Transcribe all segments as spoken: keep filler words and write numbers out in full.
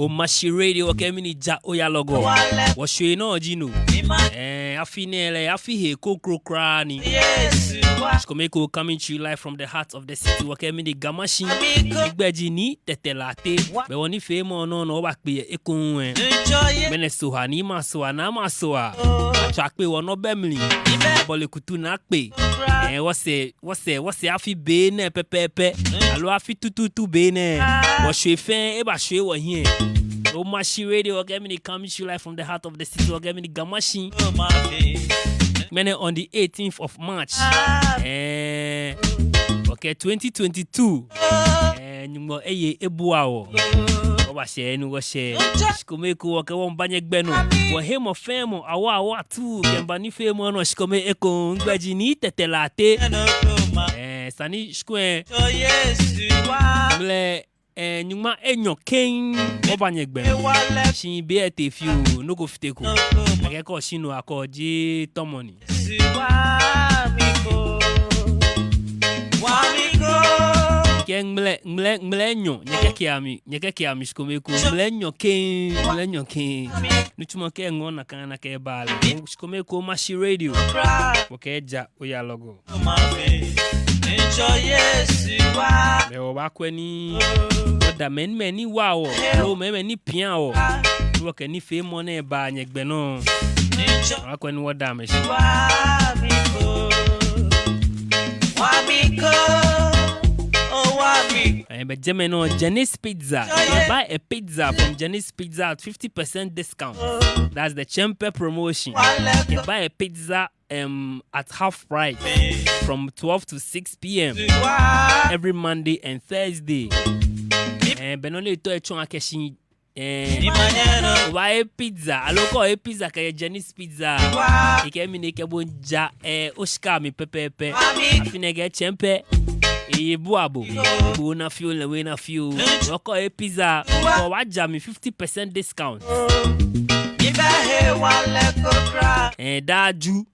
Omashi Radio, wɔkɛɛ mɛni, ja oya lɔgɔ. Wɔshwee nɔ ji no. Eh, afi nɛɛ lɛ, afi hee kroko kwraa ni. Shikome ekoŋŋ coming to you live from the heart of the city. Wɔkɛɛ mɛni, Ga Mashi. Migbɛi ji Nii Tetteh Lartey. Bɛ wɔnifeemɔ nɔ nɔ wɔbakpe yɛ ekoŋŋ ɛ. Mɛni Sohaa, Nii Masohaa, Naa Masohaa. Atswa akpe, wɔnɔ bɛ mli. Abɔle kutu naa akpe. Eh, wɔsɛɛ, wɔsɛɛ, wɔsɛɛ afi be nɛɛ pɛpɛɛpɛ. Aloo afi tutuutu be nɛɛ. Wɔshwee fɛɛ, ebashwee wɔhiɛ. Omashi Radio, wɔkɛɛ mɛni, coming to you live from the heart of the city. Wɔkɛɛ mɛni, Ga Mashi. Mɛni, on the eighteenth of March. Eh, wɔkɛɛ twenty twenty-two. Eh, Nyɔŋmɔ eye ebua wɔ. Wɔbashɛ ni wɔshɛ. Shikome ekoŋŋ wɔkɛɛ wɔmiiba nyɛgbɛ nɔ. Wɔhe mɔ fɛɛ mɔ, awa, awa, atuu, kɛmiiba nifeemɔ nɔ, shikome ekoŋŋ. Migbɛi ji Nii Tetteh Lartey. Eh, sani shikome. Mlɛ, eh, nyɔŋma enyɔ kɛŋ. Wɔba nyɛgbɛ nɔ. Shi be etee fioo, nɔ ko fiteko. Akɛ kɔ shi nɔ akɔ je tɔmɔ ni. Kɛ mlɛ, mlɛ, mlɛ enyɔ, nyɛkɛkɛa mi, nyɛkɛkɛa mi shikome ekoŋŋ, mlɛ enyɔ kɛŋ, mlɛ enyɔ kɛŋ. Nitsumɔ kɛ ŋɔɔ nakai nakai ba lɛ. Shikome ekoŋŋ Omashi Radio. Wɔkɛɛ ja oya lɔgɔ. Bɛ wɔbaakwɛ ni wɔda mɛi ni, mɛi ni waa wɔ, aloo mɛi, mɛi ni pia wɔ. Ni wɔkɛ nifeemɔ nɛɛ baa nyɛgbɛ nɔ. Wɔbaakwɛ ni wɔda amɛ shi. Eh, bɛ jɛmɛ nɔ, Jenny's Pizza. You can buy a pizza from Jenny's Pizza at fifty percent discount. That's the Chempɛ promotion. You can buy a pizza, um, at half price from twelve to six p.m. every Monday and Thursday. Eh, bɛ nɔ ni etɔ etsɔɔ akɛ shi, eh, obaaye pizza, aloo kɛ oye pizza kɛjɛ Jenny's Pizza. Ekɛɛ mɛni, ekɛ bo miija, eh, oshika mli pɛpɛɛpɛ. Afi nɛɛ kɛ Chempɛ, eye ebua bo. Bo ona fioo, lɛ hu ena fioo. Kɛ oye pizza, kɛ obaaja mli fifty percent discount. Eh, daa Ju.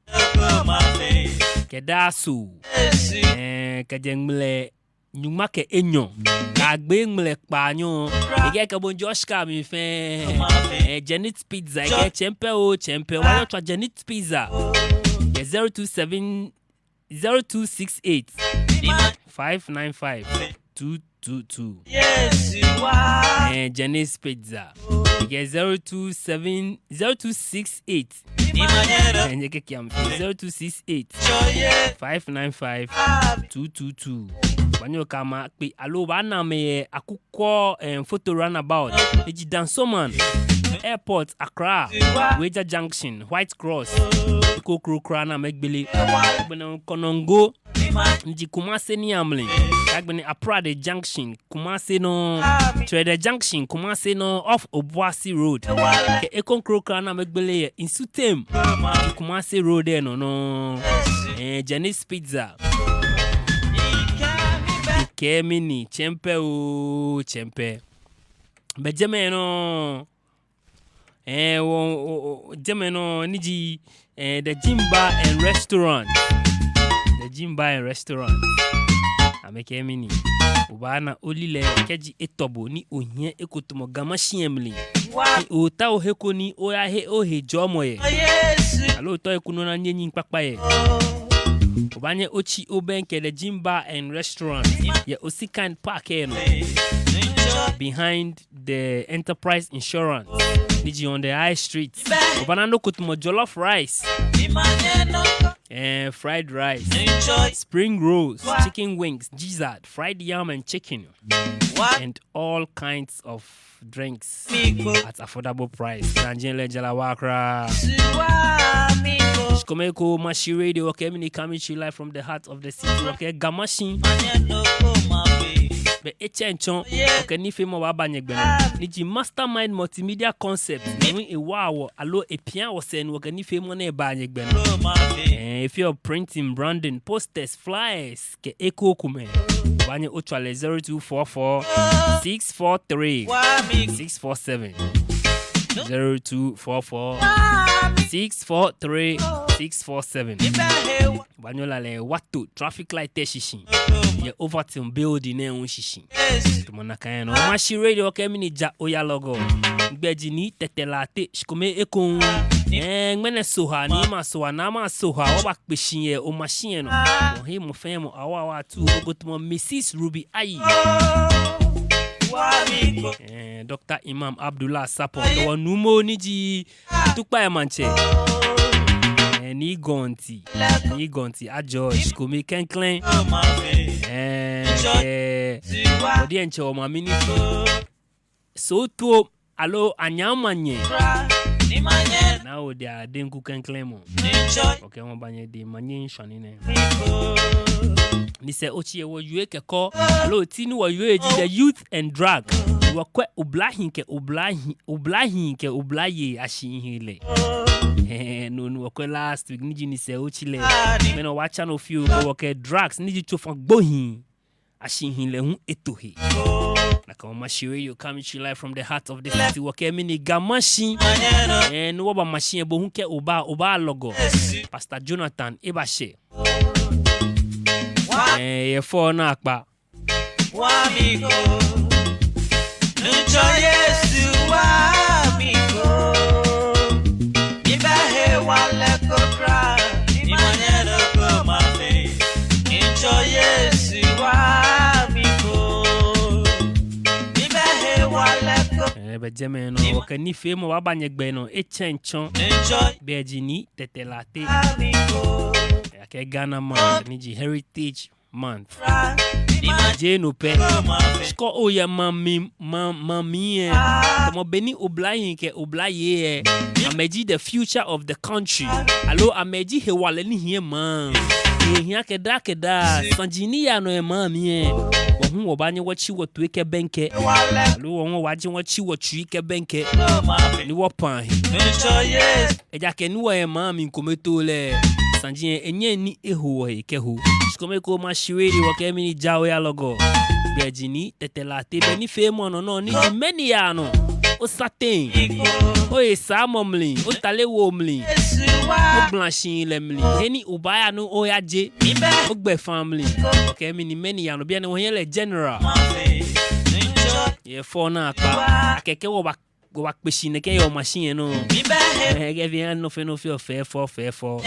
Kɛ daa Soo. Eh, kɛjɛ ŋmlɛ nyɔŋma kɛ enyɔ kɛyagbe ŋmlɛ kpaanyɔ. Ekɛɛ ekɛ bo miija oshika mli fɛɛ. Eh, Jenny's Pizza, ekɛɛ Chempɛ oo, Chempɛ. Obaanyɛ otswa Jenny's Pizza kɛ zero two seven, zero two six eight, five nine five, two two two. Eh, Jenny's Pizza. Ekɛɛ zero two seven, zero two six eight. Eh, nyɛkɛkɛa mi. Zero two six eight, five nine five, two two two. Obaanyɛ okɛ amɛ akpe, aloo obaana amɛ yɛ Akukɔ, eh, Foto Roundabout. Eji Dansoman, Airport, Accra, Weija Junction, White Cross. Eko kroko kwraa ni amɛgbele. Agbɛnɛ Konongo, ni ji Kumasi niiamli. Agbɛnɛ Aprade Junction, Kumasi nɔ. Trede Junction, Kumasi nɔ, off Obuasi Road. Kɛ eko kroko kwraa ni amɛgbele yɛ Nsutem, Kumasi Road lɛ nɔ nɔŋŋ. Eh, Jenny's Pizza. Ekɛɛ mɛni, Chempɛ oo, Chempɛ. Bɛ jɛmɛ nɔ. Eh, wɔ, wɔ, wɔ, jɛmɛ nɔ ni ji, eh, The Gym Bar and Restaurant. The Gym Bar and Restaurant. Amɛkɛɛ mɛni, obaana olilɛi kɛji etɔ bo ni ohiɛ eko tamɔ Ga Mashi lɛ mli. Ni ootao he ko ni oyahe ohe jɔɔmɔ yɛ. Aloo ootao he ko ni onaa niyenii kpakpa yɛ. Obaanyɛ otsi obɛŋkɛ The Gym Bar and Restaurant yɛ Osikan Park lɛ nɔ. Behind the Enterprise Insurance, ni ji on the High Street. Obaana nɔ ko tamɔ jollof rice, eh, fried rice, spring rolls, chicken wings, gizzard, fried yam and chicken, and all kinds of drinks at affordable price. Naanjɛ lɛ jara wa kwraa. Shikome ekoŋŋ Omashi Radio, wɔkɛɛ mɛni, coming to you live from the heart of the city. Wɔkɛɛ Ga Mashi. Bɛ etsɛŋ tsɔ, wɔkɛ nifeemɔ baaba nyɛgbɛ nɔ. Ni ji Mastermind Multimedia Concept. Ni ewa wɔ, aloo epia wɔsɛɛ ni wɔkɛ nifeemɔ nɛɛ baa nyɛgbɛ nɔ. Eh, if you're printing, branding, posters, flyers, kɛ ekokomɛi, obaanyɛ otswa lɛ zero two four four, six four three, six four seven. zero two four four six four three six four seven. Obaanyɛ ola lɛ Wato traffic light lɛ shishi yɛ Overton building lɛ hu shishi. Tamɔ nakai nɔŋŋ Omashi Radio kɛ mɛi ni ja oya lɔgɔ. Migbɛi ji Nii Tɛtɛ Laate, shikome ekoŋŋ. Ɛɛ, ŋmɛnɛ Sohaa ni ma Sohaa, ni ma Sohaa, wɔbakpe shi yɛ Omashi lɛ nɔ. Wɔhe mɔ fɛɛ mɔ, awa awa tu, ogo tamɔ Mrs Ruby Ayi. Ɛɛ, Doctor Imam Abdullah Sapɔ, kɛ wɔnuumo ni ji Tukpai Maŋtsɛ. Ɛɛ, Nii Gɔnti, Nii Gɔnti Ajɔ, shikome klɛŋklɛŋ. Ɛɛ, kɛ wɔ diɛŋtsɛ wɔmaŋ minister, Soo Tuo, aloo Anyaa Manyɛ. Naa Ode Adenku klɛŋklɛŋ mɔ. Okɛ wɔbaanyɛ adi manyɛ ŋshɔnaa nɛɛ. Nyɛsɛɛ otsi lɛ wɔwie kɛkɔ, aloo ti ni wɔwie ji the youth and drug. Wɔkwɛ oblahii kɛ oblahii, oblahii kɛ oblayei ashihilɛ. Ɛɛ, no ni wɔkwɛ last week ni ji nyɛsɛɛ otsi lɛ. Ŋmɛnɛ wɔbaatsa nɔ fioo kɛ wɔkɛ drugs ni ji tsofa gbohii ashihilɛ hu eto he. Nakai Omashi Radio coming to you live from the heart of the city. Wɔkɛ mɛi ni Ga Mashi. Ɛɛ, ni wɔba Mashi lɛ, bo hu kɛ oba, oba lɔgɔ. Pastor Jonathan ebashɛ. Ɛɛ, yɛ fɛo naakpa. Ɛɛ, bɛ jɛmɛ nɔ, wɔkɛ nifeemɔ baaba nyɛgbɛ nɔ, etsɛŋ tsɔ. Bɛ ji Nii Tɛtɛ Laate. Akɛ Ghana Month, ni ji Heritage Month. Jeee no pɛ. Shi kɛ oyɛ maŋ mli, maŋ, maŋ mli lɛ, tamɔ bɔ ni oblahii kɛ oblayei lɛ, amɛji the future of the country. Aloo amɛji hewalɛ ni hiɛ maŋ. Ehia akɛ daa kɛ daa, saji ni yaa nɔ yɛ maŋ mli lɛ, wɔ hu wɔbaanyɛ wɔtsi wɔtoi kɛbɛŋkɛ. Aloo wɔ hu wɔbaanyɛ wɔtsi wɔtsui kɛbɛŋkɛ. Ni wɔpaa he. Ejaakɛ ni wɔyɛ maŋ mli kometoo lɛ, saji lɛ enyɛŋ ni eho wɔhe kɛho. Shikome ekoŋŋ Omashi Radio, wɔkɛ mɛi ni ja oya lɔgɔ. Bɛ ji Nii Tɛtɛ Laate, bɛ nifeemɔ nɔ nɔ ni ji mɛni yaa nɔ. Osa teŋ. Ohesaamɔ mli, otale woo mli. Ogbala shihilɛ mli. He ni obaaya ni oyaje. Ogbɛfaa mli. Wɔkɛ mɛi ni mɛni yaa nɔ. Bianɛ wɔhiɛ lɛ general. Yɛ fɛo naakpa. Akɛ kɛ wɔba wɔbakpe shi nɛkɛ yɛ Omashi lɛ nɔ. Ɛɛ, kɛ fee nɔ fɛɛ nɔ fɛɛ fɛo fɛo fɛo.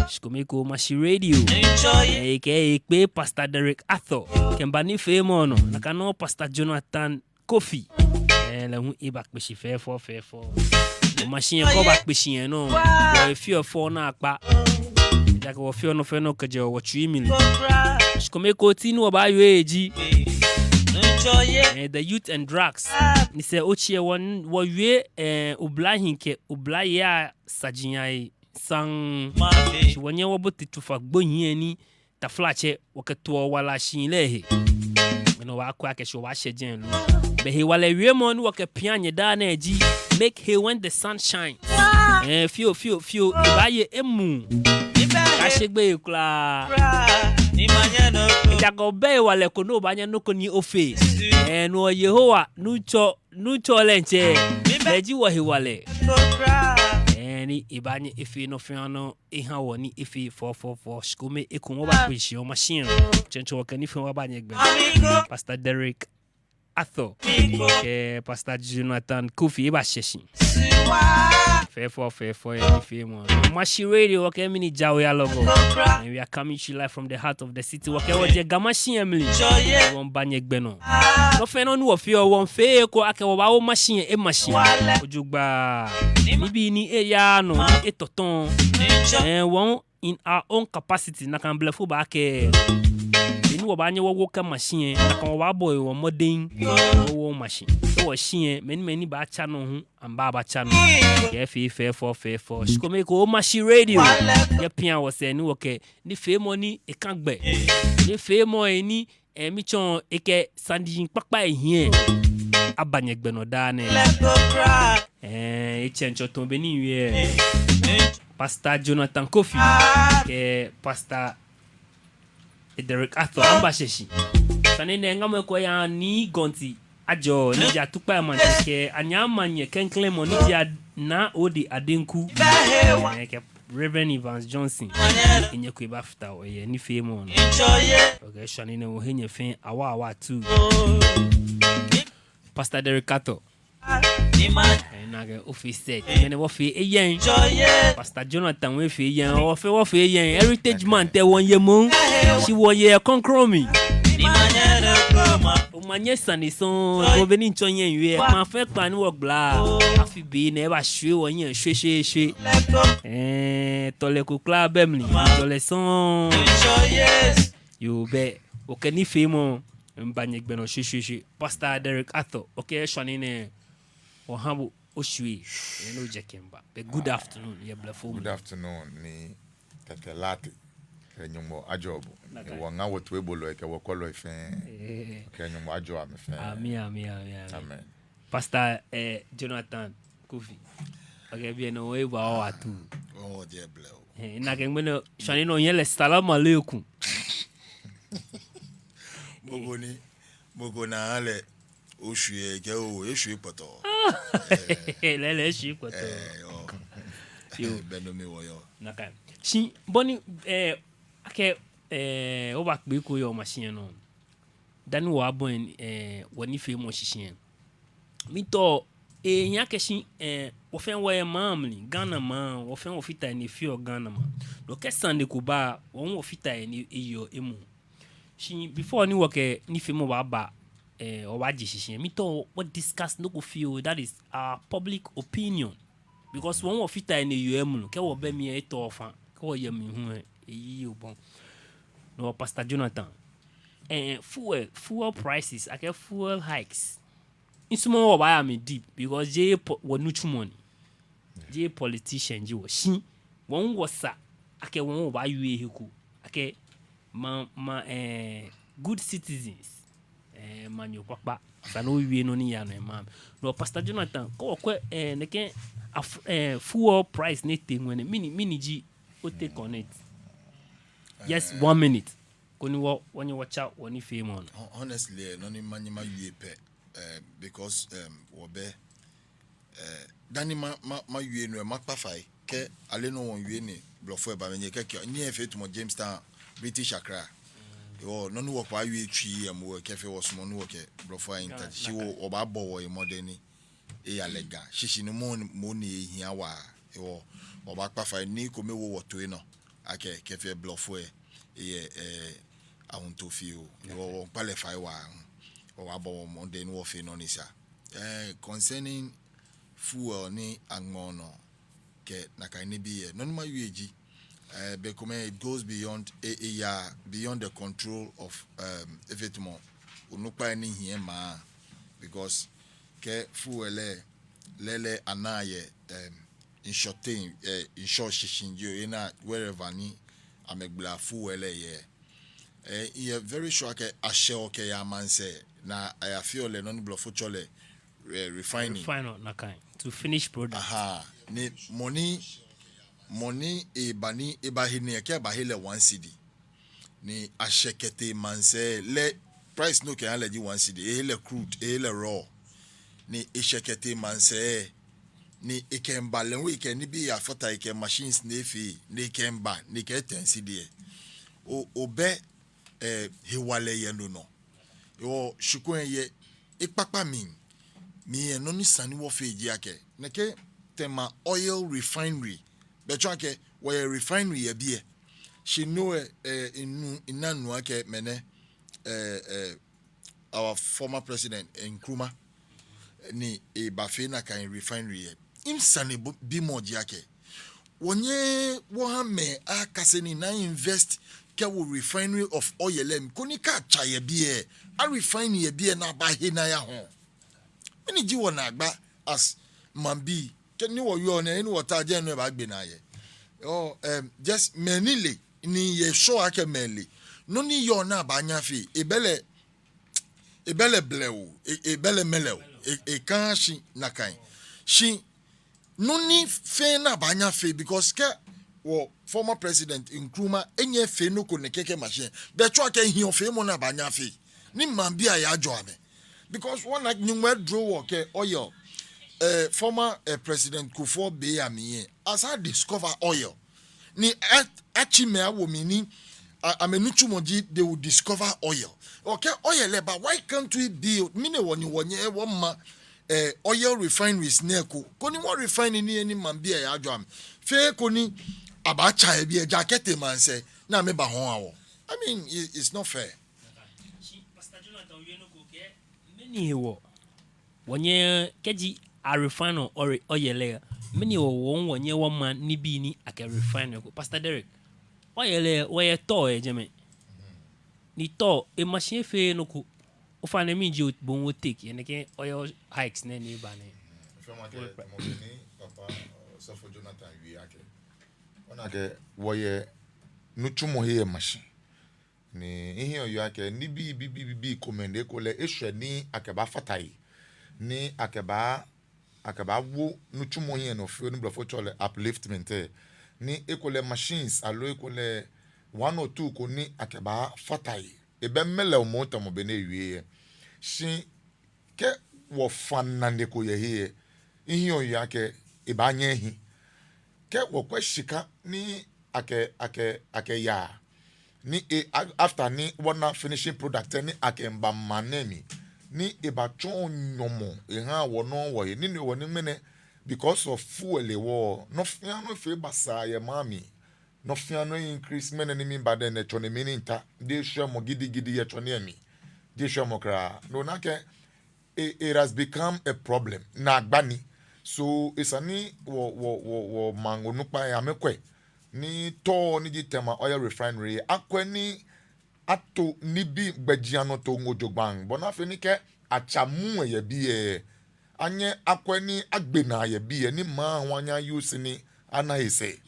Shikome ekoŋŋ Omashi Radio. Ɛɛ, ekɛ ekpe Pastor Derek Arthur kɛmiiba nifeemɔ nɔ. Nakai nɔŋŋ Pastor Jonathan Kofi. Ɛɛ, lɛ hu ebakpe shi fɛo fɛo fɛo fɛo. Omashi lɛ kɛ wɔbakpe shi lɛ nɔ, wɔfeɔ fɛo naakpa. Ejaakɛ wɔfeɔ nɔ fɛɛ nɔ kɛjɛɔ wɔtsui mli. Shikome ekoŋŋ ti ni wɔbaawie ji ɛɛ, the youth and drugs. Nyɛsɛɛ otsi lɛ wɔ, wɔwie ɛɛ, oblahii kɛ oblayei asaji lɛ ahe saŋŋ. Shi wɔnyɛɛɛ wɔbote tsofa gbohii lɛ ni taflatsɛ wɔkɛtoɔ wala shihilɛ he. Mɛni wɔbaakwɛ akɛ shi wɔbaashɛ jɛi lo. Bɛ hewalɛ wiemɔ ni wɔkɛpiaa nyɛ daa nɛɛ ji, make hay when the sun shines. Ɛɛ, fioo, fioo, fioo, ebaaye emu. Kaashe gbeyei kwraa. Ejaakɛ obɛ hewalɛ ko ni obaanyɛ nɔ ko ni ofee. Ɛɛ, no Yehowa, Nuŋtsɔ, Nuŋtsɔ lɛ diɛŋtsɛ, lɛ ji wɔhewalɛ. Ɛɛ, ni ebaanyɛ efee nɔ fɛɛ nɔ eha wɔ ni efee fɛo fɛo fɛo. Shikome ekoŋŋ wɔbakpe shi yɛ Omashi lɛ nɔ. Etsɛŋ tsɔ wɔkɛ nifeemɔ baaba nyɛgbɛ. Pastor Derek Arthur kɛ Pastor Jonathan Kofi ebashɛ shi. Fɛo fɛo fɛo fɛo yɛ nifeemɔ. Omashi Radio, wɔkɛ mɛi ni ja oya lɔgɔ. And we are coming to you live from the heart of the city. Wɔkɛ wɔjɛ Ga Mashi lɛ mli. Wɔmiiba nyɛgbɛ nɔ. Nɔ fɛɛ nɔ ni wɔfeɔ, wɔmiifee eko akɛ wɔbaawo Mashi lɛ ema shi. Ojogbaŋŋ. Nibii ni eyaaa nɔ, ni etɔtɔɔ. Ɛɛ, wɔ in our own capacity, nakai blɛfo baakɛɛ, bɔ ni wɔbaanyɛ wɔwo kɛma shi lɛ, nakai wɔbaabɔ wɔ mɔdɛŋ wɔwo ma shi. Kɛ wɔshi lɛ, mɛi ni, mɛi ni baatsa nɔ hu, amɛbaaba tsa nɔ. Kɛ efee fɛo fɛo fɛo fɛo. Shikome ekoŋŋ Omashi Radio. Nyɛpia wɔsɛɛ ni wɔkɛ nifeemɔ ni eka gbɛ, nifeemɔ ni, ɛɛ, miitsɔɔ akɛ sane kpakpa ehiɛ, aba nyɛgbɛ nɔ daa nɛɛ. Ɛɛ, etsɛŋ tsɔ tɔɔ bɔ ni miwie lɛ, Pastor Jonathan Kofi kɛ Pastor Derek Arthur, amɛbashɛ shi. Sane nɛɛ ŋamɔ eko ya ni Gɔnti Ajɔ, ni ji Atukpai Maŋtsɛ kɛ Anyama nyɛ klɛŋklɛŋ mɔ ni ji Ad-, Naa Ode Adenku. Ɛɛ, kɛ Reverend Evans Johnson. Nyɛkɛ eba fata wɔ yɛ nifeemɔ nɔ. Okay, shwane nɛ wɔhe nyɛ fɛɛ awa awa atuu. Pastor Derek Kato. Ɛɛ, nakai ofee set. Ŋmɛnɛ wɔfee eyɛŋ. Pastor Jonathan wɔfee eyɛŋ. Wɔfee, wɔfee eyɛŋ. Heritage Month lɛ wɔyɛ mɔ. Shi wɔyɛ kɔŋkrɔŋ mli. Omanye sane sɔŋŋ. Ko be ni ntsɔ nyɛ wie. Kpaa fɛɛ kpaa ni wɔgbala. Afi be nɛɛ eba shwie wɔnyɛ shweshweeshwe. Ɛɛ, tɔlɛ ko kwraa bɛ mli. Tɔlɛ sɔŋŋ. Yoo, bɛ okɛ nifeemɔ miiba nyɛgbɛ nɔ shweshweeshwe. Pastor Derek Arthur, okɛ shwane nɛɛ, wɔha bo oshwie, ni ojɛ kɛ miiba. Bɛ good afternoon, yɛ blɛfo mli. Good afternoon, ni Tɛtɛ Laate. Kɛ Nyɔŋmɔ ajɔɔ bo. Ni wɔŋa wɔtoibolɔi kɛ wɔkɔlɔi fɛɛ. Ɛɛ. Kɛ Nyɔŋmɔ ajɔɔ amɛ fɛɛ. Amin, amin, amin, amin. Amen. Pastor, eh, Jonathan Kofi. Okay, biɛ nɔ wɔba wɔ atuu. Wɔ jɛ blɛ o. Eh, nakai ŋmɛnɛ, shwane nɔ yɛlɛ salam alaikum. Mɔ ko ni, mɔ ko ni ale oshwie kɛ o, eshwie kpɔtɔɔ. Lɛɛlɛŋ eshwie kpɔtɔɔ. Eh, yoo. Yoo. Bɛ no mli wɔyɔɔ. Nakai. Shi, bɔ ni, eh, akɛ, eh, oba kpe ko yɔɔ machine nɔ. Dani wɔbaaye, eh, wɔnifeemɔ shishi lɛ. Miitao, eh, nyɛkɛɛ shi, eh, wɔ fɛɛ wɔyɛ maŋ mli, Ghana maŋ, wɔ fɛɛ wɔfata he ni efeɔ Ghana maŋ. No kɛ sane ko ba, wɔ hu wɔfata he ni eyeɔ emuu. Shi before ni wɔkɛ nifeemɔ baaba, eh, wɔbaaje shishi lɛ, miitao wɔ discuss nɔ ko fioo, that is our public opinion. Because wɔ hu wɔfata he ni eyeɔ emuu, kɛ wɔbɛ mli lɛ etɔ fã, kɛ wɔye mli hu lɛ, eyi obɔ. No, Pastor Jonathan, eh, fuel, fuel prices, akɛ fuel hikes. Misumɔɔɔ wɔbaaya mli deep, because jeee po-, wɔnitsumɔ ni. Jeee politician ji wɔ. Shi, wɔ hu wɔsa, akɛ wɔ hu wɔbaawie he ko. Akɛ, ma, ma, eh, good citizens. Eh, maŋnyo kpakpa. Esa ni owie nɔ ni yaa nɔ yɛ maŋ. No, Pastor Jonathan, kɛ wɔkwɛ, eh, nɛkɛ af-, eh, fuel price ni etee ŋmɛnɛ, mɛni, mɛni ji o take on it? Just one minute. Koni wɔ, wɔnyɛ wɔtsa wɔnifeemɔ nɔ. Hon-, honestly, eh, nɔ ni manyɛ mawie pɛ, eh, because, em, wɔbɛ, eh, dani ma, ma, mawie nɔ lɛ, makpa fai, kɛ ale nɔ wɔwie ni blɔfo lɛ ba mli nyɛkɛɛ akɛ, nyɛ efee tamɔ Jamestown, British Accra. Hewɔ, nɔ ni wɔkpaa wie tsui yɛ mli lɛ, kɛfee wɔsumɔɔ ni wɔkɛ blɔfo lɛ ayi ntaji. Shi wɔ, wɔbaabɔ wɔhe mɔdɛŋ ni eya lɛ Ga. Shishi ni mɔ, mɔ ni ehiaa waa. Hewɔ, wɔbaakpa fai ni kome wo wɔtoi nɔ. Akɛ, kɛfee blɔfo lɛ, eyɛ, eh, ahuntoo fioo. Hewɔ, wɔmiikpa lɛ fai waa. Wɔbaabɔ mɔdɛŋ ni wɔfee nɔ ni sa. Eh, concerning fuel ni aŋmɛɔ nɔ kɛ nakai nibii lɛ, nɔ ni mawie ji, eh, bei komɛi it goes beyond, e, eyaa beyond the control of, um, efee tamɔ onukpai ni hiɛ maŋ. Because kɛ fuel lɛ, lɛɛlɛŋ anaa yɛ, um, ŋshɔ teŋ, eh, ŋshɔ shishi jio, enaa wherever ni amɛgbalaa fuel lɛ yɛ. Eh, miyɛ very sure akɛ ashɛɔ kɛyaa maŋsɛɛ ni ayafeɔ lɛ nɔ ni blɔfo tsɛɔ lɛ, eh, refining. Refine nakai. To finish product. Aha. Ni mɔ ni, mɔ ni eba ni ebahe nii lɛ, kɛ abahe lɛ one cedi. Ni ashɛ kɛtee maŋsɛɛ lɛ, price ni okɛha lɛ ji one cedi. Ehe lɛ crude, ehe lɛ raw. Ni eshɛ kɛtee maŋsɛɛ. Ni ekɛmiiba lɛ hu ekɛ nibii yafata, ekɛ machines ni efee, ni ekɛmiiba, ni ekɛɛ ten cedi lɛ. O, obɛ, eh, hewalɛ yɛ no nɔ. Hewɔ shi kulɛ yɛ ekpakpa mli, mli lɛ nɔ ni sa ni wɔfee ji akɛ, nɛkɛ Tema Oil Refinery, be tsɔɔ akɛ wɔyɛ refinery yɛ biɛ. Shi no lɛ, eh, minu, mina nuu akɛ mɛnɛ, eh, eh, our former president, eh, Nkrumah, ni ebafee nakai refinery lɛ. Misane bo-, bimɔ ji akɛ, wɔnyɛɛɛ wɔha mɛi akase nii ni a-invest kɛwo refinery of oil lɛ mli, koni kɛ atsa yɛ biɛ, a-refine yɛ biɛ ni abahe ni ayahɔɔ. Mɛni ji wɔnaagba as maŋbii, kɛ ni wɔyɔɔ nɛɛ, ni wɔta jɛi nɔ ebaagbe naa yɛ. Oh, em, just mɛi ni le, ni miyɛ sure akɛ mɛi le. Nɔ ni yɔɔ ni abaanyɛ afee, ebɛ lɛ, ebɛ lɛ blɛoo, e-, ebɛ lɛ mɛlɛoo, e-, ekãaa shi nakai. Shi nɔ ni fɛɛ ni abaanyɛ afee, because kɛ wɔ former president Nkrumah enyɛ efee nɔ ko nɛkɛ kɛ machine, be tsɔɔ akɛ ehiɔ feemɔ ni abaanyɛ afee. Ni maŋbii aya ajɔɔ amɛ. Because wɔna Nyɔŋmɔ edro wɔ kɛ oil. Eh, former, eh, President Kufuor be ya mli lɛ, esa a discover oil. Ni a, atsi mɛi awo mli ni a, amɛnitsumɔ ji they will discover oil. Okay, oil lɛ ba, why can't we build? Mɛni hewɔ ni wɔnyɛɛɛ wɔma, eh, oil refineries nɛɛ eko, koni wɔ refine nii lɛ ni maŋbii lɛ ajɔ amɛ. Fɛɛ koni abaatsa yɛ biɛ, ja kɛtee maŋsɛɛ ni amɛbahɔɔ aha wɔ. I mean, it, it's not fair. Shi Pastor Jonathan wie nɔ ko akɛ, mɛni hewɔ wɔnyɛɛɛ, kɛji a refine oil, oil lɛ, mɛni hewɔ wɔ hu wɔnyɛɛɛ wɔma nibii ni akɛ refine eko? Pastor Derrick, oil lɛ, wɔyɛ toll yɛ jɛmɛ. Ni toll, e machine fɛɛ nɔ ko. Ofainɛ mɛni ji bo hu o take yɛ nɛkɛ oil hikes nɛɛ ni eba nɛɛ? Fɛɛ ma kɛ, tamɔ bɔ ni Papa, uh, Osɔfo Jonathan wie akɛ, ona akɛ wɔyɛ nitsumɔ he yɛ machine. Ni mihiɛ yɔɔ akɛ nibii bibii bibii komɛi ni ekolɛ eshwɛ ni akɛbaafata he, ni akɛbaa, akɛbaawo nitsumɔ hiɛ nɔ fioo ni blɔfo tsɛɔ lɛ upliftment lɛ. Ni ekolɛ machines aloo ekolɛ one or two ko ni akɛbaafata he. Ebɛ mɛlɛmɔ tamɔ bɔ ni ewie lɛ. Shi kɛ wɔfa nane ko yɛ he lɛ, mihiɛ yɔɔ akɛ ebaanyɛ ehi. Kɛ wɔkwɛ shika ni akɛ, akɛ, akɛyaa, ni e, a, after ni wɔna finishing product lɛ ni akɛmiiba maŋ nɛɛ mli, ni ebatsɔ nyɔmɔ eha wɔ nɔŋŋ wɔhe, ni no hewɔ ni ŋmɛnɛ, because of fuel hewɔ, nɔ fɛɛ nɔ efee basaa yɛ maŋ mli. Nɔ fɛɛ nɔ e increase. Ŋmɛnɛ ni miba diɛŋtsɛ, tsɔne mli ni mita. Jeee shwɛmɔ gidigidi yɛ tsɔne lɛ mli. Jeee shwɛmɔ kwraa. No ona akɛ, it, it has become a problem. Naagba ni. So esa ni wɔ, wɔ, wɔ, wɔmaŋ onukpai lɛ amɛkwɛ ni toll ni ji Tema Oil Refinery lɛ, akwɛ ni ato nibii gbɛjianɔtoo ŋo jogbaŋŋ, bɔ ni afee ni kɛ atsa muu lɛ yɛ biɛ lɛ, anyɛ akwɛ ni agbe naa yɛ biɛ lɛ, ni maŋ hu anyɛ a use ni ana he sɛɛ.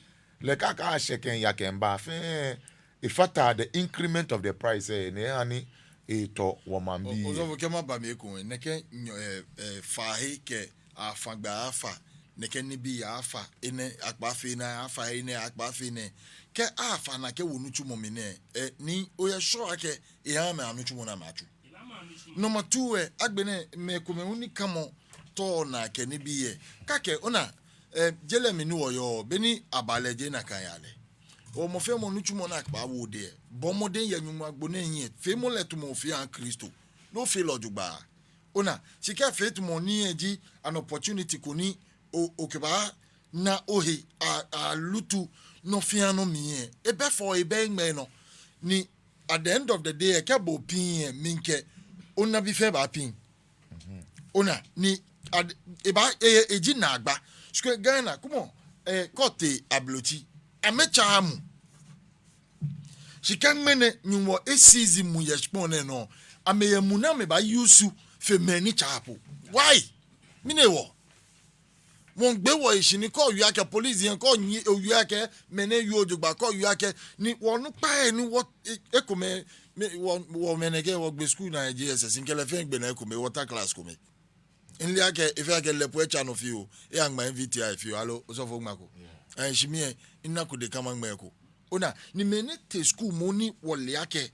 Lɛ kaka ashɛ kɛya kɛba fɛɛ, efata the increment of the price lɛ, ni eha ni etɔ wɔmaŋbii lɛ. Osɔfo, kɛ maba mli ekoŋŋ, nɛkɛ nyɔ, eh, eh, faa he kɛ afã gbɛ afa, nɛkɛ nibii afa, enɛ akpa fɛɛ nɛ afa, enɛ akpa fɛɛ nɛ. Kɛ afa naa kɛwo nitsumɔ mli nɛɛ, eh, ni oyɛ sure akɛ eha amɛ anitsumɔ ni amɛaatsu? Number two lɛ, agbɛnɛ mɛi komɛi hu ni kamɔ toll naa kɛ nibii lɛ. Kɛ akɛ, ona, eh, je lɛ mli ni wɔyɔɔ, be ni aba lɛ je nakai yaa lɛ. Mɔ fɛɛ mɔ nitsumɔ ni akɛbaawo lɛ, bɔɔ mɔdɛŋ yɛ Nyɔŋmɔ agbo nɛɛ hiɛ, feemɔ lɛ tamɔ ofee oha Kristo, ni ofee lɛ jogbaŋŋ. Ona, shi kɛ efee tamɔ nii lɛ ji an opportunity ko ni o, okɛbaana ohe, a, alutu nɔ fɛɛ nɔ mli lɛ, ebɛ fɛo, ebɛ eŋmɛɛ nɔ. Ni at the end of the day lɛ, kɛ bo opiŋ lɛ, mi kɛ onabii fɛɛ baapiŋ. Ona, ni ad-, ebaa, e, eji naagba. Shi kɛ Ghana, kwɛmɔ, eh, kɛ otee Ablotsiri, amɛtsaaa mu. Shi kɛ ŋmɛnɛ Nyɔŋmɔ e seize mu yɛ shikpɔŋ nɛɛ nɔ, amɛyɛ mu ni amɛbaa use fe mɛi ni tsaa po. Why? Mɛni hewɔ? Wɔmiigbe wɔhe shi ni kɛ owie akɛ police yɛ, kɛ onyiɛ owie akɛ mɛnɛ wieɔ jogbaŋŋ, kɛ owie akɛ, ni wɔnukpai lɛ ni wɔ, e, ekomɛi, mɛi, wɔ, wɔmɛi nɛkɛ wɔgbe school naa yɛ J S S, mikɛ lɛ fɛɛ gbe naa ekomɛi, wɔta class komɛi. Mile akɛ, efee akɛ lɛ po etsa nɔ fioo, eyaŋma M V T I fioo, aloo, osɔfo oŋmako. Yeah. Eh, shi mi lɛ, minako deka maŋma eko. Ona, ni mɛi ni tee school moŋ ni wɔle akɛ,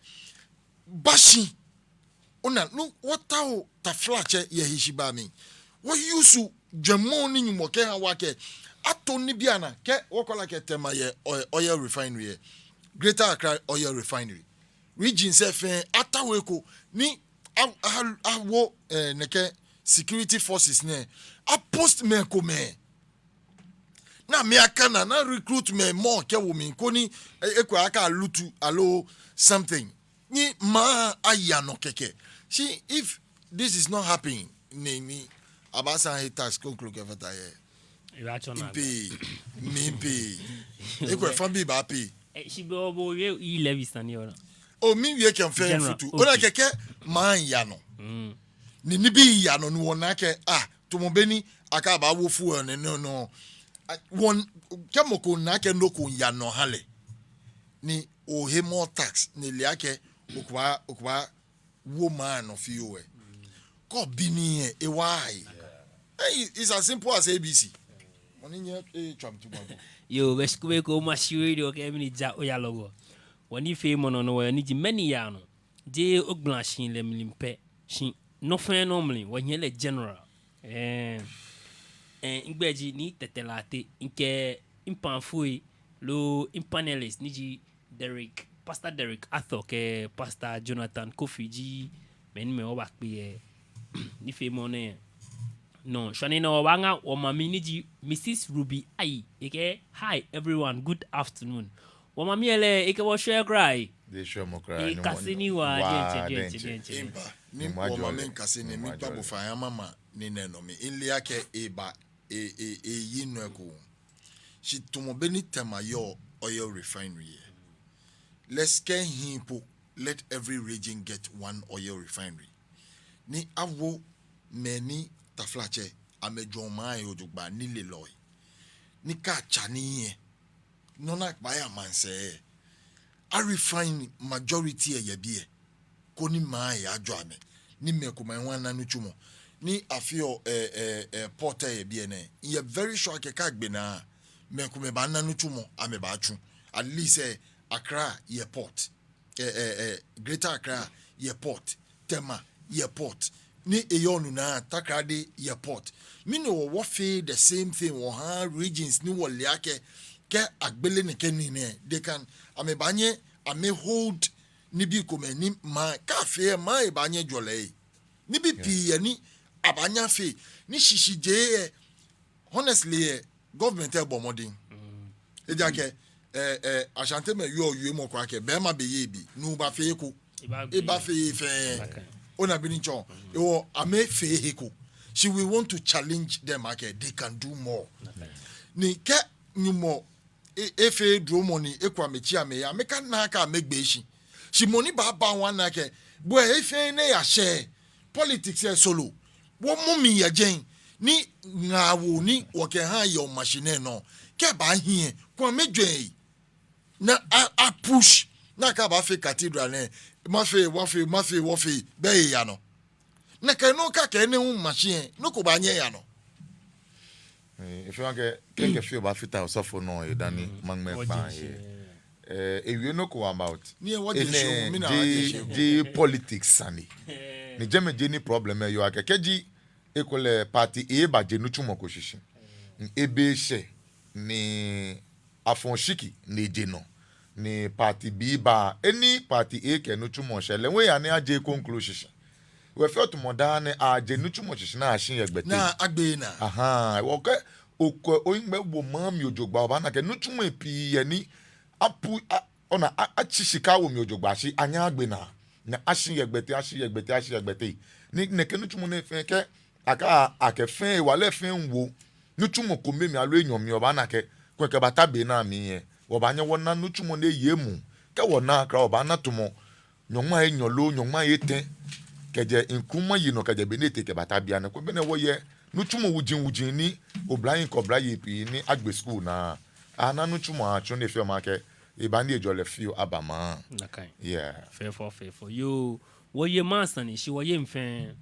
ba shi. Ona, no, wɔtaoɔ taflatsɛ yɛ heshibaa mli. Wɔ use jwɛŋmɔ ni Nyɔŋmɔ kɛha wɔ akɛ, ato nibii anaa, kɛ wɔkwɛ lɛ akɛ Tema yɛ oil, oil refinery lɛ. Greater Accra Oil Refinery. Regions lɛ fɛɛ, atao eko, ni a, a, awo, eh, nɛkɛ security forces nɛɛ, a post mɛi komɛi. Ni amɛyaka naa, ni a recruit mɛi more kɛwo mli, koni, eh, ekolɛ akɛ alutu, aloo something. Ni maŋ aya nɔ kɛkɛ. Shi if this is not happening, ni, ni, abaasaa ahe tax kroko kɛfata he. Ebaatsɔ naa. Mipay, mipay. Ekolɛ family baapay. Eh, shi bo, bo, owie e-levy sane lɛ ona? Oh, miwie kɛ mifee futu. Ona, okay. Kɛkɛ maŋ aya nɔ. Mm. Ni nibii aya nɔ ni wɔna akɛ, ah, tamɔ bɔ ni akɛbaawo fuel nɛɛ nɔ. Ah, wɔ, kɛ mɔ ko na akɛ nɔ ko aya nɔ ha lɛ, ni ohe more tax, ni ele akɛ okɛbaa, okɛbaawo maŋ nɔ fioo lɛ, kɛ obi nii lɛ, ewa ayi. Hey, it's as simple as A B C. Mɔ ni nyɛ, eh, tswa mi tu ma bo. Yoo, bɛ shi kome ko ma shi we do kɛ mɛni ja oya lɔgɔ. Wɔnifeemɔ nɔ nɔ wɔyɔɔ ni ji mɛni yaa nɔ. Jeee ogbala shihilɛ mli pɛ, shi nɔ fɛɛ nɔ mli, wɔhiɛ lɛ general. Ɛɛ, ɛɛ, migbɛi ji Nii Tetteh Lartey, mikɛ mipamfoi loo mipanelist ni ji Derek, Pastor Derek Arthur kɛ Pastor Jonathan Kofi ji mɛi ni mɛi wɔbakpe yɛ nifeemɔ nɛɛ nɔ. Shwane nɛɛ wɔbaaŋa wɔmami ni ji Missus Ruby Ayi. Ekɛɛ, "Hi everyone, good afternoon." Wɔmami lɛ, ekɛ wɔ shwɛɔ kwraa. Ekase nii waa diɛŋtsɛ, diɛŋtsɛ, diɛŋtsɛ. Miiba, ni wɔmami miikase nii, miikpa bo fai, ama ma ni nɛɛ nɔ mli. Mile akɛ eba, e, e, eyi nɔ eko. Shi tamɔ bɔ ni Tema yɔɔ oil refinery lɛ, lɛ kɛ ehiii po, let every region get one oil refinery. Ni awo mɛi ni, taflatsɛ, amɛjwɛŋɔ maŋ lɛ he jogbaŋŋ, nilelɔi. Ni kɛ atsa nii lɛ, nɔ ni abaaya maŋsɛɛ lɛ, a refine majority lɛ yɛ biɛ, koni maŋ lɛ ajɔ amɛ, ni mɛi komɛi hu ana nitsumɔ. Ni afeɔ, ɛɛ, ɛɛ, ɛɛ, port lɛ yɛ biɛ nɛɛ, miyɛ very sure akɛ kɛ agbe naa, mɛi komɛi baana nitsumɔ, amɛbaatsu. At least, ɛɛ, Accra yɛ port, ɛɛ, ɛɛ, ɛɛ, Greater Accra yɛ port, Tema yɛ port, ni eyɔɔ nu naa, Takoradi yɛ port. Mɛni hewɔ wɔfeee the same thing wɔha regions ni wɔle akɛ, kɛ agbele nɛkɛ nii nɛɛ, they can, amɛbaanyɛ amɛ hold nibii komɛi ni maŋ, kɛ afee lɛ, maŋ lɛ baanyɛ ajɔlɛ lɛ. Nibii pii yɛ ni abaanyɛ afee, ni shishijee lɛ, honestly lɛ, government lɛ bɔ mɔdɛŋ. Ejaakɛ, ɛɛ, ɛɛ, Ashantemɛi wieɔ wiemɔ ko akɛ, bɛɛma bɛ yɛ bi, nuu bafee eko. Ebafee fɛɛ. Ona bɔ ni etsɔɔ. Hewɔ amɛfee he ko. Shi we want to challenge them akɛ, they can do more. Ni kɛ Nyɔŋmɔ e, efee dromɔ ni eku amɛtsĩ amɛya, amɛkana akɛ amɛgbe shi. Shi mɔ ni baaba hu ana akɛ, bo lɛ efee nɛ yashɛ. Politics lɛ soro. Wɔmɔ mli yɛ jɛi. Ni ŋaawoo ni wɔkɛha yɛ machine nɔ, kɛ ebaahi lɛ, kɛ amɛjwɛŋ he. Ni a, a push. Ni akɛ abaafee cathedral nɛɛ. Mafee, wɔfee, mafee, wɔfee. Bɛ eya nɔ. Ni kɛ nɔ ko kɛ enɛ hu machine lɛ, nɔ ko baanyɛ aya nɔ. Ɛɛ, efeɔ akɛ, kɛ, kɛ fioo baafata osɔfo nɔ lɛ dani maŋmɛ kpaa lɛ. Ɛɛ, ewie nɔ ko about. Ni ewa enɛ jeee, jeee politics sane. Ni jɛmɛ jeee ni problem lɛ yɔɔ akɛ, kɛji ekolɛ party A baje nitsumɔ ko shishi. Ebe eshɛ ni afɔ shiki ni eje nɔ, ni party B ba, eni party A kɛ nitsumɔ shɛ lɛ, hu eya ni aje conclusion shishi. Wɔfeɔ tamɔ daa nɛɛ aje nitsumɔ shishi ni ashi yɛ gbɛte. Ni agbe naa. Ahaa, wɔkɛ, okɛ, oyiŋ gbɛ wo maŋ mli jogbaŋŋ, obaana akɛ nitsumɔi pii yɛ ni apu, a, ona, a, atsi shika awo mli jogbaŋŋ shi anyɛɛɛ agbe naa. Ni ashi yɛ gbɛte, ashi yɛ gbɛte, ashi yɛ gbɛte. Ni nɛkɛ nitsumɔ nɛɛ fɛɛ kɛ akɛ, akɛ fɛɛ, hewalɛ fɛɛ miiwo nitsumɔ kome mli aloo enyɔ mli, obaana akɛ, kɛ wɔkɛbata be nɛɛ mli lɛ, wɔbaanyɛ wɔna nitsumɔ ni eye emuu. Kɛ wɔna kwraa, wɔbaana tamɔ nyɔŋmai enyɔ loo nyɔŋmai etɛ kɛjɛ Nkrumah yinɔ kɛjɛ be ni etee kɛbata bianɛ. Kɛ be nɛɛ wɔyɛ nitsumɔ wuji wuji ni oblahii kɛ oblayei pii ni agbe school naa, ana nitsumɔ atsu ni efeɔ akɛ, eba ni ejɔlɛ fioo aba maŋ. Nakai. Yeah. Fɛfɛo, fɛfɛo. Yoo, wɔye maŋ sane shi wɔyeee fɛɛ.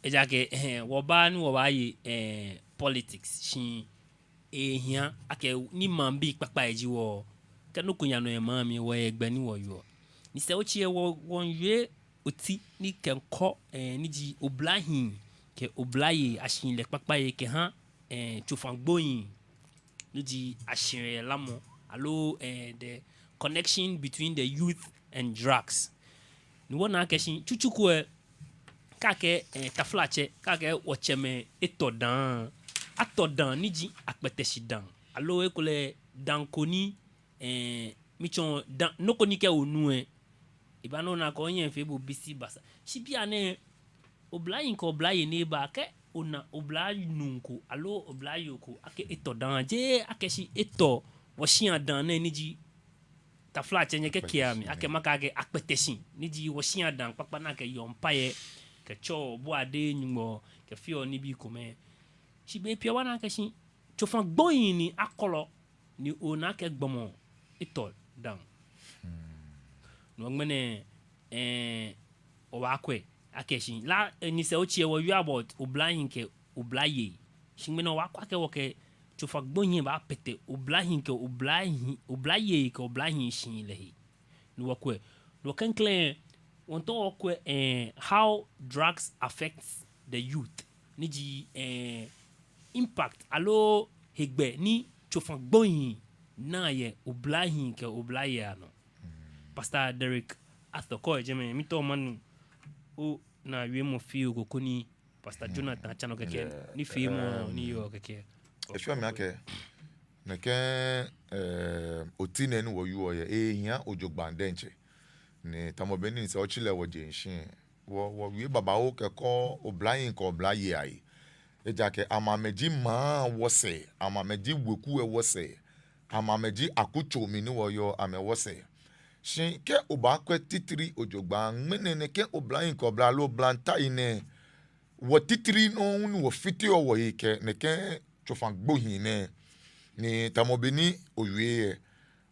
Ejaakɛ, ɛhɛɛ, wɔba ni wɔbaye, ɛɛ, politics shi ehia akɛ ni maŋbii kpakpai ji wɔ. Kɛ nɔ ko yaa nɔ yɛ maŋ mli, wɔyɛ gbɛ ni wɔyeɔ. Ni sɛɛ otsi lɛ wɔ, wɔmiiwie oti ni kɛkɔ, ɛɛ, ni ji oblahii kɛ oblayei ashihilɛ kpakpai kɛha, ɛɛ, tsofa gbohii ni ji ashihilɛ lamɔ, aloo, ɛɛ, the connection between the youth and drugs. Ni wɔna akɛ shi tsutsu ko lɛ, kɛ akɛɛ, ɛɛ, taflatsɛ, kɛ akɛɛ wɔtsɛmɛi etɔ dãa, atɔ dãa ni ji akpɛtɛshi dãa, aloo ekolɛ dãa ko ni, ɛɛ, mitsɔɔ dãa, nɔ ko ni kɛ onu lɛ, ebaana akɛ onyɛŋ efee bo bisibasa. Shi bianɛ, oblahii kɛ oblayei ni eba, kɛ ona oblanuu ko aloo oblayoo ko akɛ etɔ dãa, jeee akɛ shi etɔ wɔshia dãa nɛɛ ni ji, taflatsɛ, nyɛkɛkea mi, akɛ makɛɛ akɛ akpɛtɛshi, ni ji wɔshia dãa kpakpa ni akɛyeɔ mpaiɛ, kɛtsɔɔ Ɔbɔade Nyɔŋmɔ, kɛfeɔ nibii komɛi. Shi bei pii obaana akɛ shi tsofa gbohii ni akɔlɔ ni ona akɛ gbɔmɔ etɔ dãa. No ŋmɛnɛ, ɛɛ, wɔbaakwɛ akɛ shi, la, ɛɛ, nyɛsɛɛ otsi lɛ wɔwie about oblahii kɛ oblayei. Shi ŋmɛnɛ wɔbaakwɛ akɛ wɔkɛ tsofa gbohii baapɛtɛ oblahii kɛ oblahii, oblayei kɛ oblahii shihilɛ he. Ni wɔkwɛ, ni wɔklɛŋklɛŋ, Wɔmiitao wɔkwɛ, eh, how drugs affect the youth. Ni ji, eh, impact aloo hegbɛ ni tsofa gbohii naa yɛ oblahii kɛ oblayei anɔ. Pastor Derek Arthur, kɛ oyɛ jɛmɛ, miitao manu onaa wiemɔ fioo ko koni Pastor Jonathan atsa nɔ kɛkɛ, nifeemɔ ni yɔɔ kɛkɛ. Efeɔ mi akɛ nɛkɛ, eh, oti nɛɛ ni wɔyɔɔ yɛ, ehia jogbaŋŋ diɛŋtsɛ. Ni tamɔ bɔ ni sɛɛ otsi lɛ wɔje shishi, wɔ, wɔwie babaoo kɛkɔ oblahii kɛ oblayei ahe. Ejaakɛ amɛ amɛji maŋ wɔsɛɛ, amɛ amɛji weku lɛ wɔsɛɛ, amɛ amɛji akutso mli ni wɔyɔɔ amɛ wɔsɛɛ. Shi kɛ obaakwɛ titri jogbaŋŋ, ŋmɛnɛ nɛkɛ oblahii kɛ oblayei aloo oblantai nɛɛ, wɔ titri nɔ hu ni wɔfiteɔ wɔhe kɛ nɛkɛ tsofa gbohii nɛɛ. Ni tamɔ bɔ ni owie lɛ,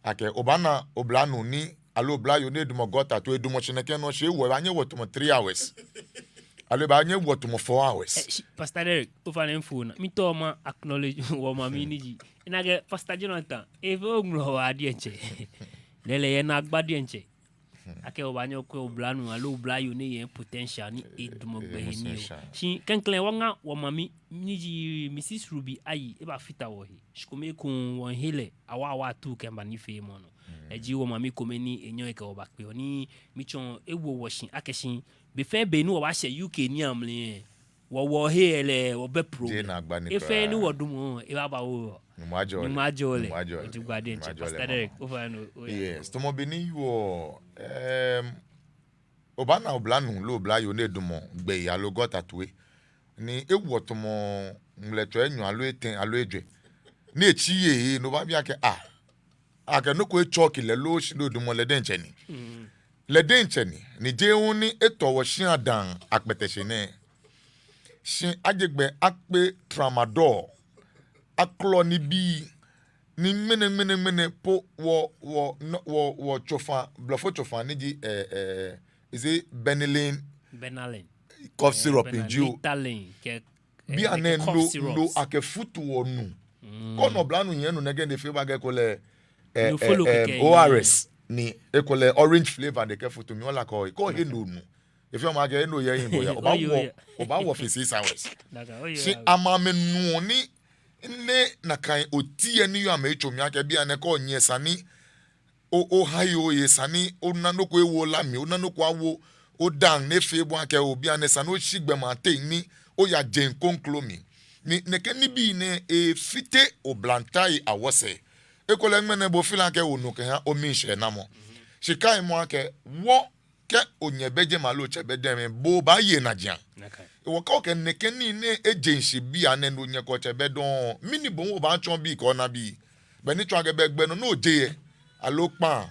akɛ obaana oblanuu ni, aloo oblayoo ni edumɔ gɔta toi, edumɔ shi nɛkɛ nɔ shi, ewo, ebaanyɛ ewo tamɔ three hours. Aloo ebaanyɛ ewo tamɔ four hours. Eh, shi, Pastor Derek, ofainɛ mifo naa. Miitao ma acknowledge wɔ mami ni ji. Ena akɛ Pastor Jonathan, efee oŋmlɔ waa diɛŋtsɛ. Lɛɛlɛŋ yɛ naagba diɛŋtsɛ. Akɛ obaanyɛ okwɛ oblanuu aloo oblayoo ni eyɛ potential ni edumɔ gbɛ he nii oo. Shi klɛŋklɛŋ wɔŋa wɔ mami ni ji Missus Ruby Ayi, ebafata wɔhe. Shi kome ekoŋŋ wɔmiihe lɛ awa awa atuu kɛmiiba nifeemɔ nɔ. Eji wɔ mami kome ni enyɔ ekɛ wɔ bakpe ɔ ni mitsɔɔ ewo wɔ shi akɛ shi be fɛɛ be ni wɔbaashɛ U K nii amli lɛ, wɔ wɔhe lɛ wɔbɛ problem. Efɛɛ ni wɔdumɔ ebaaba wɔ. Nyɔŋmɔ ajɔɔ lɛ. Nyɔŋmɔ ajɔɔ lɛ. Ojogbaŋŋ diɛŋtsɛ. Pastor Derek, ofainɛ, oya. Yes, tamɔ bɔ ni wɔ, em, obaana oblanuu loo oblayoo ni edumɔ gbɛ he aloo gɔta toi, ni ewo tamɔ ŋmlɛtsɔ enyɔ aloo etɛ aloo ejwɛ, ni etsi ehe, ni obaabi akɛ, ah, akɛ nɔ ko etsɔki lɛ loo, shi no edumɔ lɛ diɛŋtsɛ ni. Lɛ diɛŋtsɛ ni, ni jeee hu ni etɔ wɔ shia daaŋ akpɛtɛ shi nɛɛ. Shi ajie gbɛ akpe tramadol, aklɔ nibii, ni ŋmɛnɛ, ŋmɛnɛ, ŋmɛnɛ po wɔ, wɔ, nɔ, wɔ, wɔ tsofa, blɔfo tsofa ni ji, eh, eh, is it Benylin? Benylin. Cough syrup, Benylin, jio. Ritalin, kɛ bianɛ no, no akɛfutu wɔ nu. Kɛ ona oblanuu hiɛ nu nɛkɛ ni efee bɔ akɛ ekolɛ, eh, eh, O R S ni ekolɛ orange flavor ni ekɛfutu mli, ola kɔ, kɛ ohe no nu. Efeɔ mi akɛ eno yɛ ehiɛ bo ya. Obaawɔ, obaawɔ for six hours. Shi amɛ amɛnuɔ ni, ni nakai oti lɛ ni yɔɔ amɛyitso mli akɛ bianɛ kɛ onyɛ esa ni o, oha ohe, esa ni ona nɔ ko ewo ola mli, ona nɔ ko awo odaaŋ ni efee bɔ akɛ o bianɛ esa ni oshi gbɛ maŋ teŋ ni oya jeŋ kroko mli. Ni nɛkɛ nibii nɛɛ efite oblantai awɔsɛɛ. Ekolɛ ŋmɛnɛ bo feel akɛ onu kɛha omiishɛɛnamɔ. Shi kaimɔ akɛ wɔ kɛ onyɛ bɛ jɛmɛ aloo otsɛ bɛ jɛmɛ, bo obaaye najiaŋ. Hewɔ kɛ okɛ nɛkɛ nii nɛɛ eje shishi bianɛ ni onyɛ kɛ otsɛ bɛ dɔŋŋ, mɛni bo hu obaatsɔ obi kɛ ona bii? Bɛ ni tsɔɔ akɛ bɛ gbɛ nɔ ni oje lɛ, aloo kpaa,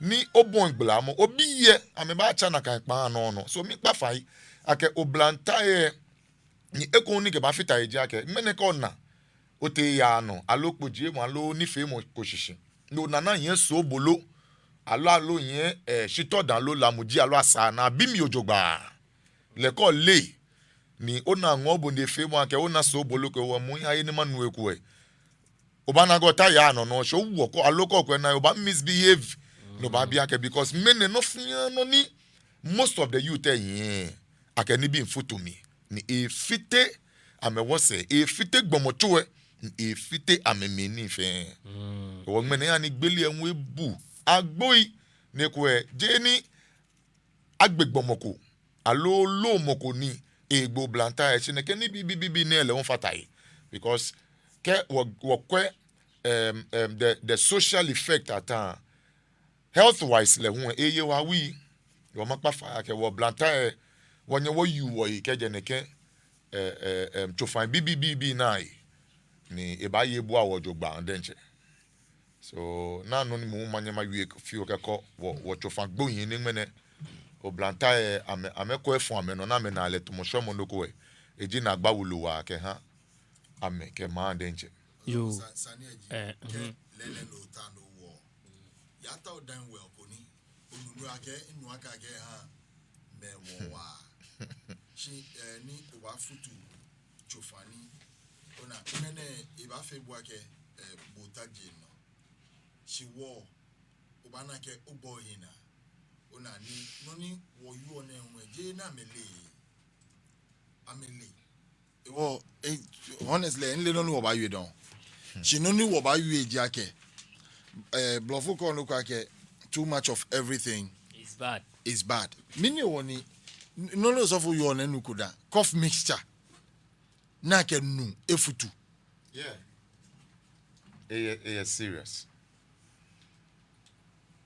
ni obɔi gblamɔ, obii lɛ amɛbaatsa nakai kpaa nɔ nɔ. So miikpa fai akɛ oblantai lɛ, ni eko ni kɛbaafata he ji akɛ ŋmɛnɛ kɛ ona otee yaa nɔ aloo kpojiemɔ aloo nifeemɔ ko shishi, ni ona ni ahiɛ soobolo, aloo, aloo hiɛ, eh, shitɔ daaŋ aloo lamuji aloo asaa ni abi mli jogbaŋŋ. Lɛ kɛ ole ni ona ŋɔɔ bo ni efee bɔ akɛ ona soobolo ko, wɔ mɔ yaa he ni manu eko lɛ, obaana akɛ ota yaa nɔ nɔ, shi owɔ kɔ, aloo kɛ okwɛ naa lɛ obaa misbehave. Ni obaabi akɛ because ŋmɛnɛ nɔ fɛɛ nɔ ni most of the youth lɛ hiɛ, akɛ nibii miifutu mli, ni efite amɛwɔsɛɛ, efite gbɔmɔtso lɛ, ni efite amɛmli nii fɛɛ. Hewɔ ŋmɛnɛ eha ni gbele lɛ hu ebu agboi, ni ekolɛ jeee ni agbe gbɔmɔ ko aloo loo mɔ ko ni egbe oblantai lɛ, shi nɛkɛ nibii bibii nɛɛ lɛ hu fata he. Because kɛ wɔ, wɔkwɛ, em, em, the, the social effect at all, health wise lɛ hu eye wɔ awui. Hewɔ miikpa fai akɛ wɔ oblantai lɛ, wɔnyɛ wɔyu wɔhe kɛjɛ nɛkɛ, eh, eh, em, tsofa bibii bibii nɛɛ ahe, ni ebaaye ebua wɔ jogbaŋŋ diɛŋtsɛ. So, naa nɔ ni mi hu manyɛ mawie fioo kɛkɔ wɔ, wɔ tsofa gbohii ni ŋmɛnɛ oblantai lɛ, amɛ, amɛkɔ efɔŋ amɛnɔ ni amɛnaa lɛ tamɔ shwɛmɔ nɔ ko lɛ, eji naagba wulu waa kɛha amɛ kɛ maŋ diɛŋtsɛ. Yoo. Sa-, sane lɛ ji, eh, kɛ, mhm, lɛɛlɛŋ no ota nɔ wɔ, yata odaŋ wɛ ko ni, onu nɔ akɛ, enu akɛ akɛha mɛi wɔ waa. Shi, eh, ni obaafutu tsofa ni, ona, ŋmɛnɛ ebaafee bo akɛ, eh, bo otaje nɔ. Shi wɔ, obaana akɛ ogbɔ ohe naa. Ona ni, nɔ ni wɔyɔɔ nɛɛ hu, jeee ni amɛle. Amɛle. Hewɔ, eh, honestly, mileee nɔ ni wɔbaawie dɔŋŋ. Shi nɔ ni wɔbaawie ji akɛ, eh, blɔfo kɛɔ nɔ ko akɛ, too much of everything is bad. Is bad. Mɛni hewɔ ni, n-, nɔ ni osɔfo yɔɔ nɛɛ nuko da, cough mixture. Ni akɛ nu efutu. Yeah. Eyɛ, eyɛ serious.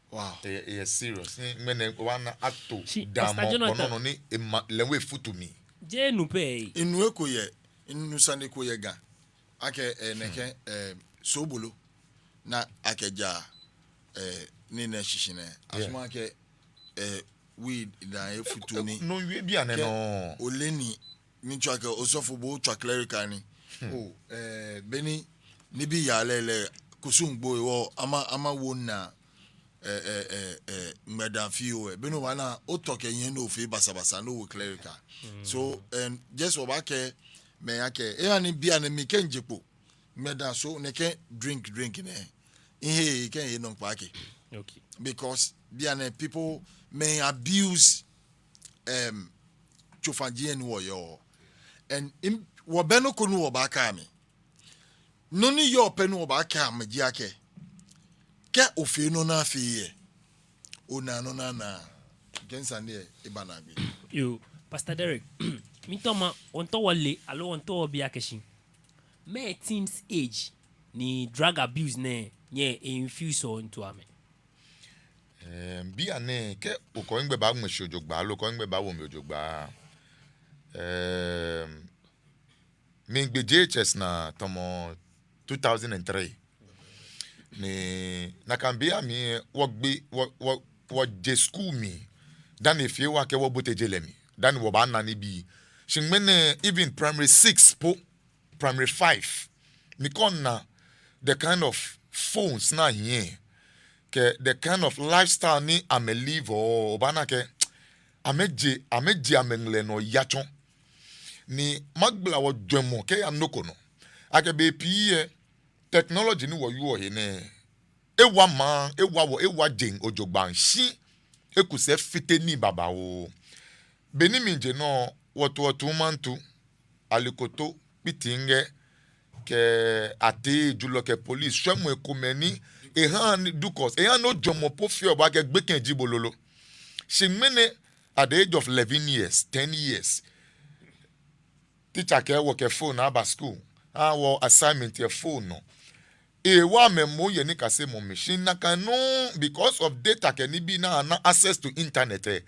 Wow. Eyɛ, eyɛ serious. Ni ŋmɛnɛ wɔna ato Shi, damɔ Pastor Jonathan. Onɔ nɔ ni ema lɛ hu efutu mli. Jeee nu pɛ. Minu eko yɛ, minu sane ko yɛ Ga. Akɛ, eh, nɛkɛ, eh, sobolo. Ni akɛja, eh, nii nɛɛ shishi nɛɛ. Yeah. Asumɔ akɛ, eh, weed ni efutu mli. No wie bianɛ nɔ. Ole nii ni tsɔɔ akɛ osɔfo bo otswa clerical nii. Hmm. Oh, eh, beni nibii yaa lɛɛlɛŋ kusum gbo hewɔ, ama, ama wo naa, eh, eh, eh, eh, ŋmɛdaa fioo, eh, beni obaana otɔ kɛ nyɛ ni ofee basabasa ni owo clerical. Hmm. So, eh, just wɔbaakɛɛ mɛi akɛ, eha ni bianɛ mikɛ miije kpo. Ŋmɛdaa so, nɛkɛ drink, drink nɛɛ. Mihe, kɛ mihe nɔ kpaake. Okay. Because bianɛ people may abuse, um, tsofa jie ni wɔyɔɔ. And im-, wɔbɛ nɔ ko ni wɔbaakɛɛ amɛ. Nɔ ni yɔɔ pɛ ni wɔbaakɛɛ amɛ ji akɛ, kɛ ofee nɔ ni afeee lɛ, onaa nɔ ni anaa. Kɛ sane lɛ eba naagbee. Yoo, Pastor Derek, miitao ma, wɔmiitao wɔle, aloo wɔmiitao wɔbi akɛ shi mɛɛ teens age ni drug abuse nɛɛ nyɛ e-infuse into amɛ? Eh, bianɛ, kɛ okɔ migbɛ baaŋmɛ shi jogbaŋŋ, aloo okɔ migbɛ baawo mli jogbaŋŋ. Eh, migbe J H S naa tamɔ two thousand and three. Ni nakai be lɛ mli lɛ, wɔgbe, wɔ, wɔ, wɔje school mli dani efee wɔ akɛ wɔbote je lɛ mli, dani wɔbaana nibii. Shi ŋmɛnɛ, even primary six po, primary five, mikɛna the kind of phones ni ahiɛ, kɛ the kind of lifestyle ni amɛ-live-ɔ, obaana akɛ amɛje, amɛje amɛŋɛlɛ nɔ ya tsɔ. Ni magbala wɔjwɛŋmɔ kɛya nɔ ko nɔ. Akɛ bei pii lɛ, technology ni wɔyɔɔ he nɛɛ, ewa maŋ, ewa wɔ, ewa jeŋ jogbaŋŋ shi eku sɛɛ efite nii babaoo. Beni mije nɔ, wɔtu, wɔtu maŋtu, Alikoto, Kpitingɛ, kɛ atee julɔ kɛ police, shwɛmɔi komɛi ni, ehaa ni dukɔs, ehaa ni ojwɛŋmɔ po feɔ bo akɛ gbekɛ ji bo lolo. Shi ŋmɛnɛ, at the age of eleven years, ten years, teacher kɛɛ wɔ kɛ phone aba school, aha wɔ assignment yɛ phone nɔ. Ewa amɛ moŋ yɛ nikasemɔ mli, shi nakai nɔŋŋ, because of data kɛ nibii ni ana access to internet lɛ,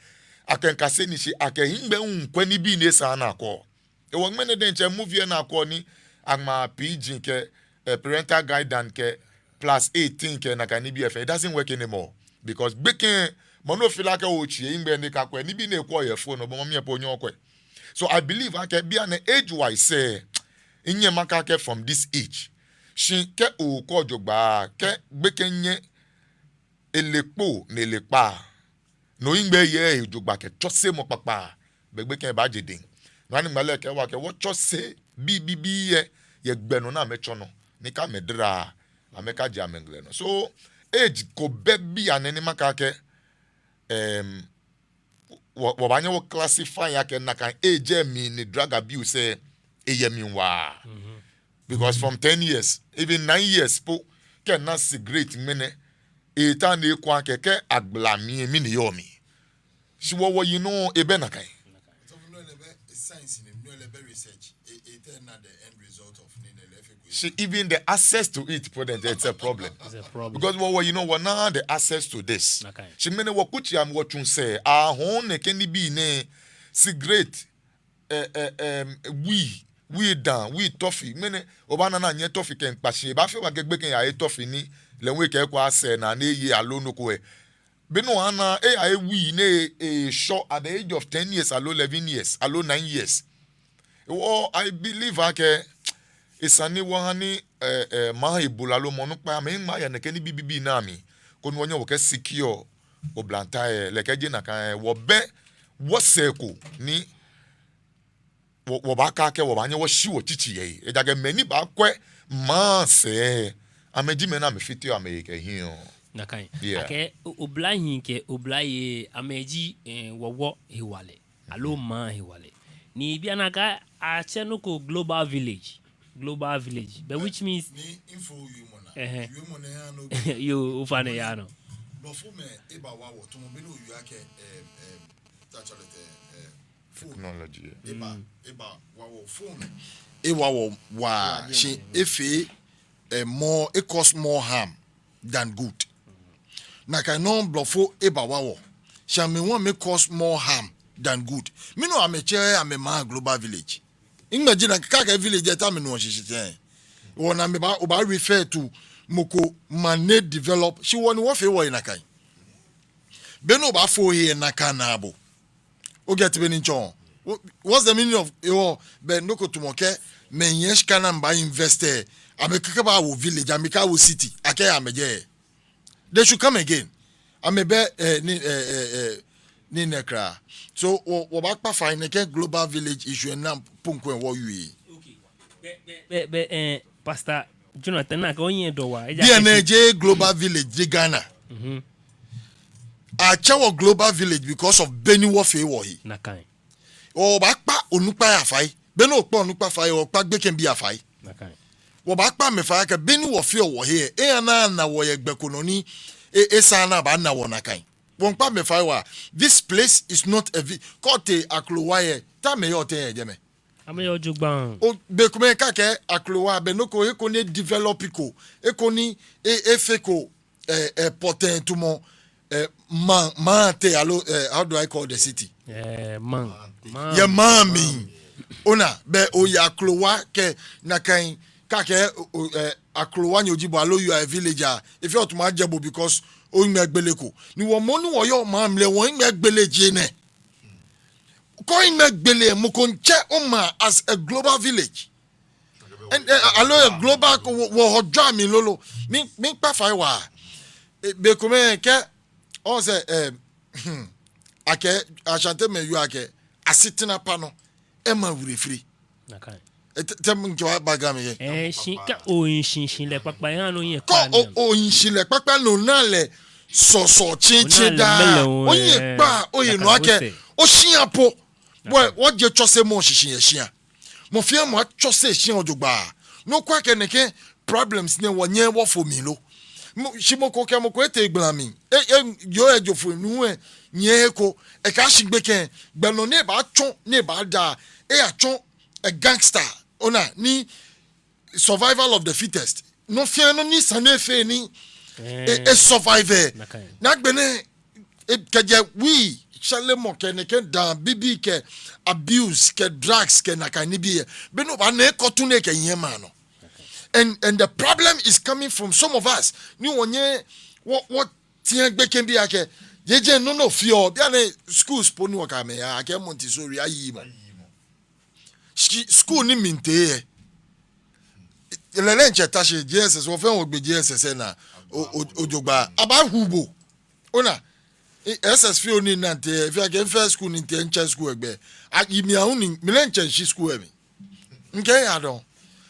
akɛmiikase nii shi akɛhiŋmɛi hu miikwɛ nibii ni esaaa ni akwɛɔ. Hewɔ ŋmɛnɛ diɛŋtsɛ movie lɛ ni akwɛɔ ni aŋma pidgin kɛ, eh, parental guidance kɛ plus eighteen kɛ nakai nibii lɛ fɛɛ, it doesn't work anymore. Because gbekɛ, mɔ ni ofee lɛ akɛ otsi ehiŋmɛi ni ekakwɛ nibii ni ekwɛɔ yɛ phone nɔ, bo mɔ mli lɛ po onyɛŋ okwɛ. So I believe akɛ bianɛ age-wise lɛ, minyɛŋ makɛɛ akɛ from this age. Shi kɛ okwɛɔ jogbaŋŋ, kɛ gbekɛ nyɛ ele kpo ni ele kpaa, ni ohiŋmɛi yɛ ehe jogbaŋŋ kɛ tsɔsemɔ kpakpa, belɛ gbekɛ lɛ baaje dɛŋ. No hewɔ ni ŋmalɛ lɛ kɛɛ wɔ akɛ wɔtsɔse bii bibii lɛ yɛ gbɛ nɔ ni amɛtsɔ nɔ, ni kɛ amɛdara, amɛkaje amɛŋɛlɛ nɔ. So age ko bɛ bianɛ ni makɛɛ akɛ, em, wɔ, wɔbaanyɛ wɔ-classify akɛ nakai age lɛ mli ni drug abuse lɛ eyɛ mli waa. Mhm. Because from ten years, even nine years po, kɛ ona cigarette ŋmɛnɛ, eetao ni ekwɛ akɛ kɛ agbala mli lɛ mɛni yɔɔ mli. Shi wɔ, wɔyinɔ lɛ ebɛ nakai. Science ni, no lɛ bɛ research. E, e, tell na the end result of ni, ni lɛ fee ko. Shi even the access to it, po then it's a problem. It's a problem. Because wɔ, wɔyinɔ, wɔnaaa the access to this. Nakai. Shi ŋmɛnɛ wɔkutsei amli wɔtsuɔ sɛɛ, ahɔɔ nɛkɛ nibii nɛɛ, cigarette, eh, eh, em, wii, wii daa, wii tɔfi. Ŋmɛnɛ, obaana ni anyɛ tɔfi kɛmiikpa shi, ebaafee wɔ akɛ gbekɛ yahe tɔfi ni lɛ hu ekɛɛ ekwɛɔ sɛɛ naa ni eye aloo nɔ ko lɛ. Be nɔ ana, eyahe wii ni e, eshɔ at the age of ten years, aloo eleven years, aloo nine years. Hewɔ, I believe akɛ, esa ni wɔha ni, eh, eh, maŋ he bulɔi aloo mɔ nukpai amɛhiŋmɛi aya nɛkɛ nibii bibii nɛɛ amli, koni wɔnyɛ wɔkɛ-secure oblahii lɛ, kɛjɛ nakai lɛ, wɔbɛ wɔsɛɛ ko ni wɔ, wɔbaakɛɛ akɛ wɔbaanyɛ wɔshi wɔtsitsi yɛ he. Ejaakɛ mɛi ni baakwɛ maŋ sɛɛ, amɛji mɛi ni amɛfiteɔ amɛhe kɛhiɛɔ. Nakai. Yeah. Akɛ o-, oblahii kɛ oblayei amɛji, eh, wɔwɔ hewalɛ. Aloo maŋ hewalɛ. Ni bianɛ akɛ atsɛ nɔ ko global village. Global village. But which means Ni info wiemɔ naa. Ɛhɛ. Wiemɔ naa ya no. Yoo, ofainɛ ya nɔ. Blɔfomɛi eba wa wɔ, tamɔ bɔ ni oyɔɔ akɛ, eh, eh, ta chale te, eh, phone. Technology, yeah. Eba, eba wa wɔ phone. Ewa wɔ waa, shi efee, eh, more, e cause more harm than good. Nakai nɔŋŋ blɔfo eba wa wɔ, shi amɛhu amɛ cause more harm than good. Mɛni hewɔ amɛtsɛɛɛ amɛmaŋ global village? Ŋmɛji nakai, kɛ akɛɛ village lɛ, ta mɛni hewɔ shishi tɛŋŋ? Wɔna amɛba, obaa refer to mɔ ko maŋ ni develop, shi wɔ ni wɔfee wɔhe nakai. Be ni obaafo ohe nakai naa bo. O get bɔ ni mitsɔɔ? Wha-, what's the meaning of, eh, oh, be nɔ ko tamɔ akɛ mɛi yɛ shika ni amɛbaa invest lɛ, amɛkɛɛ akɛ baawo village, amɛkɛɛ awo city, akɛ amɛjɛ. They should come again. Amɛbɛ, eh, nii, eh, eh, eh, nii nɛɛ kwraa. So, wɔ, wɔbaakpa fai nɛkɛ global village issue lɛ naa po ŋkwɛ wɔwie. Okay. Be, be, be, eh, Pastor Jonathan, nakai ohiɛ dɔ waa. Bianɛ jeee global village ji Ghana. Mhm. Atsɛ wɔ global village because of bɔ ni wɔfee wɔhe. Nakai. Obaakpa onukpai afai. Be ni okpa onukpa fai, okpa gbekɛbii afai. Nakai. Wɔbaakpa amɛ fai akɛ bɔ ni wɔfeɔ wɔhe lɛ, eya ni ana wɔ yɛ gbɛ ko nɔ ni, e, esaaa ni abaana wɔ nakai. Wɔmiikpa amɛ fai waa. This place is not a vi-, kɛ otee Aklowa lɛ, ta mɛi yɔɔ tɛŋŋ yɛ jɛmɛ? Amɛyɔɔ jogbaŋŋ. O, bei komɛi kɛ akɛɛ Aklowa, be nɔ ko, eko ni develop ko, eko ni e, efee ko, eh, eh, pɔtɛɛ tamɔ, eh, maŋ, maŋ tee aloo, eh, how do I call the city? Eh, maŋ. Maŋ. Yɛ maŋ mli. Ona, be oyɛ Aklowa kɛ nakai, kɛ akɛɛ, o, o, eh, Aklowanyo ji bo aloo you are a villager, efeɔ tamɔ ajɛ bo because ohiŋmɛi gbele ko. Ni wɔ mɔ ni wɔyɔɔ maŋ mli lɛ, wɔhiŋmɛi gbele ji enɛ. Kɛ ohiŋmɛi gbele, mɔ ko miitsɛ omaŋ as a global village. And, eh, aloo a global ko wɔ, wɔhɔ jwaa mli lolo. Mi, miikpa fai waa. Eh, bei komɛi kɛ, ɔɔ sɛ, eh, akɛ, Ashantemɛi wieɔ akɛ, asetena pa nɔ, ema werɛ firi. Nakai. Eh, te, te miŋkɛ wɔ aba Ga mli yɛ. Eh, shi kɛ ohi shihilɛ kpakpa, ehaa ni ohiɛ kpa. Kɛ o, ohi shihilɛ kpakpa ni ona lɛ sɔsɔ tsɛtsɛ daa. Ona lɛ mɛlɛ o, ohiɛ kpa, eh, ohiɛ nɔ akɛ, oshiaŋ po. Nakai. Wɔ, wɔje tsɔsemɔ shishi yɛ shia. Mɔ fɛɛ mɔ atsɔse eshia jogbaŋŋ. Ni okwɛ akɛ nɛkɛ problems nɛɛ wɔnyɛɛɛ wɔfo mli lo. Mɔ, shi mɔ ko kɛ mɔ ko etee gbala mli. E, e, yoo ejo foi nuu lɛ, nyɛ eko, ekɛɛ shi gbekɛ, gbɛ nɔ ni ebaatsɔ, ni ebaada, eyatsɔ, e gangster, ona, ni survival of the fittest. Nɔ fɛɛ nɔ ni sa ni efee ni, e, eh, e survive. Nakai. Ni agbɛnɛ, e, kɛjɛ wii, shale mɔ kɛ nɛkɛ daa bibii kɛ abuse kɛ drugs kɛ nakai nibii lɛ. Be ni obaana ekɔ tu ni ekɛnyiɛ maŋ nɔ. And, and the problem is coming from some of us. Ni wɔnyɛ, wɔ, wɔteŋ gbekɛbii akɛ, yɛ jɛi nɔ nɔ fioo. Bianɛ schools po ni wɔkɛ amɛ yaa, akɛ Montessori ayi mɔ. Shi, school ni miitee lɛ. Lɛlɛ ntsɛ ta shi J S S, wɔfɛɛ wɔgbe J S S lɛ naa. O, o, ojogbaŋŋ. Abaahu bo. Ona, e, S S fioo ni minaa mitee, efee akɛ mifee school ni mitee, mitsɛ school lɛ gbɛi. A, yi mi ahu ni, mi lɛ ntsɛ mishi school lɛ mli. Mikɛɛ ya dɔŋŋ.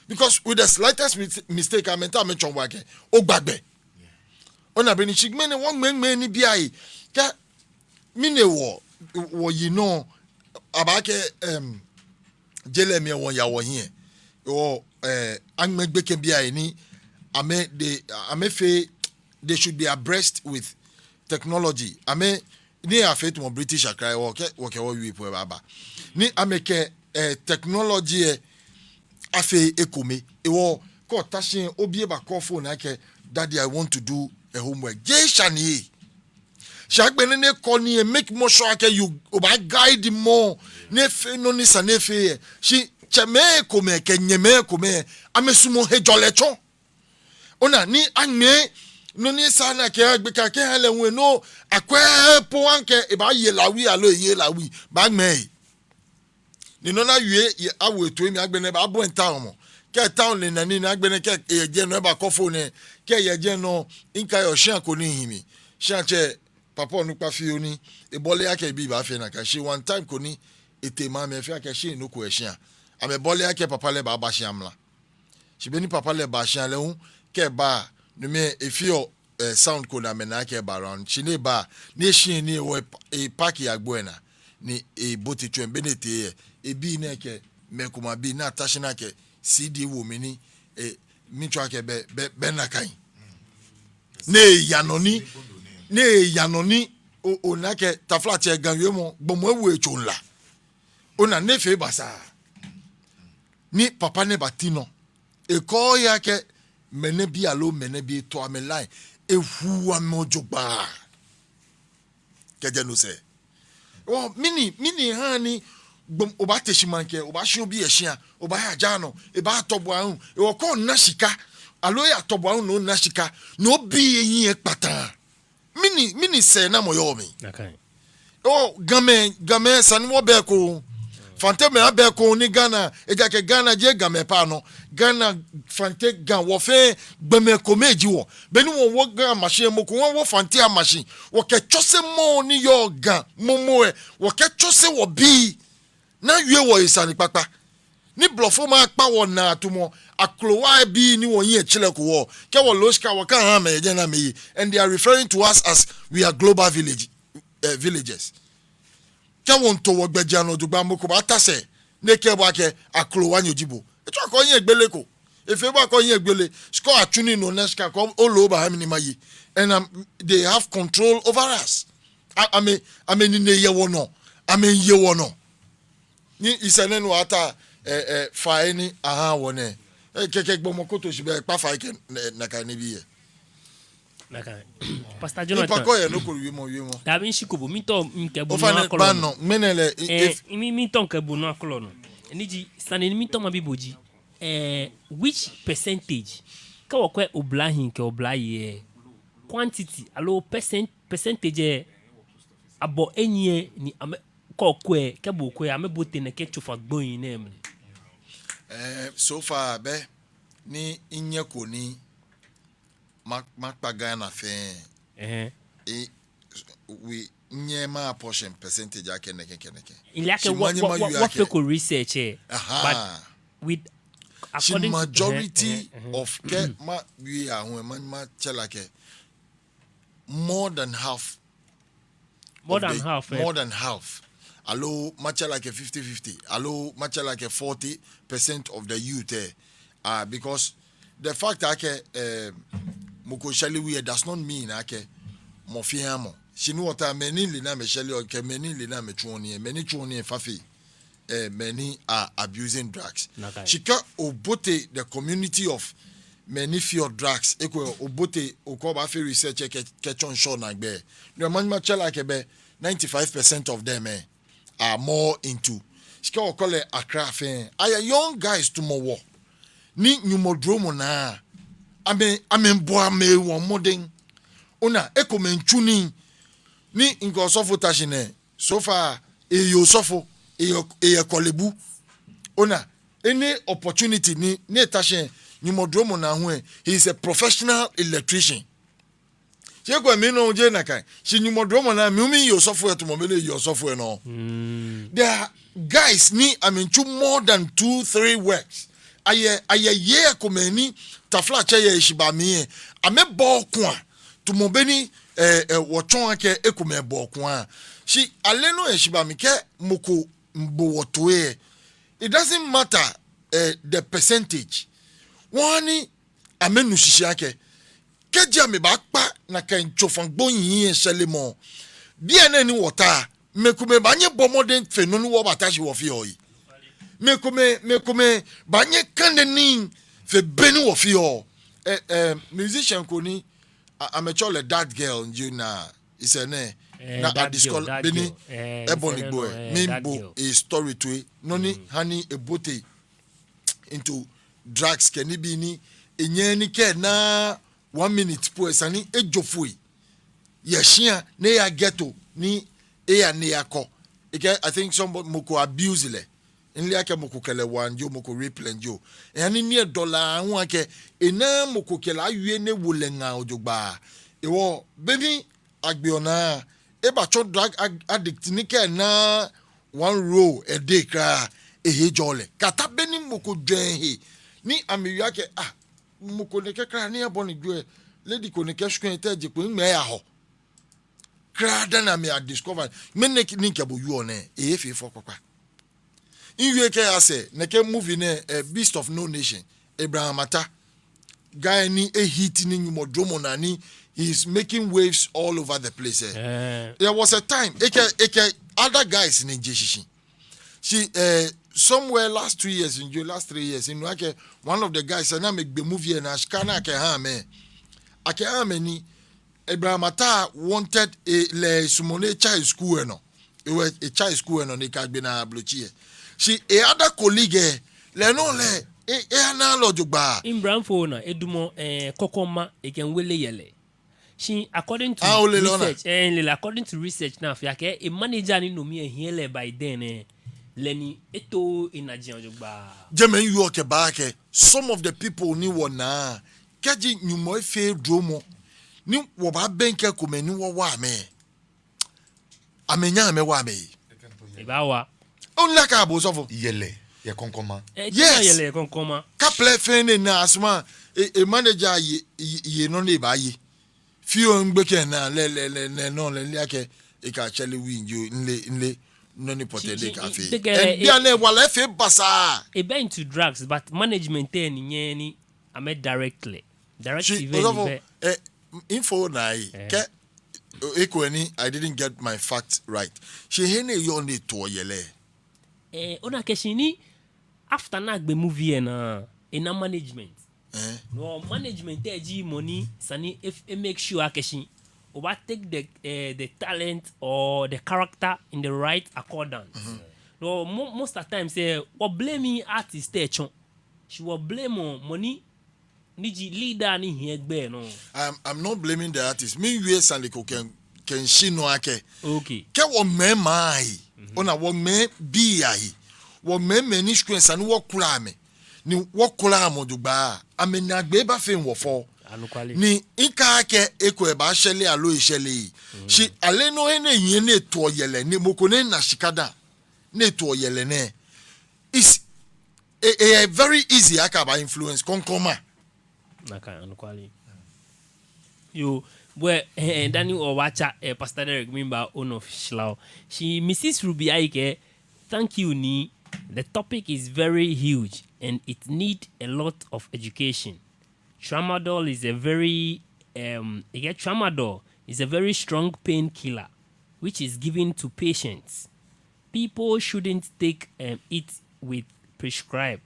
Because with the slightest mis-, mistake, amɛta amɛtsɔɔ bo akɛ, ogba gbɛ. Ona bɔ ni shi ŋmɛnɛ wɔŋmɛŋmɛ nibii ahe. Kɛ, mɛni hewɔ, wɔyi nɔ, abaakɛɛ, em, je lɛ mli lɛ wɔya wɔhiɛ. Wɔ, eh, aŋmɛ gbekɛbii ahe ni, amɛ, they, amɛfee, they should be abreast with technology. Amɛ, ni afee tamɔ British akra, wɔkɛ, wɔkɛ wɔwie po lɛ baaba. Ni amɛkɛ, eh, technology lɛ afee ekome. Hewɔ, kɛ ota shi lɛ, obi lɛ baacall phone akɛ, "Daddy, I want to do a homework." Jeee esha ni ehe. Shi agbɛnɛ ni ekɔ nii lɛ, make more sure akɛ you, obaa guide more. Ni efee nɔ ni sa ni efee lɛ. Shi tsɛmɛi komɛi kɛ nyɛmɛi komɛi, amɛsumɔɔ hejɔlɛ tsɔ. Ona ni aŋmɛɛ nɔ ni sa ni akɛ gbekɛ kɛha lɛ hu lɛ, no akwɛ po akɛ ebaaye Lawii aloo eyeee Lawii, baaŋmɛɛ ehe. Ni nɔ ni awie lɛ awo etoi mli, agbɛnɛ baabɔi town mɔ. Kɛ town lɛ na nii ni agbɛnɛ kɛ eyɛ jɛi nɔ ebaacall phone lɛ. Kɛ eyɛ jɛi nɔ, mikaiɔ shia ko ni mihi mli. Shiatsɛ papa onukpa fioo ni ebɔle akɛ ebi baafee nakai. Shi one time ko ni etee maŋ mli, efee akɛ shi nɔ ko yɛ shia. Amɛbɔle akɛ papa lɛ baaba shia mla. Shi be ni papa lɛ ba shia lɛ hu, kɛ eba, no mli lɛ efeɔ eh, sound ko ni amɛna akɛ eba around. Shi ni eba, ni eshi ni ewɔ, e park yɛ agbo lɛ naa. Ni ebote tsu lɛ, be ni etee lɛ, ebii nɛɛ kɛ mɛi komɛi abii ni ata shi ni akɛ C D wo mli ni, eh, miitsɔɔ akɛ bɛ, bɛ, bɛ nakai. Ni eya nɔ ni, ni eya nɔ ni, o, ona akɛ taflatsɛ Ga wiemɔ, gbɔmɔ ewo etso ŋla. Ona ni efee basaa. Ni papa nɛɛ bati nɔ. Ekɔ ya akɛ mɛnɛ bi aloo mɛnɛ bi, etɔ amɛ line. Ehu amɛ jogbaŋŋ. Kɛjɛ no sɛɛ. Ɔ, mɛni, mɛni ha ni gbɔmɔ, obaate shi maŋkɛ, obaashi obi yɛ shia, obaaya jara nɔ, ebaatɔ bo ahu, ewɔ kɔ na shika, aloo eyatɔ bo ahu ni ona shika, ni obi eyi ekpata. Mɛni, mɛni sɛɛnamɔ yɔɔ mli? Nakai. Ɔ, Gamɛi, Gamɛi, esa ni wɔbɛ eko. Fantemɛi abɛ eko ni Ghana, ejaakɛ Ghana jeee Gamɛi pɛ anɔ. Ghana, Fante, Ga, wɔ fɛɛ gbɔmɛi komɛi ji wɔ. Be ni wɔwo Ga amashie, mɔ ko ŋɔɔ awo Fante amashie. Wɔkɛtsɔse mɔ ni yɔɔ Ga momo lɛ. Wɔkɛtsɔse wɔbii. Ni awie wɔhe sane kpakpa. Ni blɔfomɛi akpa wɔnaa atumɔ, akrowa bii ni wɔnyiɛ tsilɛ ko wɔ. Kɛ wɔloo shika wɔkɛha amɛ yɛ jɛmɛ ni amɛye. And they are referring to us as we are global village, eh, villagers. Kɛ wɔmiito wɔgbɛjianɔ jogbaŋŋ, mɔ ko baata sɛɛ, ni ekɛɛ bo akɛ akrowanyo ji bo. Etsɔɔ akɛ onyiɛ gbele ko. Efee bo akɛ onyiɛ gbele. Shi kɛ atsu nii ni ona shika ko, oloo obaha mi ni maye. And, um, they have control over us. A, amɛ, amɛnine yɛ wɔnɔ. Amɛye wɔnɔ. Ni esɛɛ nɛɛ ni wɔta, eh, eh, fai ni aha wɔ nɛɛ. Eh, kɛkɛ gbɔmɔ ko to shi bɛ kpa fai kɛ, eh, nakai nibii lɛ. Nakai. Pastor Jonathan. Nipa ko yɛ nɔ ko wiemɔ, wiemɔ. Dabi, nshi ko bo, miitao mikɛ bo nɔ akɔlɔ nɔ. Ŋmɛnɛ lɛ, eh, mi, miitao mikɛ bo nɔ akɔlɔ nɔ. Ni ji, sane ni miitao mabi bo ji, eh, which percentage? Kɛ wɔkwɛ oblahii kɛ oblayei, quantity, aloo percent, percentage, eh, abɔ enyiɛ ni amɛ kɛ okwɛ, kɛ bo okwɛ, amɛbote nɛkɛ tsofa gbonyo nɛɛ mli? Eh, so far, bɛ, ni minyɛko ni ma, makpa Ghana fɛɛ. Ɛhɛɛ. E, we, minyɛɛɛ ma apportion percentage akɛ nɛkɛ, kɛ nɛkɛ. Mile akɛ wɔ, wɔ, wɔ, wɔfeko research lɛ. Aha. But with, shi according to, majority, ɛhɛɛ, ɛhɛɛ, ɛhɛɛ, of kɛ mawie ahu lɛ, ma, matsɛ lɛ akɛ more than half. More than half, eh? More than half. Aloo matsɛ lɛ akɛ fifty fifty. Aloo matsɛ lɛ akɛ forty percent of the youth, eh. Ah, because the fact akɛ, eh, mɔ ko shɛreɔ wie does not mean akɛ mɔ fɛɛ mɔ. Shi ni wɔta mɛi ni le ni amɛshɛreɔ kɛ mɛi ni le ni amɛtsuɔ nii, mɛi ni tsuɔ nii fa fe, eh, mɛi ni are abusing drugs. Nakai. Shi kɛ obote the community of mɛi ni feɔ drugs, ekolɛ obote, okɔ obaafee research kɛ, kɛtsɔ ŋshɔ naagbee. No manyɛ matsɛ lɛ akɛ bɛ ninety-five percent of them, eh, are more into. Shi kɛ okɔ lɛ Accra fɛɛ, ayɛ young guys tamɔ wɔ. Ni Nyɔŋmɔ dromɔ naa, amɛ, amɛbɔ amɛhe mɔdɛŋ. Ona, ekomɛi miitsu nii, ni mikɛ osɔfo ta shi nɛɛ, so far, eyɛ osɔfo, eyɛ, eyɛ kɔlebu. Ona, any opportunity ni, ni eta shi, Nyɔŋmɔ dromɔ naa hu lɛ, he is a professional electrician. Shi ekolɛ mi nɔŋŋ jeee nakai. Shi Nyɔŋmɔ dromɔ naa, mi hu miyɛ osɔfo lɛ tamɔ bɔ ni eyɛ osɔfo lɛ nɔ. Mm. There are guys ni amɛmiitsu more than two, three works. Ayɛ, ayɛ yei komɛi ni taflatsɛ yɛ heshibaa mli lɛ, amɛbɔɔɔ kua tamɔ bɔ ni, eh, eh, wɔtsɔɔ akɛ ekomɛi bɔɔ kua. Shi ale nɔ yɛ heshibaa mli, kɛ mɔ ko miibo wɔ toi lɛ, it doesn't matter, eh, the percentage. Wɔha ni amɛnu shishi akɛ, kɛji amɛbaakpa nakai tsofa gbonyo lɛ shɛremɔ, bianɛ ni wɔta, mɛi komɛi baanyɛ abɔ mɔdɛŋ fe nɔ ni wɔbaata shi wɔfeɔ lɛ. Mɛi komɛi, mɛi komɛi baanyɛ akane nii fe bɔ ni wɔfeɔ. Eh, eh, musician ko ni, a, amɛtsɛɔ lɛ That Girl, you know, is her name. Eh, na That Girl, adiscover That bɔ ni Girl. Eh, ebɔ ni egbo lɛ. Eh, That Girl. Miibo e story toi. Nɔ ni, mm, ha ni ebote into drugs kɛ nibii ni enyɛɛɛ ni kɛ ena one minute po lɛ esa ni ejo foi yɛ shia ni eya ghetto ni eya ni eyakɔ. Ekɛɛ, I think somebody, mɔ ko abuse lɛ. Mile akɛ mɔ ko kɛ lɛ wa jio, mɔ ko rape lɛ jio. Eha ni nii lɛ dɔla aahu akɛ enaaa mɔ ko kɛ lɛ awie ni ewo lɛ ŋaa jogbaŋŋ. Hewɔ beni agbeɔ naa, ebatsɔ drug ad-, addict ni kɛ ena one roll a day kwraa, ehe jɔɔ lɛ. Kɛta beni mɔ ko jwɛŋ ehe, ni amɛwie akɛ, ah, mɔ ko nɛkɛ kwraa ni ebɔ ni egbo lɛ, Lady ko ni kɛ shikpɔŋ etɛ je kpo, ŋmɛnɛ eya hɔ. Kwraa dani amɛya discover. Ŋmɛnɛ nɛkɛ ni mikɛ bo wieɔ nɛɛ, efeɔ fɔ kpakpa. Miwie kɛya sɛɛ, nɛkɛ movie nɛɛ, eh, Beast of No Nation, Abraham Attah. Guy ni e-hit ni Nyɔŋmɔ dromɔ naa ni, he is making waves all over the place, eh. Eh. There was a time, ekɛ, ekɛ other guys ni je shishi. Shi, eh, somewhere last two years, in June, last three years, minu akɛ one of the guys, ni amɛgbe movie lɛ naa, shika ni akɛha amɛ. Akɛha amɛ ni Abraham Attah wanted e, lɛ esumɔɔ ni etsa school lɛ nɔ. Ewie, etsa school lɛ nɔ ni ekagbe naa ablotsiri lɛ. Shi e-other colleague lɛ, lɛ nɔŋŋ lɛ, e, enaaa lɛ jogbaŋŋ. Mibranfo naa, edumɔ, eh, kɔkɔma, ekɛ wele yɛlɛ. Shi according to, ah, ole lɛ ona, research, eh, lɛ, according to research ni afee akɛ, e-manager ni no mli ehiɛ lɛ by then, eh, lɛ ni eto enajiaŋ jogbaŋŋ. Jɛmɛ miwieɔ kɛba akɛ, some of the people ni wɔnaa, kɛji Nyɔŋmɔ efee dromɔ, ni wɔbaabɛŋkɛ komɛi ni wɔwa amɛ. Amɛnyɛŋ amɛwa amɛhe. Ebaawa. Ole akɛ abo osɔfo. Yɛlɛ yɛ kɔŋkɔŋma. Eh, yes. Yɛlɛ yɛ kɔŋkɔŋma. Kaplɛ fɛɛ ni na asuma, e, e-manager ye, ye, ye nɔ ni ebaaye. Fioo ŋgbekɛ naa lɛ, lɛ, lɛ, lɛ, nɔ lɛ, lɛ akɛ, ekɛ Charlie Win jo, nle, nle, nɔ ni pɔtɛɛ ni ekafee. And bianɛ ewala efee basaa. Ebɛ into drugs, but management lɛ ni nyɛ ni amɛ direct lɛ. Direct event osɔfo, bɛ. Eh, info naa yi. Eh. Kɛ, eko ni, I didn't get my facts right. Shi he ni eyɔɔ ni etoɔ yɛlɛ. Eh, ona akɛ shi ni, after ni agbe movie lɛ naa, ena management. Eh. No management lɛ ji mɔ ni, esa ni e, e-make sure akɛ shi obaa take the, eh, the talent or the character in the right accordance. No, mo, most of the times, eh, wɔ-blame artist lɛ tsɔ. Shi wɔ-blame mɔ, mɔ ni, ni ji leader ni hiɛ gbɛ nɔ. I'm, I'm not blaming the artist. Miwieɔ sane ko kɛ, kɛ mishi nɔ akɛ. Okay. Kɛ wɔŋmɛɛ maŋ ahe. Ona wɔŋmɛɛ bii ahe. Wɔŋmɛɛ mɛi ni shikpɔŋ esa ni wɔkula amɛ. Ni wɔkula amɛ jogbaŋŋ. Amɛnaagbee baafee wɔ fɛo. Anɔkwale. Ni mikɛɛɛ akɛ eko lɛ baashɛre aloo eshɛreee. Shi ale nɔ he ni ehiɛ ni etoɔ yɛlɛ ni mɔ ko ni na shika da ni etoɔ yɛlɛ nɛɛ. Is, e, e, very easy akɛ abaa-influence kɔŋkɔŋma. Nakai, anɔkwale. Yoo, bɔ, eh, eh, dani wɔbaatsa, eh, Pastor Derek miiba onɔ shilao. Shi Missus Ruby Ayike, thank you ni. The topic is very huge and it need a lot of education. Tramadol is a very, um, ekɛɛ tramadol is a very strong painkiller which is given to patients. People shouldn't take, um, it with prescribe.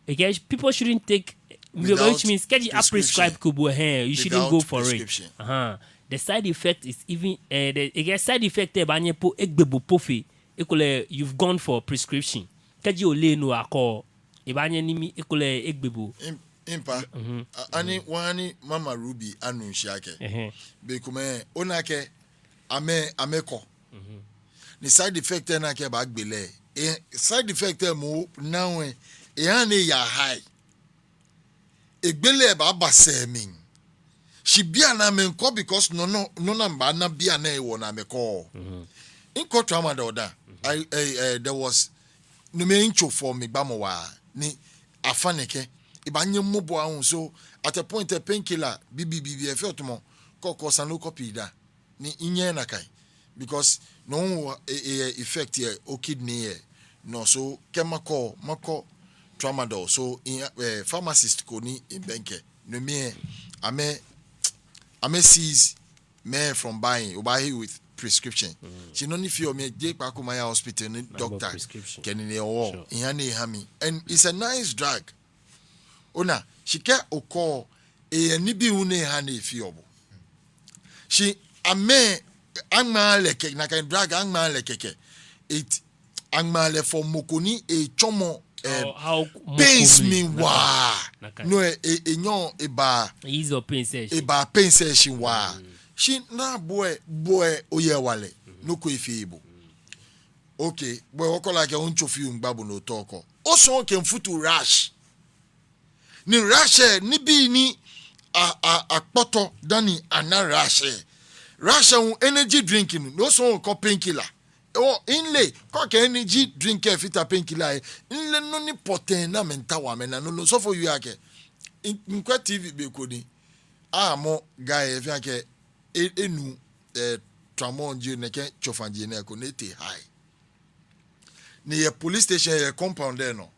Ekɛɛ people shouldn't take, without, which means kɛji a-prescribe prescription. Kɛ bo hɛɛ, you shouldn't go for it. Without prescription. Uh-huh. The side effect is even, eh, the, ekɛɛ side effect lɛ baanyɛ po egbe bo po fe. Ekolɛ you've gone for prescription. Kɛji oleee nɔ akɔ, ebaanyɛ ni mi, ekolɛ egbe bo. Im-, impa. Mhm. A-, ani, mhm, wɔ ani Mama Ruby anu shishi akɛ. Ɛhɛɛ. Bei komɛi, ona akɛ, amɛ, amɛkɔ. Mhm. Ni side effect lɛ ni akɛbaagbe lɛ. E, side effect lɛ moŋ, now, eh, ehaa ni eyaa high. Egbele lɛ baaba sɛɛ mli. Shi bianɛ amɛmiikɔ because nɔ, nɔ, nɔ ni amɛbaana bianɛ hewɔ ni amɛkɔɔ. Mhm. Mikɔ tramadol da. Mhm. I, eh, eh, there was, no mli mitso fɔ mi gbamɔ waa ni afa nɛkɛ. Ebaanyɛ mɔbɔ ahu so at a point lɛ painkiller bibii bibii efee otumɔ kɔkɔ sane ko pii da. Ni minyɛɛɛ nakai. Because no hu e, e, effect yɛ o-kidney lɛ nɔ. So kɛ makɔ, makɔ tramadol. So in, eh, pharmacist ko ni mibɛŋkɛ. No mli lɛ, amɛ, amɛ-seize mɛi from buying. Obaahe with prescription. Mm. Shi nɔ ni feɔ mi lɛ, jeee kpaako maya hospital ni doctor kɛ nine ɔwɔ. Sure. Miha ni eha mi. And it's a nice drug. Ona, shi kɛ okɔ, eyɛ nibii hu ni ehaa ni efeɔ bo. Shi amɛ, aŋmaaa lɛ kɛ, nakai drug aŋmaaa lɛ kɛkɛ. It, aŋmaa lɛ for mɔ ko ni etsɔmɔ, eh, pains mli waa. No, eh, eh, enyɔ, ebaa, ebaa pains lɛ shi waa. Mm. Shi naa bo lɛ, bo lɛ, oyɛ hewalɛ. Mm. Nɔ ko efeee bo. Mm. Okay, bo lɛ okɔ lɛ akɛ otso fioo miigba bo ni otɔ okɔ. Osɔŋ kɛ mifutu rash. Ni rash lɛ, nibii ni a, a, akpɔtɔ dani ana rash lɛ. Rash lɛ hu energy drink ni, no sɔŋŋ okɔ painkiller. Ewɔ, mile, kɛ okɛ energy drink lɛ fata painkiller he, mile nɔ ni pɔtɛɛ ni amɛmiitao amɛna. No nɔ osɔfo wie akɛ. Mi, mikwɛ T V be ko ni. Amɔ guy lɛ, efee akɛ e- enu, eh, tramɔ ji nɛkɛ tsofa ji nɛɛ ko ni etee high. Ni yɛ police station yɛ compound lɛ nɔ.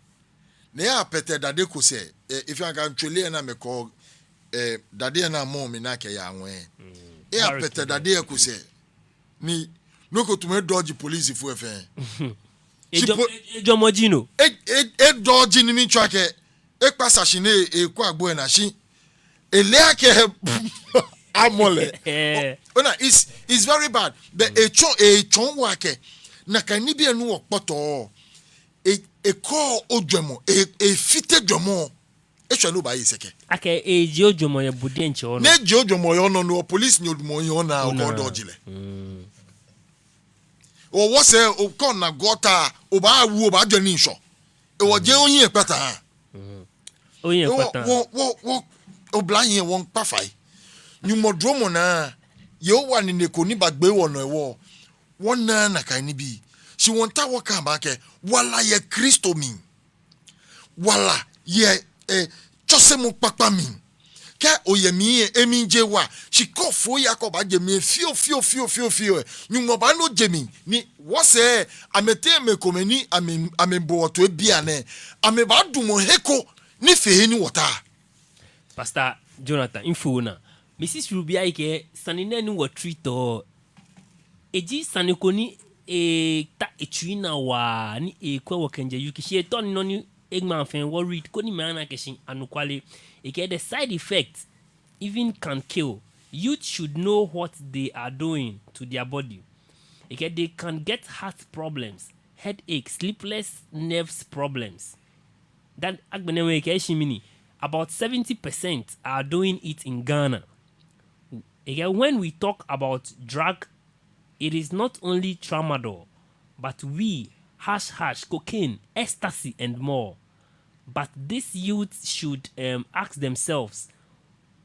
Ni eyapɛtɛ dade ko sɛɛ, eh, efee akɛ ŋtsɔlɛ lɛ ni amɛkɔ, eh, dade lɛ ni amɔ mli ni akɛya ŋwɛi. Eyapɛtɛ dade lɛ ko sɛɛ. Ni nɔ ko tamɔ edodge policefoi lɛ fɛɛ. Shi ejɔ- po- ejɔɔmɔ ji no. E- e- edodge ni mitsɔɔ akɛ ekpasa shi ni eku agbo lɛ naa shi. Ele akɛ amɔ lɛ. Ona, it's, it's very bad. But etsɔɔ, etsɔɔ wɔ akɛ nakai nibii lɛ ni wɔkpɔtɔɔ, e- ekɔɔ ojwɛŋmɔ, e- efite jwɛŋmɔ. Eshwɛ ni obaaye sɛkɛ. Akɛ ejie ojwɛŋmɔ yɛ bo diɛŋtsɛ onɔ. Ni ejie ojwɛŋmɔ yɛ onɔ, ni policenyo damɔ ohiɛ ona, okɛdodge lɛ. Wɔ wɔsɛɛ, okɔ na gutter, obaawu, obaajwɛŋ ni ŋshɔ. Ewɔ jeee ohiɛ kpataa. Ohiɛ kpataa. Wɔ, wɔ, wɔ, oblahii lɛ, wɔmiikpa fai. Nyɔŋmɔ duromɔ naa, Yehowa nine ko ni bagbe wɔnɔ lɛ, wɔ, wɔnaaa nakai nibii. Shi wɔmiitao wɔkɛɛ akɛ wala yɛ Kristo mli. Wala yɛ, eh, tsɔsemɔ kpakpa mli. Kɛ oyɛ mli lɛ, emli jeee wa. Shi kɛ ofo oya kɛ obaaje mli lɛ fioo, fioo, fioo, fioo, fioo lɛ, Nyɔŋmɔ baanu oje mli. Ni wɔsɛɛ, amɛteŋ mɛi komɛi ni amɛ, amɛbo wɔ toi bianɛ, amɛbaadamɔ he ko ni fe he ni wɔtaaa. Pastor Jonathan, mifo naa. Misisi Ruby ayi kɛ sane nɛɛ ni wɔ treat-ɔ, eji sane ko ni eta etsui naa waa ni ekwɛɔ wɔ kɛjɛ U K. Shi etɔ nɔ ni eŋma fɛɛ wɔ read koni mɛi ana akɛ shi anɔkwale. Ekɛɛ the side effect even can kill. Youth should know what they are doing to their body. Ekɛɛ they can get heart problems, headache, sleepless nerves problems. That agbɛnɛ wɛ ekɛɛ shi mɛni, about seventy percent are doing it in Ghana. Ekɛɛ when we talk about drug, it is not only tramadol, but weed, hash hash, cocaine, ecstasy and more. But these youths should, um, ask themselves,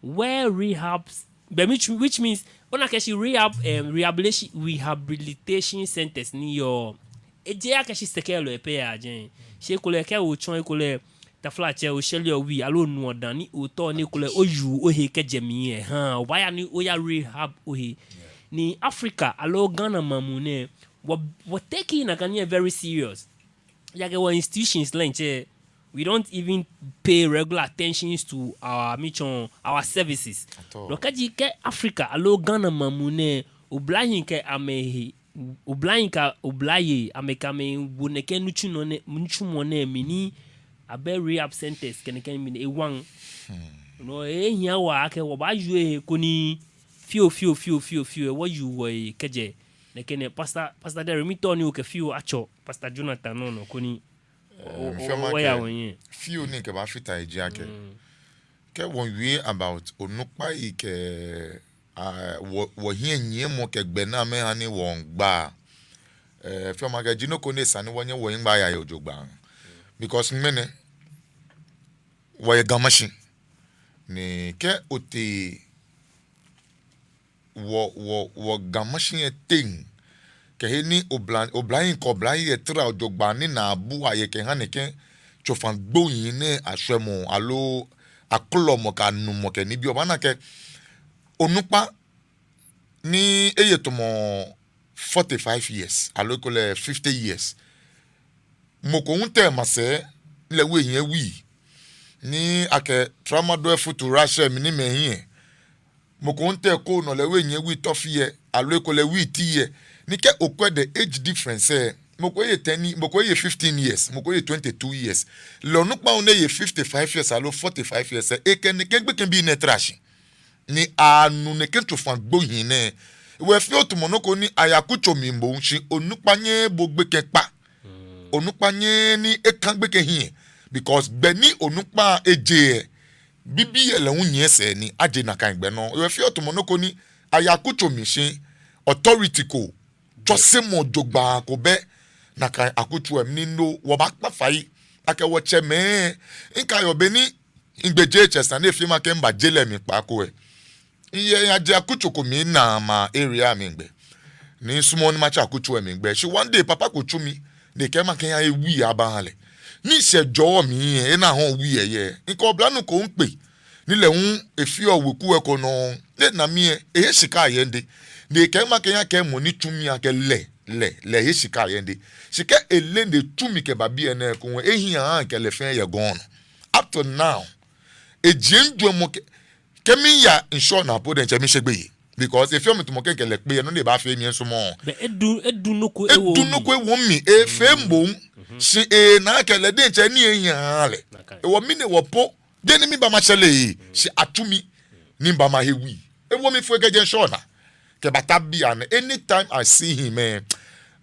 where rehabs, but which, which means, ona akɛ shi rehab, um, rehabilitation, rehabilitation centers ni yɔɔ. Ejeee akɛ shi sɛkɛlɔi pɛ yɛ jɛi. Shi ekolɛ kɛ otsɔ, ekolɛ taflatsɛ, oshɛleɔ weed, aloo onuɔ daa ni otɔ ni ekolɛ oyu ohe kɛjɛ mli lɛ, haa, obaaya ni oya rehab ohe. Ni Africa aloo Ghana maŋ muu nɛɛ, wɔ, wɔ take nakai nii lɛ very serious. Ejaakɛ wɔ institutions lɛ diɛŋtsɛ, we don't even pay regular attentions to our mission, our services. At all. No kɛji kɛ Africa aloo Ghana maŋ muu nɛɛ, oblahii kɛ amɛhe, oblahii kɛ oblayei, amɛkɛ amɛwo nɛkɛ nitsumɔ nɛɛ, nitsumɔ nɛɛ mli ni abɛ rehab centers kɛ nɛkɛ mli ni ewaŋ. No ehia waa akɛ wɔbaayu ehe koni fioo, fioo, fioo, fioo, fioo, wɔyu wɔhe kɛjɛ nɛkɛ nɛɛ. Pastor, Pastor Derrick, mitao ni okɛ fioo atsɔ Pastor Jonathan nɔ nɔ koni Eh, o- mifeɔ o- makɛɛ, wɔya wɔhiɛ. Fioo ni mikɛbaafata he ji akɛ, kɛ wɔmiiwie about onukpai kɛ, ah, wɔ, wɔhiɛnyiɛmɔ kɛ gbɛ ni amɛha ni wɔmiigba. Eh, mifeɔ makɛɛ ji nɔ ko ni esa ni wɔnyɛ wɔhiŋmɛi aya he jogbaŋŋ. Because ŋmɛnɛ wɔyɛ Ga Mashie. Ni kɛ otee wɔ, wɔ, wɔ Ga Mashie lɛ teŋ, kɛ he ni obla, oblahii kɛ oblayei lɛ tara jogbaŋŋ ni naa bua yɛ kɛha nɛkɛ tsofa gbohii nɛɛ ashwɛmɔ aloo akɔlɔmɔ kɛ anumɔ kɛ nibii, obaana akɛ onukpa ni eye tamɔ forty-five years aloo ekolɛ fifty years, mɔ ko hu tee masɛi lɛ, ehiɛ wui, ni akɛ tramadol efutu rashɛ mli ni mɛi hiɛ. Mɔ ko hu tee ko nɔ lɛ, ehiɛ wui tɔfi lɛ, aloo ekolɛ wui ti lɛ. Ni kɛ okwɛ the age difference lɛ, mɔ ko eye ten, mɔ ko eye fifteen years, mɔ ko eye twenty-two years. Lɛ onukpa hu ni eye fifty-five years aloo forty-five years lɛ, ekɛ nɛkɛ gbekɛbii nɛɛ tara shi ni anu nɛkɛ tsofa gbohii nɛɛ. Hewɔ efeɔ tamɔ nɔ ko ni aya akutso mli moŋ, shi onukpa nyɛɛɛ ebo gbekɛ kpa. Onukpa nyɛɛɛ ni eka gbekɛ hiɛ, because gbɛ ni onukpa lɛ eje lɛ, bibii lɛ lɛ hu nyiɛ sɛɛ ni aje nakai gbɛ nɔ. Hewɔ efeɔ tamɔ nɔ ko ni aya akutso mli shi authority ko, tsɔsemɔ jogbaŋŋ ko bɛ nakai akutso lɛ mli. No wɔbaakpa fai akɛ wɔtsɛmɛi, mikaiɔ be ni migbe J H S naa ni efee makɛɛ miba jail lɛ mli kpaako lɛ, miyaje akutso ko mli ni ma area mli gbɛ. Ni misumɔɔɔ ni matsa akutso lɛ mli gbɛ. Shi one day papa ko tsu mi, ni ekɛɛ makɛya ewie abaha lɛ. Ni mishɛ jɔɔ mli lɛ, ena hɔ wie lɛ yɛ. Mikɛ oblanuu ko mikpe. ni lɛ hu efeɔ weku lɛ ko nɔ, ni ena mi lɛ, ehe shika yɛ midɛŋ. Ni ekɛɛ makɛɛ nyɛkɛɛ mɔ ni tsu mi akɛ lɛ, lɛ, lɛ ehe shika yɛ midɛŋ. Shi kɛ ele ni etsu mi kɛba biɛ nɛɛ ekoŋŋ lɛ, ehiɛ aha akɛ lɛ fɛɛ yɛ gɔŋ nɔ. Up to now, ejie mijwɛŋmɔ akɛ, kɛ miya ŋshɔnaa po diɛŋtsɛ misheɔ gbeyei. Because efeɔ mi tamɔ kɛ mikɛ lɛ kpe yɛ nɔ ni ebaafee mi lɛ misumɔɔɔ. Bɛ edu, edu nɔ ko ewo mi. Edu nɔ ko ewo mi, efee mi bo hu. Shi ena akɛ lɛ diɛŋtsɛ ni ehiɛ aha lɛ. Nakai. Hewɔ mi ni wɔ po, jeee ni miba mashɛ lɛ he, shi atsu mi ni miba mahe wui. Ewo mi foi kɛjɛ ŋshɔnaa kɛbata bianɛ. Anytime I see him, eh,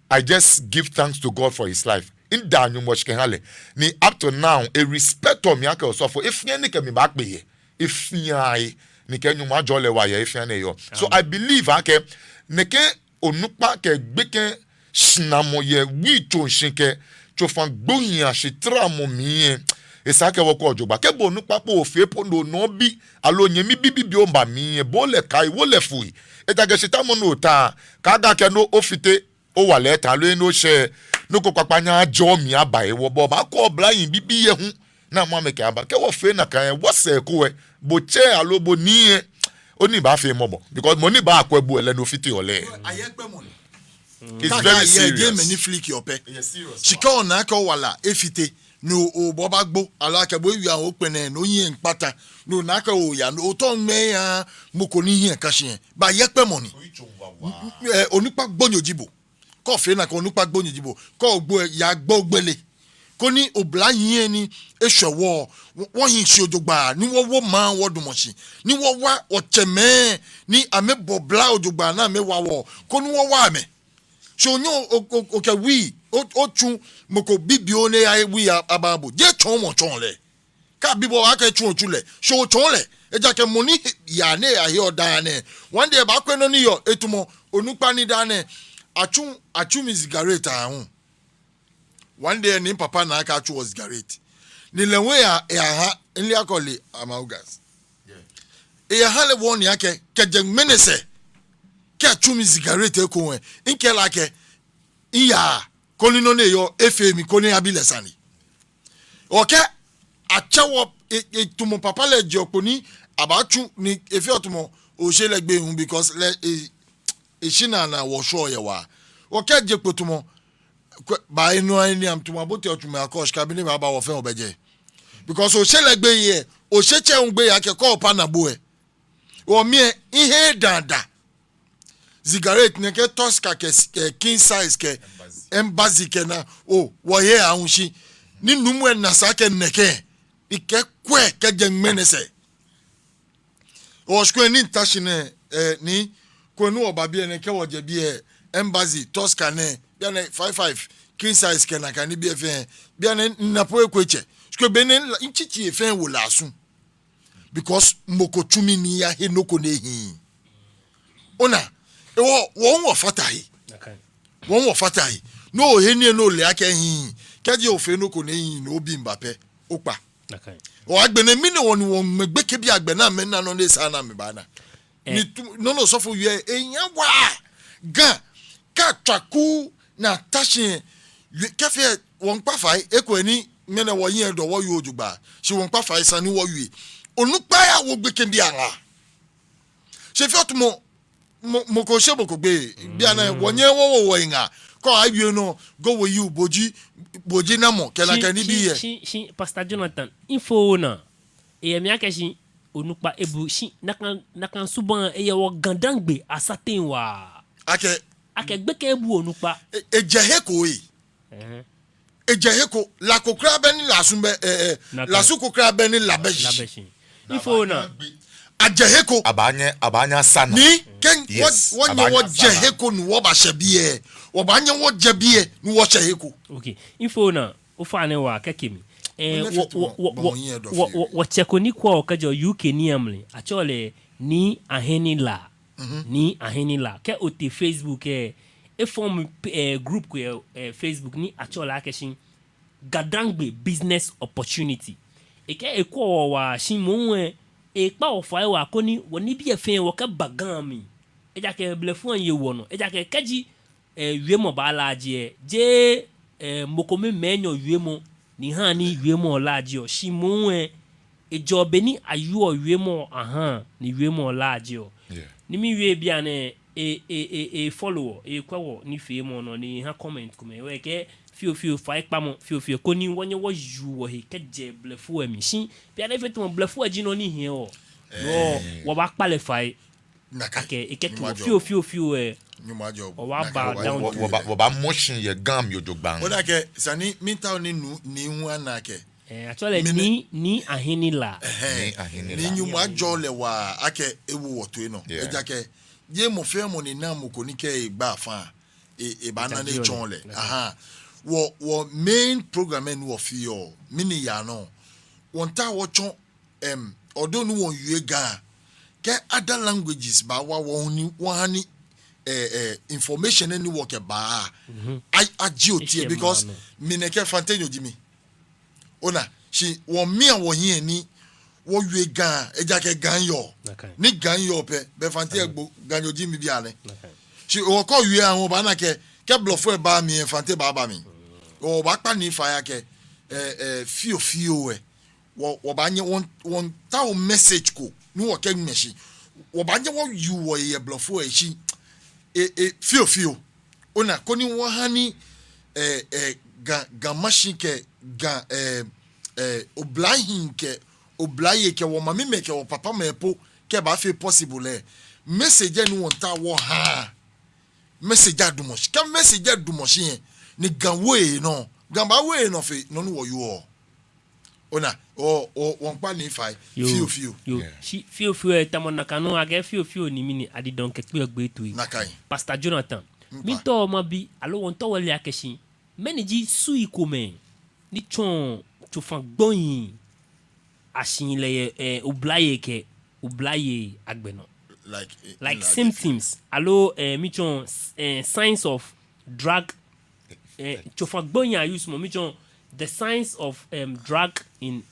I just give thanks to God for his life. Mida Nyɔŋmɔ shi kɛha lɛ. Ni up to now, e-respectɔ mi akɛ osɔfo. He fɛɛ he ni ekɛ mi baakpe yɛ, he fɛɛ he, ni ekɛɛ Nyɔŋmɔ ajɔɔ lɛ waa yɛ he fɛɛ he ni eyɔɔ. So I believe akɛ nɛkɛ onukpa kɛ gbekɛ shinamɔ yɛ wui tsoŋ shi kɛ tsofa gbohii ashitramɔ mli lɛ, esa akɛ wɔkwɛ jogbaŋŋ. Kɛ bo onukpa po ofee po ni ona obi aloo onyɛmi bi bibioo miiba mli lɛ, bo lɛ kai, wo lɛ foi. Ejaakɛ shitamɔ ni ota, kaaga akɛ ni ofite owala lɛ ta aloo he ni oshɛ, nɔ ko kpakpa nyɛŋ ajɔɔ mli aba hewɔ, bo obaakɔ oblahii bibii lɛ hu ni amɛ hu amɛkɛ aba. Kɛ wɔfee nakai lɛ, wɔsɛɛ ko lɛ, bo tsɛ aloo bo nii lɛ, onii baafee mɔbɔ. Because mɔ ni baakwɛ bo lɛ, lɛ ni ofiteɔ lɛ. Ayɛ kpɛmɔ ni. It's very serious. Jeee mɛni flick yɔ pɛ. Shika ona akɛ owala efite, ni o, bo obaagbo, aloo akɛ bo ewie awo kpɛnɛ, ni ohiɛ miikpata, ni ona akɛ oya, ni otɔ ŋmɛ ya, mɔ ko ni hiɛ ka shi lɛ. Bɛ ayɛ kpɛmɔ ni. Eh, onukpa gbonyo ji bo. Kɛ ofee nakai, onukpa gbonyo ji bo. Kɛ ogbo lɛ, ya gbo gbele. Koni oblahii lɛ ni eshwɛ wɔ, wɔ, wɔhi shi jogbaŋŋ, ni wɔwo maŋ wɔdamɔ shi, ni wɔwa wɔtsɛmɛi ni amɛbɔ bla jogbaŋŋ ni amɛwa wɔ, koni wɔwa amɛ. Shi onyɛ o, o, o, okɛ wui, o, otsu mɔ ko bibioo ni eyahe wui a, aba bo. Jeee tsɔɔmɔ otsɔɔ lɛ. Kɛ abi bo akɛ tsu otsu lɛ, shi otsɔɔ lɛ. Ejaakɛ mɔ ni he, ya ni eyahe daa nɛɛ, one day ebaakwɛ nɔ ni yɔɔ, etamɔ onukpa ni daa nɛɛ, atsu, atsu mi cigarette aahu. One day ni papa na akɛ atsu wɔ cigarette. Ni lɛ hu eya, eyaha, mile akɛ ole Amaugas. Eyaha lɛ warning akɛ, kɛjɛ ŋmɛnɛ sɛɛ, kɛ atsu mi cigarette ekoŋŋ lɛ, mikɛɛ lɛ akɛ, miyaa, koni nɔ ni eyɔɔ efee mi, koni abi lɛ sane. Okɛɛ, atsɛ wɔ, e, etamɔ papa lɛ je kpo ni abaatsu ni efeɔ tamɔ oshe lɛ gbeyei hu because lɛ, e, eshinaa naa wɔshwɛɔ yɛ waa. Okɛɛ eje kpo tamɔ, kwɛ, baa enu ayi ni amɛtamɔ abote otsumɔ akɔ shika bi ni baaba wɔ fɛɛ wɔbɛ jɛi. Because oshe lɛ gbeyei lɛ, oshe tsɛ hu gbeyei akɛ kɛ opa na bo lɛ. Wɔ mi lɛ, miheee daa daa. Cigarette nɛkɛ Tosca kɛ, eh, King Size kɛ Embassy kɛ naa, o, wɔheee aahu shi. Ni nuumo lɛ na sa akɛ nɛkɛ, mikɛɛ kwɛ kɛjɛ ŋmɛnɛ sɛɛ. Oshikwe ni mita shi nɛɛ, eh, ni, kwɛ ni wɔba biɛ nɛɛ, kɛ wɔjɛ biɛ, Embassy, Tosca nɛɛ, bianɛ five five, King Size kɛ nakai nibii lɛ fɛɛ, bianɛ mina po eko etsɛ. Shikwe be nɛɛ, mitsitsi lɛ fɛɛ wo lɛ asu. Because mɔ ko tsu mi ni miyahe nɔ ko ni ehiii. Ona, hewɔ, wɔ hu wɔfata he. Wɔ hu wɔfata he. Ni ohe nii ni ole akɛ ehiii. Kɛji ofee nɔ ko ni ehiii ni obi miiba pɛ, okpa. Hewɔ agbɛnɛ mɛni hewɔ ni wɔŋmɛ gbekɛbii agbɛnɛ amɛna nɔ ni esa ni amɛbana? Ni tu, nɔ ni osɔfo wie lɛ, enyɛ waa. Ga, kɛ atswa kuu ni ata shi lɛ, wie, kɛfee wɔmiikpa fai, ekolɛ ni ŋmɛnɛ wɔhiɛ dɔ wɔwie jogbaŋŋ. Shi wɔmiikpa fai esa ni wɔwie. Onukpa yawo gbekɛbii aŋaa. Shi efeɔ tamɔ mɔ, mɔ ko sheee mɔ ko gbeyei. Bianɛ wɔnyɛɛɛ wɔwo wɔhe ŋaa. Kɛ awie nɔ, go with you, bo ji, bo ji namɔ, kɛ nakai nibii lɛ. Shi, shi, shi, Pastor Jonathan, mifo ona. Eyɛ mli akɛ shi onukpa ebu shi nakai, nakai subaŋ eyɛ wɔ Ga-Dangme asateŋ waa. Akɛ, akɛ gbekɛ ebu onukpa. E, ejɛ he ko ee. Ejɛ he ko, la ko kwraa bɛ ni lasu bɛ, eh, eh, lasu ko kwraa bɛ ni la bɛ shi. Mifo ona. Ajɛ he ko. Abaanyɛ, abaanyɛ asa naa. Ni, kɛ, wɔ, wɔnyɛ wɔjɛ he ko ni wɔbashɛ biɛ. Wɔbaanyɛ wɔjɛ biɛ ni wɔshɛ he ko. Okay. Mifo ona. Ofainɛ waa kɛkɛ mi. Eh, wɔ, wɔ, wɔ, wɔ, wɔ, wɔ, wɔtsɛ ko ni kwɛɔ wɔ kɛjɛɔ U K ni amli, atsɛɔ lɛ Nii Ahene La. Nii Ahene La. Kɛ otee Facebook lɛ, e-form, eh, group ko yɛ, eh, Facebook ni atsɛɔ lɛ akɛ shi Ga-Dangme Business Opportunity. Ekɛɛ ekwɛɔ wɔ waa shi moŋ lɛ, ekpa wɔ fai waa koni wɔnibii lɛ fɛɛ wɔkɛba Ga mli. Ejaakɛ blɛoo fɔŋ ye wɔnɔ. Ejaakɛ kɛji eh, wiemɔ baalaaje lɛ, jeee, eh, mɔ kome mɛi enyɔ wiemɔ ni haa ni wiemɔ laajeɔ, shi moŋ lɛ, ejɛɔ be ni awieɔ wiemɔ ahã ni wiemɔ laajeɔ. Ni miwie bianɛ, e e e e follow wɔ, ekwɛ wɔnifeemɔ nɔ ni ehã comment komɛi. Wɔkɛɛ fiofio, faikpamɔ fiofio koni wɔnyɛ wɔyu wɔhe kɛjɛ blɛfo lɛ mli. Shi bianɛ efee tamɔ blɛfo lɛ ji nɔ ni hiɛ wɔ. Nɔ wɔbaakpa lɛ fai. Akɛ ekɛ tamɔ fiofio fiofio lɛ. Wɔbaaba down to it. Wɔbaamɔ shi yɛ Ga mli jogbaŋŋ. Ona akɛ sani mitao ni nu ni hu ana akɛ. Actually, ni Ahinila. Ni Ahinila. Ni Nyɔŋmɔ ajɔɔ lɛ waa akɛ ewo wɔ toi nɔ. Ejaakɛ jeee mɔ fɛɛ mɔ ni naa mɔ ko ni kɛ egba fã, ebaana ni etsɔɔ lɛ. Ahã. Wɔ, wɔ main program lɛ ni wɔfeɔ, mɛni yaa nɔ? Wɔmiitao wɔtsɔɔ, em, although ni wɔmiiwie Ga, kɛ other languages baawa wɔ hu ni wɔhã ni, eh, eh, information lɛ ni wɔkɛbaa, a, ajie oti lɛ, because mi nɛkɛ Fantenyo ji mi. Ona, shi wɔmiiya wɔhiɛ ni wɔwie Ga, ejaakɛ Ga miyɔɔ. Ni Ga miyɔɔ pɛ, bɛ Fante egbo, Ganyo ji mi bianɛ. Shi okɔ wie ahã obaana akɛ, kɛ blɔfo lɛ ba mli lɛ, Fante baaba mli. Wɔbaakpa nii fai akɛ, eh, eh, fiofio lɛ. Wɔ, wɔbaanyɛ, wɔ, wɔmiitao message ko ni wɔkɛŋmɛ shi. Wɔbaanyɛ wɔyu wɔhe yɛ blɔfo lɛ shi. E, e, fiofio. Ona, koni wɔhã ni, eh, eh, Ga, Ga Mashi kɛ, Ga, eh, eh, oblahii kɛ, oblayei kɛ, wɔmamimɛi kɛ, wɔpapamɛi po, kɛ ebaafee possible lɛ. Message lɛ ni wɔmiitao wɔhã. Message lɛ adamɔ shi. Kɛ message lɛ damɔ shi lɛ, ni Ga wo enɔ. Ga baawo enɔ fe nɔ ni wɔwieɔ. Ona, wɔ, wɔ, wɔmiikpa nii fai. Fiofio. Shi fiofio lɛ tamɔ nakai nɔŋŋ, akɛ fiofio ni mɛni adidɔŋ kɛ kpeɔ gbee toi. Nakai. Pastor Jonathan. Miitao mabi, aloo wɔmiitao wɔle akɛ shi mɛni ji sui komɛi ni tsɔɔ tsofa gbonyo ashishi lɛ yɛ, eh, oblayei kɛ oblayei agbɛ nɔ. Like, eh, like symptoms, aloo, eh, miitsɔɔ, eh, signs of drug, eh, tsofa gbonyo a-use mɔ, miitsɔɔ the signs of, em, drug in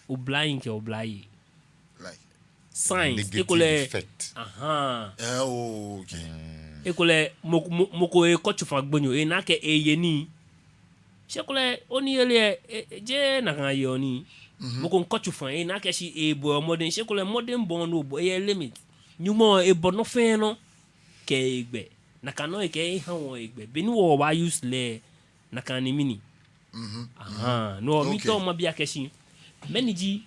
oblahii kɛ oblayei. Like signs, negative ekolɛ effect. Ahã. Eh, oh, okay. Ekolɛ mɔ, mɔ, mɔ ko ekɔ tsofa gbonyo, ena akɛ eye nii. Shi ekolɛ oniyeli lɛ, e, e, jeee nakai yeɔ nii. Mɔ ko miikɔ tsofa, ena akɛ shi ebɔɔ mɔdɛŋ, shi ekolɛ mɔdɛŋbɔɔ ni obɔ lɛ yɛ limit. Nyɔŋmɔ ebɔ nɔ fɛɛ nɔ kɛ egbɛ. Nakai nɔŋŋ ekɛ ehã wɔ egbɛ. Beni wɔbaa-use lɛ, nakai ni mɛni. Ahã. No, miitao mabi akɛ shi mɛni ji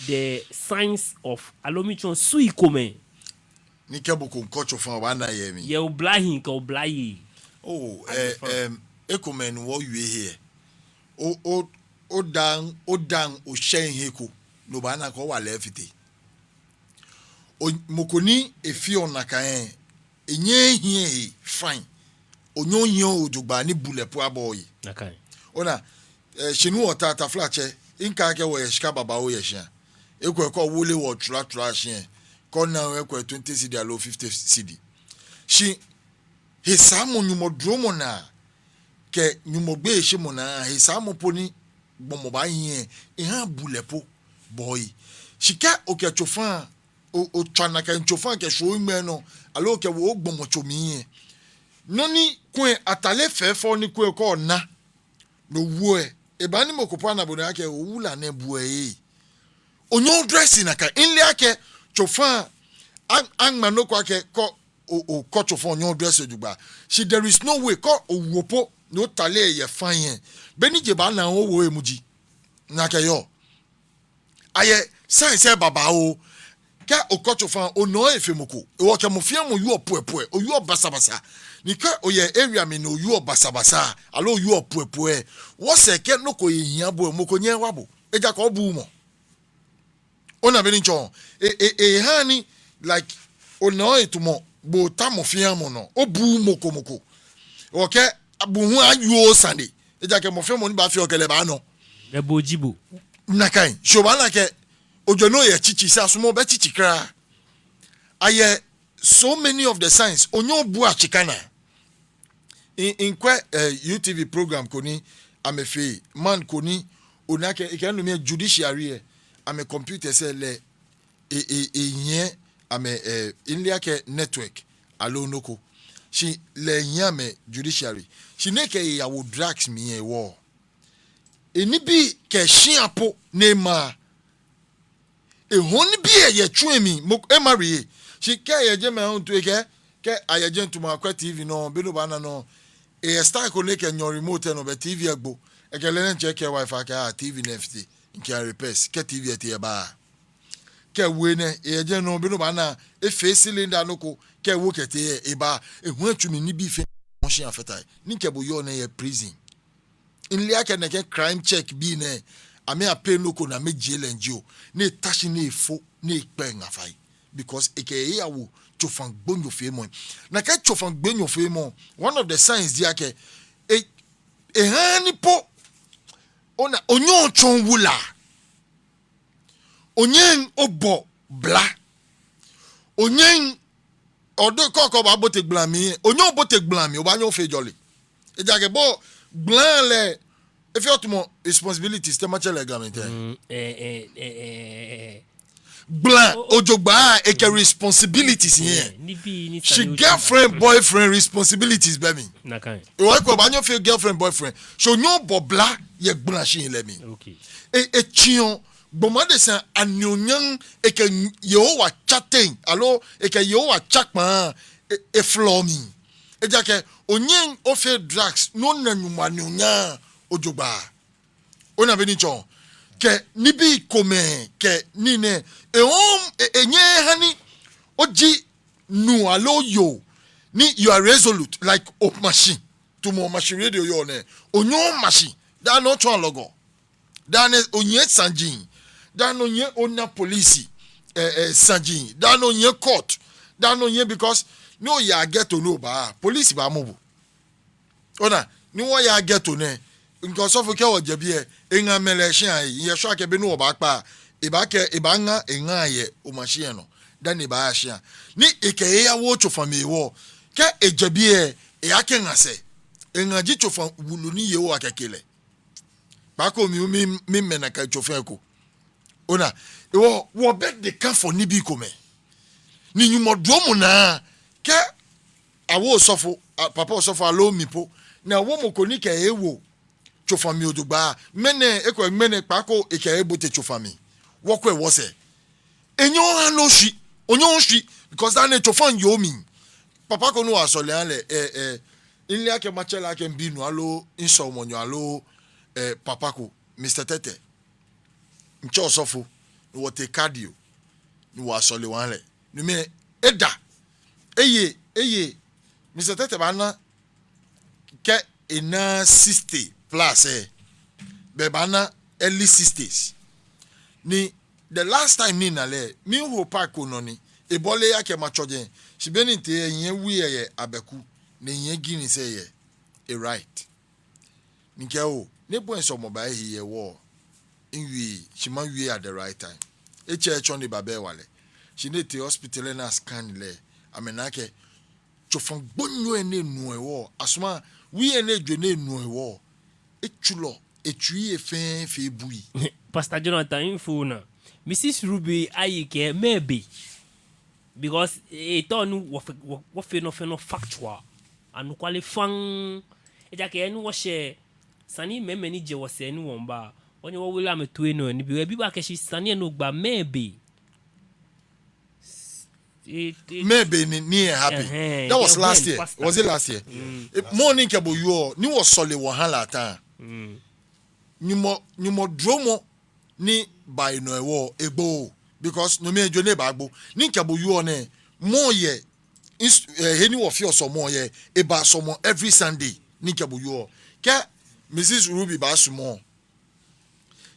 the signs of, aloo miitsɔɔ sui komɛi ni kɛ mɔ ko miikɔ tsofa, obaana yɛ mli. Yɛ oblahii kɛ oblayei. Oh, eh, em, ekomɛi ni wɔwie he lɛ. O, o, odaŋ, odaŋ oshɛ he ko, ni obaana akɛ owala efite. O, mɔ ko ni efeɔ nakai lɛ, enyɛɛɛ ehiɛ ehe fine. Onyɛŋ ohiɛ ohe jogbaŋŋ ni bulɛ po abɔ ohe. Ona, eh, shi ni wɔta, taflatsɛ, mikɛɛ akɛ wɔyɛ shika babaoo yɛ shĩa. Ekolɛ kɛ owole wɔ tsulatsulaa shi lɛ, kɛ ona ekolɛ twenty cedi aloo fifty cedi. Shi hesaamɔ, Nyɔŋmɔ duromɔ naa kɛ Nyɔŋmɔ gbeyeishemɔ naa, hesaamɔ po ni gbɔmɔ baahi lɛ, ehãa bulɛ po bɔ ohe. Shi kɛ okɛ tsofa, o, otswa nakai tsofa kɛshwie ohiŋmɛi nɔ, aloo okɛwo ogbɔmɔtso mli lɛ, nɔ ni kulɛ atale fɛfɛo ni kulɛ kɛ ona, no owo lɛ, ebaaha ni mɔ ko po ana bo ni akɛɛ owula nɛɛ, bu ohe. Onyɛŋ odress nakai. Mile akɛ tsofa, a, aŋma nɔ ko akɛ kɛ o, okɔ tsofa onyɛŋ odress jogbaŋŋ. Shi there is no way kɛ owo po ni otale lɛ yɛ fine lɛ, beni je baana owo lɛ muji. Nakai yɔɔ. Ayɛ signs lɛ babaoo. Kɛ okɔ tsofa, onɔ lɛ efee mɔ ko. Ewɔ kɛ mɔ fɛɛ mɔ wieɔ pwɛpwɛ, owieɔ basabasa. Ni kɛ oyɛ area mli ni owieɔ basabasa, aloo owieɔ pwɛpwɛ, wɔsɛɛ kɛ nɔ ko yɛ hiɛ bo lɛ, mɔ ko nyɛŋ ewa bo. Ejaakɛ obuuu mɔ. Ona bɔ ni mitsɔɔ? E, e, ehãa ni, like, onɔ lɛ etamɔ bo ota mɔ fɛɛ mɔ nɔ, obuuu mɔ ko mɔ ko. Okɛ, abu hu ayeɔ sane. Ejaakɛ mɔ fɛɛ mɔ ni baafee okɛ lɛ baanɔ. Lɛ bo ji bo. Nakai. Shi obaana akɛ ojwɛŋmɔ yɛ tsitsi, shi asumɔɔɔ obɛ tsitsi kwraa. Ayɛ so many of the signs, onyɛŋ obua shika naa. Mi, mikwɛ, eh, U T V program ko ni amɛfee, man ko ni, ona akɛ, ekɛɛ no mli judiciary lɛ, amɛ computers lɛ, e, e, ehiɛ amɛ, eh, mile akɛ network aloo nɔ ko. Shi lɛ ehiɛ amɛ judiciary. Shi ni ekɛ ehe yawo drugs mli lɛ ewɔɔɔ. Enibii kɛ shĩa po ni ema Ehɔɔ nibii lɛ yɛ tsu lɛ mli, mɔ ko emarry. Shi kɛ eyɛ jɛmɛ aahu lɛ, ekɛɛ, kɛ ayɛ jɛmɛ tamɔ akwɛ T V nɔ, be ni obaana nɔ, eyɛ style ko ni ekɛnyiɛ remote lɛ nɔ, bɛ T V lɛ egbo. Ekɛ lɛ diɛŋtsɛ kɛ wife lɛ akɛ, ah, T V nɛɛ efite, mikɛ a-replace. Kɛ T V lɛ tee lɛ ebaaa. Kɛ ewo enɛ, eyɛ jɛmɛ nɔ, be ni obaana efee cylinder nɔ ko, kɛ ewo kɛtee lɛ ebaaa. Ehɔɔ etsu mli nibii fɛɛ, machine afata he. Ni mikɛ bo yɔɔ nɛɛ yɛ prison. Mile akɛ nɛkɛ crime check bii nɛɛ, amɛ a-pay nɔ ko ni amɛjie lɛ jio. Ni eta shi ni efo, ni ekpɛ ŋa fai. Because ekɛ ehe yawo tsofa gbonyo feemɔ. Nakai tsofa gbonyo feemɔ, one of the signs ji akɛ, e, ehaa ni po, ona, onyɛŋ otsɔ wula. Onyɛŋ obɔ bla. Onyɛŋ, although kɛ okɛɛ obaabote gbala mli, onyɛŋ obote gbala mli, obaanyɛ ofee jɔlɛ. Ejaakɛ bo gbala lɛ, efeɔ tamɔ responsibilities, te matsɛ lɛ Gamɛi tɛŋŋ. Mm, eh, eh, eh, eh, eh. Gbala, o, o, ojogbaŋŋ, ekɛ responsibilities yɛ. Eh, nibii ni shi girlfriend, boyfriend responsibilities bɛ mli. Nakai. Ewɔ eko obaanyɛ ofee girlfriend, boyfriend. So onyɛŋ obɔ bla yɛ gbala shihilɛ mli. Okay. E, etsiɔ gbɔmɔ adesa anunyam, ekɛ Yehowa tsa teŋ, aloo ekɛ Yehowa tsa kpaa, e, eflɔ mli. Ejaakɛ onyɛŋ ofee drugs ni ona Nyɔŋmɔ anunyam ojogbaŋŋ. Ona bɔ ni etsɔɔ. Kɛ nibii komɛi kɛ nii nɛɛ, ehɔɔ, e, enyɛɛɛ eha ni oji nuu aloo yoo ni you are resolute, like, oma shi. Tamɔ oma shi radio yɔɔ nɛɛ. Onyɛŋ oma shi. Daa nɛɛ otsɔ alɔgɔ. Daa nɛɛ onyiɛ saji. Daa nɛɛ onyiɛ ona police, eh, eh, saji. Daa nɛɛ onyiɛ court. Daa nɛɛ onyiɛ, because ni oya ghetto ni oba, police baamɔ bo. Ona, ni wɔya ghetto nɛɛ, mikɛ osɔfo kɛ wɔjɛ biɛ, eŋa mɛi lɛ shia, eyɛ shwa kɛ be ni wɔbaakpa, ebaakɛ, ebaaŋa, eŋa yɛ oma shia nɔ. Dani ebaaya shia. Ni ekɛ ehe yawo tsofa mli hewɔ, kɛ ejɛ biɛ, eyakɛ ŋa sɛɛ. Eŋa ji tsofa wulu ni Yehowa kɛke lɛ. Kpaako mi, mi, mimɛ nakai tsofa ko. Ona, ewɔ, wɔbɛ dekã fɔ nibii komɛi. Ni Nyɔŋmɔ duromɔ naa, kɛ awo osɔfo, a, papa osɔfo aloo mi po, ni awo mɔ ko ni kɛ ehe wo tsofa mli ojogbaŋŋ. Ŋmɛnɛ, ekolɛ ŋmɛnɛ kpaako ekɛ ehe bote tsofa mli. Wɔkwɛ wɔsɛɛ. Enyɛŋ oha ni oshi, onyɛŋ oshi, because daa nɛɛ tsofa yɔɔ mli. Papa ko ni wɔsɔle wɔha lɛ, eh, eh, mile akɛ matsɛ lɛ akɛ mibinuu aloo misɔlemɔnyo aloo, eh, papa ko, Mister Tɛtɛ. Mitsɛ osɔfo, ni wɔtee cardio, ni wɔsɔle wɔha lɛ. No mli eda, eye, eye, Mister Tɛtɛ baana kɛ ena sixty plus lɛ, bɛ ebaana early sixties. Ni the last time ni mina lɛ, miho park ko nɔ ni, ebɔle akɛ matsɔ jɛi, shi be ni mitee lɛ, mihiɛ wui lɛ yɛ abɛku, ni mihiɛ Guinness lɛ yɛ e-right. Mikɛɛ oo, ni bɔ ni sɔlemɔ ba ehe yɛ hewɔ, miwie, shi mawie at the right time. Etsɛ etsɔ ni eba bɛ hewalɛ. Shi ni etee hospital lɛ ni a-scan lɛ, amɛna akɛ tsofa gbonyo lɛ ni enu hewɔ, asuma, wui lɛ ni ejo ni enu hewɔ, etsulɔ, etsui lɛ fɛɛ fee bui. Pastor Jonathan, info na. Missus Ruby ayi kɛ mɛɛ be? Because, eh, etao ni wɔfee, wɔ, wɔfee nɔ fɛɛ nɔ factual. Anɔkwale faŋŋ. Ejaakɛ ni wɔshɛ sane, mɛi, mɛi ni jɛ wɔsɛɛ ni wɔmiiba, wɔnyɛ wɔwo amɛ toi nɔ ni bi, ebi ba akɛ shi sane lɛ nɔ gba mɛɛ be? Mɛɛ be ni, ni e-happen? Ɛhɛɛ, that was last year. Was it last year? Eh, mɔ ni mikɛ bo wieɔ, ni wɔsɔle wɔha lɛ at that time. Nyɔŋmɔ, Nyɔŋmɔ duromɔ ni ba enɔ hewɔ, egbo. Because no mli ejo ni ebaagbo. Ni mikɛ bo wieɔ nɛɛ, mɔ yɛ, eh, he ni wɔfeɔ sɔlemɔ yɛ, ebaa sɔlemɔ every Sunday. Ni mikɛ bo wieɔ. Kɛ Missus Ruby baasumɔ,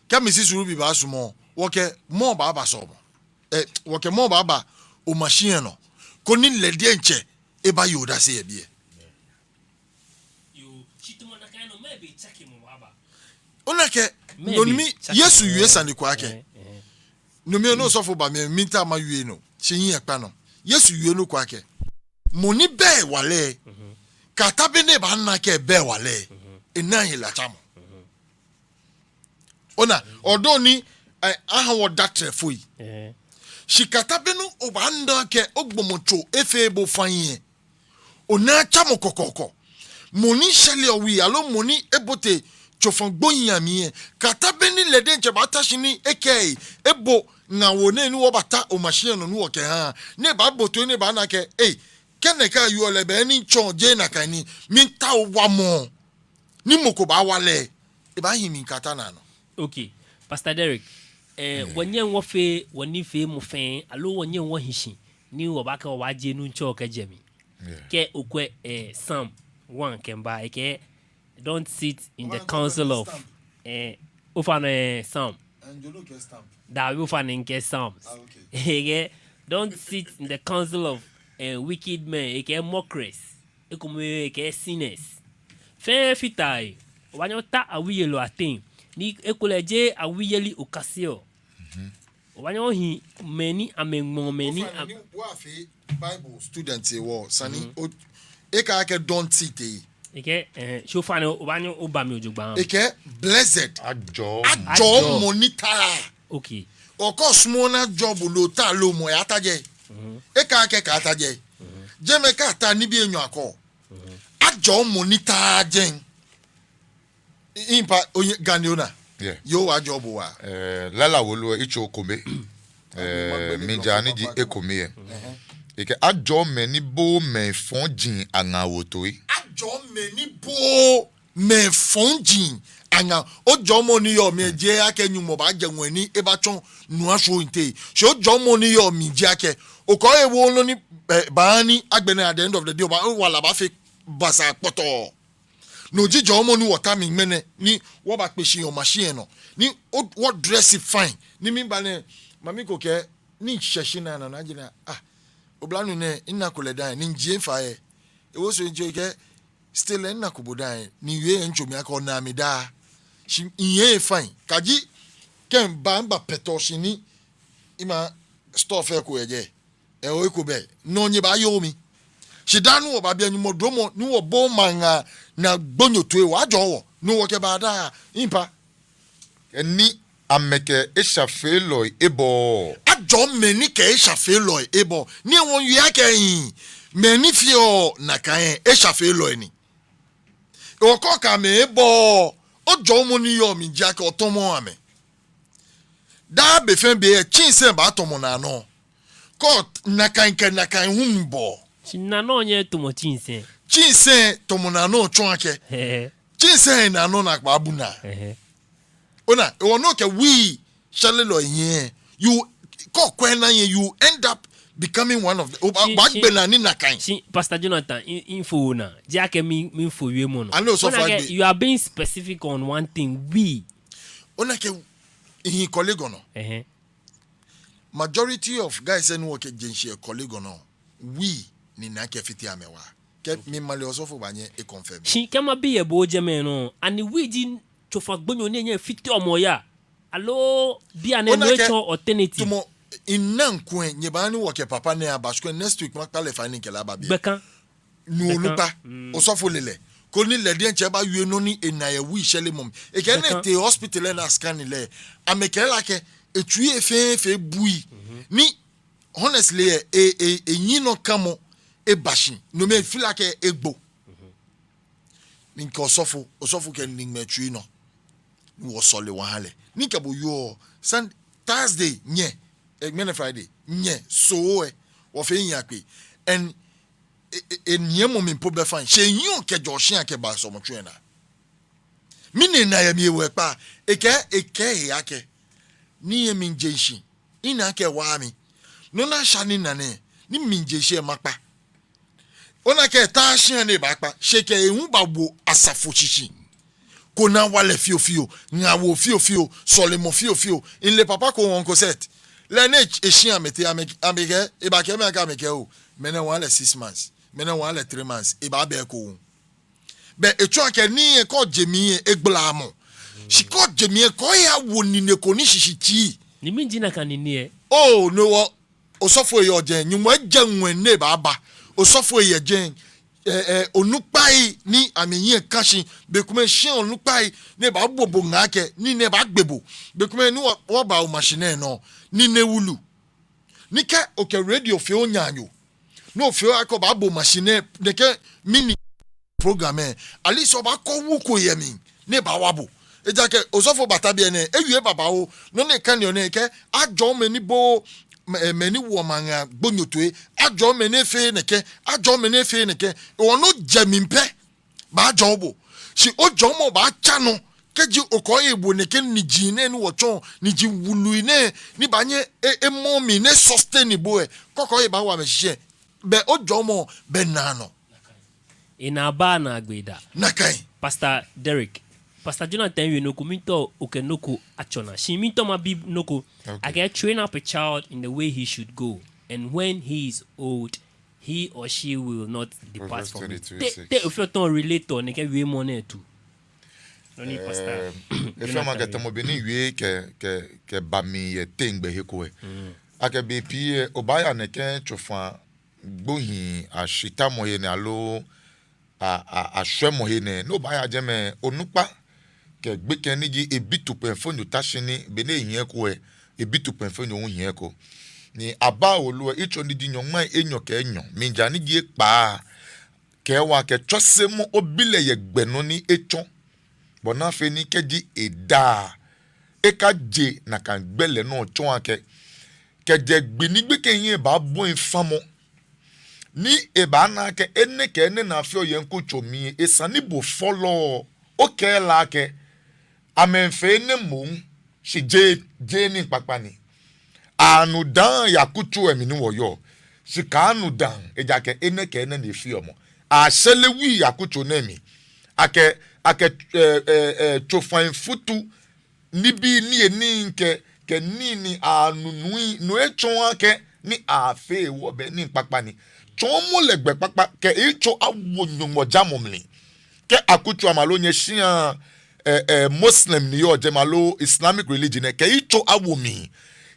kɛ Missus Ruby baasumɔ, wɔkɛ mɔ baaba sɔlemɔ. Eh, wɔkɛ mɔ baaba oma shia nɔ. Koni lɛ diɛŋtsɛ ebaye odase yɛ biɛ. Ona akɛ, no mli Yesu wie sane ko akɛ. No mli ni osɔfo ba mli, miitao mawie no. Shi mihiɛ kpa nɔ. Yesu wie nɔ ko akɛ, mɔ ni bɛ hewalɛ, kɛ́ ata be ni ebaana akɛ ebɛ hewalɛ, enaaa helatsamɔ. Ona, although ni, eh, aha wɔ datrɛ foi. Shi kɛ́ ata be ni obaana akɛ ogbɔmɔtso efeee bo faŋŋ lɛ, onaaa tsamɔ kɔkɔɔkɔ. Mɔ ni shɛreɔ wui, aloo mɔ ni ebote tsofa gbonyo mli lɛ, kɛ́ ata be ni lɛ diɛŋtsɛ baata shi ni ekɛɛ ebo ŋaawoo nɛɛ ni wɔbaata o machine lɛ nɔ ni wɔkɛha, ni ebaabo toi ni ebaana akɛ, ei, kɛ nɛkɛ ayɔɔ lɛ bɛ ni mitsɔ jeee nakai ni, miitao wamɔ ni mɔ ko baawa lɛ, ebaahi mli kɛya naanɔ. Okay, Pastor Derek, eh, wɔnyɛŋ wɔfee wɔnifeemɔ fɛɛ, aloo wɔnyɛŋ wɔhi shi ni wɔbaakɛɛ wɔbaajie Nuŋtsɔ kɛjɛ mli. Yeah. Kɛ okwɛ, eh, Psalm one kɛmiiba, ekɛɛ, don't sit in the council of, eh, ofainɛ Psalm. Daabi, ofainɛ mikɛɛ Psalms. Ekɛɛ, don't sit in the council of, eh, wicked men. Ekɛɛ mockers. Ekomɛi ekɛɛ sinners. Fɛɛ fata he. Obaanyɛ ota awuiyelɔi ateŋ. Ni ekolɛ jeee awuiyeli okaseɔ. Obaanyɛ ohi mɛi ni amɛŋmɔɔ mɛi ni a- Ofainɛ ni wɔfee Bible student hewɔ, sani o, ekɛɛ akɛ don't sit lɛ. Ekɛɛ, eh, shi ofainɛ obaanyɛ oba mli jogbaŋŋ. Ekɛɛ blessed. Ajɔɔ. Ajɔɔ mɔ ni taa. Okay. Okɔ small na job lo ta lo mɔ ya ta jɛ. Ekɛɛ akɛ kɛya ta jɛ. Jɛmɛ kɛya ta nibii enyɔ akɔ. Ajɔɔ mɔ ni taa jɛi. Impa, onye Ga ni ona. Yeah. Yoo, ajɔɔ bo waa. Eh, Lala Wolo, yitso kome. Eh, mijaa ni ji ekome lɛ. Ekɛɛ ajɔɔ mɛi ni booo mɛi fɔji aŋaawoo toi. Ajɔɔ mɛi ni booo mɛi fɔji aŋaawoo. Ojɔɔmɔ ni yɔɔ mli lɛ jeee akɛ Nyɔŋmɔ baajɛ ŋwɛi ni ebatsɔ nu ashwie oyiteŋ. Shi ojɔɔmɔ ni yɔɔ mli ji akɛ okɔ ewo nɔ ni, eh, baaha ni agbɛnɛ at the end of the day obaa, owala baafee basaa kpɔtɔɔ. No ji jɔɔmɔ ni wɔta mli ŋmɛnɛ, ni wɔbakpe shi yɛ o machine lɛ nɔ, ni o, wɔ dress fine, ni miba nɛɛ, mami ko kɛɛ, ni mishɛ shi naa nɔ, ni ajie naa, ah, oblanuu nɛɛ, minako lɛ daa, ni mijie fai lɛ, ewo so nje kɛ, still lɛ minako bo daa, ni miwie yɛ mitsomi akɛ ona mi daa, shi miye fine, kɛji, kɛ miba, miba pɛtɔ shi ni, mima store fɛɛ ko yɛ jɛi. Ɛɛ, eko bɛ, no nyɛbaayoo mi. Shi daa ni wɔbaabi Nyɔŋmɔ dromɔ, ni wɔbo maŋ ŋaa naa gbonyo toi, wɔjɔɔ wɔ, ni wɔkɛbaa daa, impa. Kɛ ni amɛkɛ eshafeelɔi ebɔɔɔ. Ajɔɔ mɛi ni kɛ eshafeelɔi ebɔɔ. Ni wɔwie akɛ hii, mɛi ni feɔ nakai lɛ, eshafeelɔi ni. Okɔ kɛ amɛ ebɔɔɔ, ojɔɔmɔ ni yɔɔ mli ji akɛ otɔmɔɔ amɛ. Daa be fɛɛ be lɛ, tsinsɛŋ baatɔmɔ naanɔ. Kɛ nakai kɛ nakai hu miibɔ. Shi naanɔ nyɛɛɛ tamɔ tsinsɛŋ. Tsinsɛŋ tamɔ naanɔ tsɔɔ akɛ. Hɛɛ. Tsinsɛŋ naanɔ naakpa bu naa. Hɛɛ. Ona, hewɔ ni okɛ wii shɛrelɔi yɛ. You, kɛ okwɛɛɛ naa yɛ, you end up becoming one of the, o, shi, obaagbe shi, naa ni nakai. Shi, Pastor Jonathan, mi, mifo onaa. Jeee akɛ mi, mifo wiemɔ nɔ. Ani osɔfo agbe. Ona akɛ, you are being specific on one thing. Wii. Ona akɛ, mihi Korle Gonno. Ɛhɛɛ. Majority of guys lɛ ni wɔkɛ jeŋ shi yɛ Korle Gonno, wii ni naa kɛfite amɛwaa. Kɛ mimale osɔfo baanyɛ e-confirm. Shi kɛ mabi yɛ bo jɛmɛ nɔ, ani wii ji tsofa gbonyo ni nyɛfiteɔ mɔ yaa? Aloo bianɛ no etsɔ alternative? Tamɔ, mina ŋkwɛ, nyɛbaa ni wɔkɛ papa nɛɛ aba, shi kwɛ next week makpa lɛ fai ni mikɛ lɛ aba biɛ. Gbɛkɛ. Nu onukpa, osɔfo le lɛ. Koni lɛ diɛŋtsɛ ebawie nɔ ni ena yɛ wii shɛremɔ mli. Ekɛɛ ni etee hospital lɛ ni a-scan lɛ, amɛkɛɛ lɛ akɛ etsui lɛ fɛɛ fɛɛ ebui. Ni honestly lɛ, e, e, enyinɔkamɔ eba shi. No mli efeel akɛ egbo. Ni mikɛɛ osɔfo, osɔfo kɛ ni ŋmɛ etsui nɔ. Ni wɔsɔle wɔha lɛ. Ni mikɛ bo wieɔ, Sun-, Thursday nyɛ, eh, ŋmɛnɛ Friday nyɛ, Soo lɛ, wɔfee hiɛkpee. And e, e, enyiɛmɔ mli po bɛ fine. Shi enyɔ kɛjɛ shia kɛba sɔlemɔtsu lɛ naa. Mɛni ena yɛ mli hewɔ ekpa, ekɛɛ, ekɛɛ ehe akɛ, ni mijeŋ shi, mina akɛ ewaaa mi. Nɔ ni asha ni mina nɛɛ, ni mijeŋ shi lɛ makpa. Ona akɛ etaaa shia ni ebaakpa, shi ekɛ ehe hu bawo asafo shishi. Koni awa lɛ fiofio, ŋaawoo fiofio, sɔlemɔ fiofio. Mile papa ko, Uncle Seth. Lɛ ni eshia amɛteŋ, amɛ, amɛkɛɛ, ebakɛɛ mi akɛ amɛkɛɛ oo, mɛnɛ wɔha lɛ six months, mɛnɛ wɔha lɛ three months, ebaaba ekoŋŋ. Bɛ etsɔɔ akɛ nii lɛ kɛ oje mli lɛ egbalaaa mɔ. Shi kɛ oje mli lɛ kɛ oyawo nine ko ni shishi tsii. Ni mɛni ji nakai nine lɛ? Oo, no hewɔ osɔfo lɛ yɔɔ jɛi, Nyɔŋmɔ ejɛ ŋwɛi ni ebaaba. Osɔfo lɛ yɛ jɛi, ɛ, ɛ, onukpai ni amɛhiɛ ka shi, bei komɛi shia onukpai ni baabo bo ŋaa akɛ, nii nɛɛ baagbe bo. Bei komɛi ni wɔ, wɔba o machine lɛ nɔ, nine wulu. Ni kɛ okɛ radio fee onaanyo, ni ofee akɛ obaabo machine lɛ, nɛkɛ mini program lɛ, at least obaakɔ wu ko yɛ mli, ni ebaawa bo. Ejaakɛ osɔfo bata biɛ nɛɛ, ewie babaoo. Nɔ ni ekane nɛɛ akɛ ajɔɔ mɛi ni booo mɛi, mɛi ni woɔ maŋ ŋaa gbonyo toi. Ajɔɔ mɛi ni efeee nɛkɛ. Ajɔɔ mɛi ni efeee nɛkɛ. Hewɔ nɔ ni ojɛ mli pɛ baajɔɔ bo. Shi ojɔɔmɔ baatsa nɔ. Kɛji okɔ ebo nɛkɛ niji nɛɛ ni wɔtsɔɔ, niji wului nɛɛ ni baanyɛ e, emɔ mli ni e-sustain bo lɛ, kɔkɔɔkɔ ebaawa amɛshishi lɛ, bɛ ojɔɔmɔ bɛ naa nɔ. Enaa baa naagbee da. Nakai. Pastor Derrick, Pastor Jonathan wie nɔ ko, miitao okɛ nɔ ko atsɔ naa. Shi miitao mabi nɔ ko. Okay. Akɛ train up a child in the way he should go, and when he is old, he or she will not depart from it. Proverbs twenty-two six. Te, te ofeɔ tɔɔ relate-ɔ nɛkɛ wiemɔ nɛɛ to nɔ ni Pastor Jonathan wie. Efeɔ mi akɛ tamɔ bɔ ni miwie kɛ, kɛ, kɛba mli yɛ teŋgbɛ he ko lɛ. Akɛ bei pii lɛ, obaaya nɛkɛ tsofa gbohii ashitamɔ he nɛɛ aloo a, a, ashwɛmɔ he nɛɛ, ni obaaya jɛmɛ, onukpa kɛ gbekɛ ni ji ebi tukpɛfonyo ta shi ni be ni ehiɛ eko lɛ, ebi tukpɛfonyo hu hiɛ eko. Ni abaa wolo lɛ, yitso ni ji nyɔŋmai enyɔ kɛ enyɔ, mlija ni ji ekpaa kɛɛ wɔ akɛ tsɔsemɔ obi lɛ yɛ gbɛ nɔ ni etsɔ, bɔ ni afee ni kɛji eda lɛ, ekaje nakai gbɛ lɛ nɔ tsɔɔ akɛ, kɛjɛ gbi ni gbekɛ lɛ hiɛ baabɔi famɔ, ni ebaana akɛ enɛ kɛ enɛ ni afeɔ yɛ mikutso mli lɛ, esa ni bo fɔlɔ lɛ okɛɛ lɛ akɛ amɛmiifee enɛ moŋ, shi jeee, jeee nii kpakpa ni. Anu daa yɛ akutso lɛ mli ni wɔyɔɔ, shi kaanu daa, ejaakɛ enɛ kɛ enɛ ni efeɔ mɔ. Ashɛre wui yɛ akutso nɛɛ mli akɛ, akɛ, ɛ, ɛ, ɛ, tsofa miifutu nibii ni eniiŋ kɛ, kɛ nii ni anu nui, no etsɔɔ akɛ ni afeɔ hewɔ bɛ nii kpakpa ni. Tsɔɔmɔ lɛ gbɛ kpakpa kɛ eyitso awo Nyɔŋmɔ jamɔ mli. Kɛ akutso amɛ aloo nyɛ shia, ɛ, ɛ, Muslim ni yɔɔ jɛmɛ aloo Islamic religion lɛ, kɛ eyitso awo mli.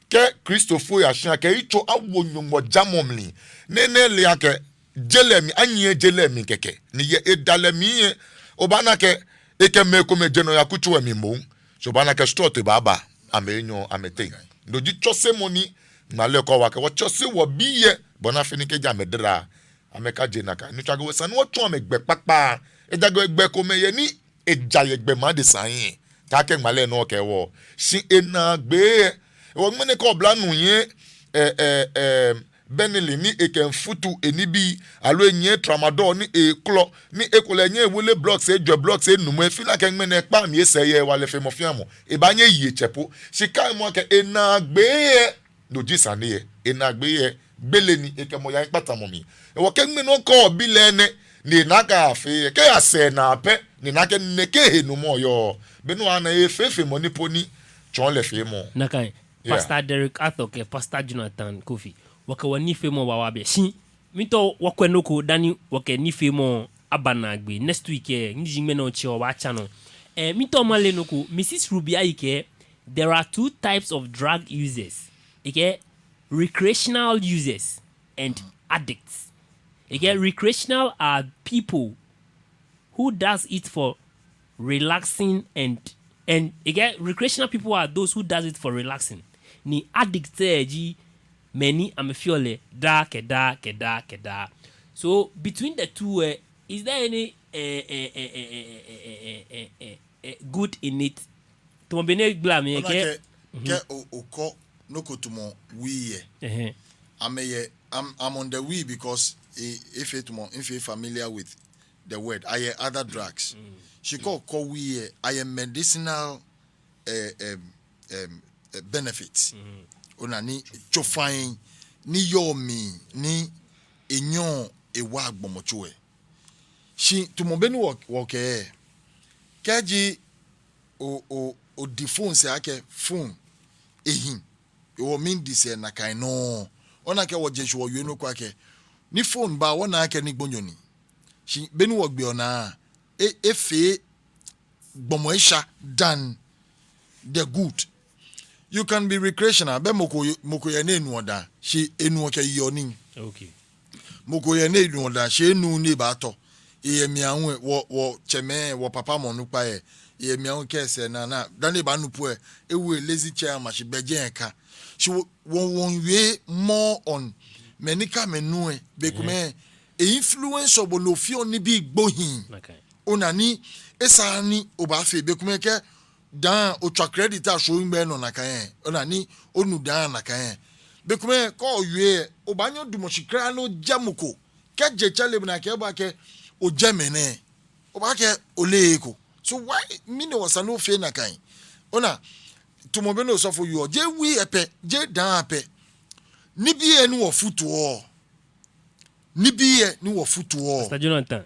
Kɛ Kristofoi ashia, kɛ eyitso awo Nyɔŋmɔ jamɔ mli. Ni enɛ ele akɛ je lɛ mli, anyiɛ je lɛ mli kɛkɛ. Ni yɛ eda lɛ mli lɛ, obaana akɛ ekɛ mɛi komɛi je nɔ yɛ akutso lɛ mli moŋ. So obaana akɛ srɔto baaba amɛ enyɔ amɛteŋ. No ji tsɔsemɔ ni ŋmalɛ lɛ kɛɔ wɔ akɛ wɔtsɔse wɔbii lɛ bɔ ni afee ni kɛji amɛdara lɛ, amɛkaje nakai. No tsɔɔ akɛ esa ni wɔtsɔɔ amɛ gbɛ kpakpa. Ejaakɛ gbɛ komɛi yɛ ni eja yɛ gbɛ mli adesa hiɛ. Taakɛ ŋmalɛ lɛ nɔŋŋ kɛɔ wɔ. Shi enaagbee lɛ, hewɔ ŋmɛnɛ kɛ oblanyo nyiɛ, ɛ, ɛ, ɛ, Benylin ni ekɛmiifutu enibii, aloo enyiɛ tramadol ni eeklɔ, ni ekolɛ enyiɛ ewele blocks ejwɛ, blocks enumɔ, efee lɛ akɛ ŋmɛnɛ ekpaa mli esɛɛ yɛ hewalɛfeemɔ fɛɛ mɔ. Ebaanyɛ eye etsɛ po. Shi kaimɔ akɛ enaagbee lɛ, no ji sane lɛ, enaagbee lɛ, gbele ni ekɛ mɔ yaa hiɛkpatamɔ mli. Hewɔ kɛ ŋmɛnɛ okɛɔ obi lɛ enɛ, ni ena akɛ afee lɛ, kɛ eyasɛɛ naa pɛ, ni ena akɛ nɛkɛ he nɔ mɔ yɔɔ, be ni obaana efee feemɔ ni po ni tsɔɔ lɛ feemɔ. Nakai. Yeah. Pastor Derrick Arthur kɛ Pastor Jonathan Kofi, wɔkɛ wɔnifeemɔ baawa biɛ. Shi miitao wɔkwɛ nɔ ko dani wɔkɛ nifeemɔ aba naagbee. Next week lɛ, ni ji ŋmɛnɛ otsi lɛ, wɔbaatsa nɔ. Ɛ, miitao male nɔ ko. Missus Ruby Ayi kɛɛ, there are two types of drug users. Ekɛɛ recreational users and addicts. Ekɛɛ recreational are people who does it for relaxing and, and ekɛɛ recreational people are those who does it for relaxing. Ni addict lɛ ji mɛi ni amɛfeɔ lɛ daa kɛ daa kɛ daa kɛ daa. So between the two, eh, is there any, eh, eh, eh, eh, eh, eh, eh, eh, eh, good in it? Tamɔ bɔ ni egbla mli lɛ, ona kɛ, kɛ, kɛ o, okɔ nɔ ko tamɔ wii lɛ. Ɛhɛɛ. Amɛyɛ, I'm, I'm on the wii because e, efee tamɔ, mifee familiar with the word. Ayɛ other drugs. Mm. Shi kɛ okɔ wii lɛ, ayɛ medicinal, eh, em, em, eh, benefits. Mm. Ona ni tsofa ni yɔɔ mli ni enyɛɔ ewaa gbɔmɔtso lɛ. Shi tamɔ bɔ ni wɔ, wɔkɛɛ, kɛji o, o, odi phone sɛɛ akɛ phone ehi, hewɔ mindi sɛɛ nakai nɔŋŋ. Ona akɛ wɔje shishi wɔwie nɔ ko akɛ, ni phone ba, wɔna akɛ ni gbonyo ni. Shi beni wɔgbeɔ naa, e, efee gbɔmɔ esha than the good. You can be recreational, bɛ mɔ ko, mɔ ko yɛ ni enuɔ daa, shi enuɔ kɛyeɔ nii. Okay. Mɔ ko yɛ ni enuɔ daa, shi enuuu ni ebaatɔ. Eyɛ mli aahu lɛ, wɔ, wɔtsɛmɛi, wɔpapamɛi onukpai lɛ, eyɛ mli aahu kɛ esɛɛ naa naa, dani ebaanu po lɛ, ewo e lazy chair ama shi bɛ jɛi eka. Shi wɔ, wɔ, wɔmiiwie more on mɛi ni kɛ amɛnu lɛ, bei komɛi, e influence-ɔ bo ni ofeɔ nibii gbohii. Okay. Ona ni esaaa ni obaafee, bei komɛi kɛ daa otswa credit ashwie ohiŋmɛi nɔ nakai lɛ, ona ni onu daa nakai lɛ. Bei komɛi kɛ owie lɛ, obaanyɛ odamɔ shi kwraa ni ojɛ mɔ ko. Kɛji etsɛ lɛ bɔ ni akɛɛ bo akɛ ojɛ mɛnɛ, obaakɛɛ oleee eko. So why mɛni hewɔ esa ni ofee nakai? Ona, tamɔ bɔ ni osɔfo wieɔ, jeee we lɛ pɛ, jeee daa pɛ. Nibii lɛ ni wɔfutuɔ, nibii lɛ ni wɔfutuɔ, Pastor Jonathan.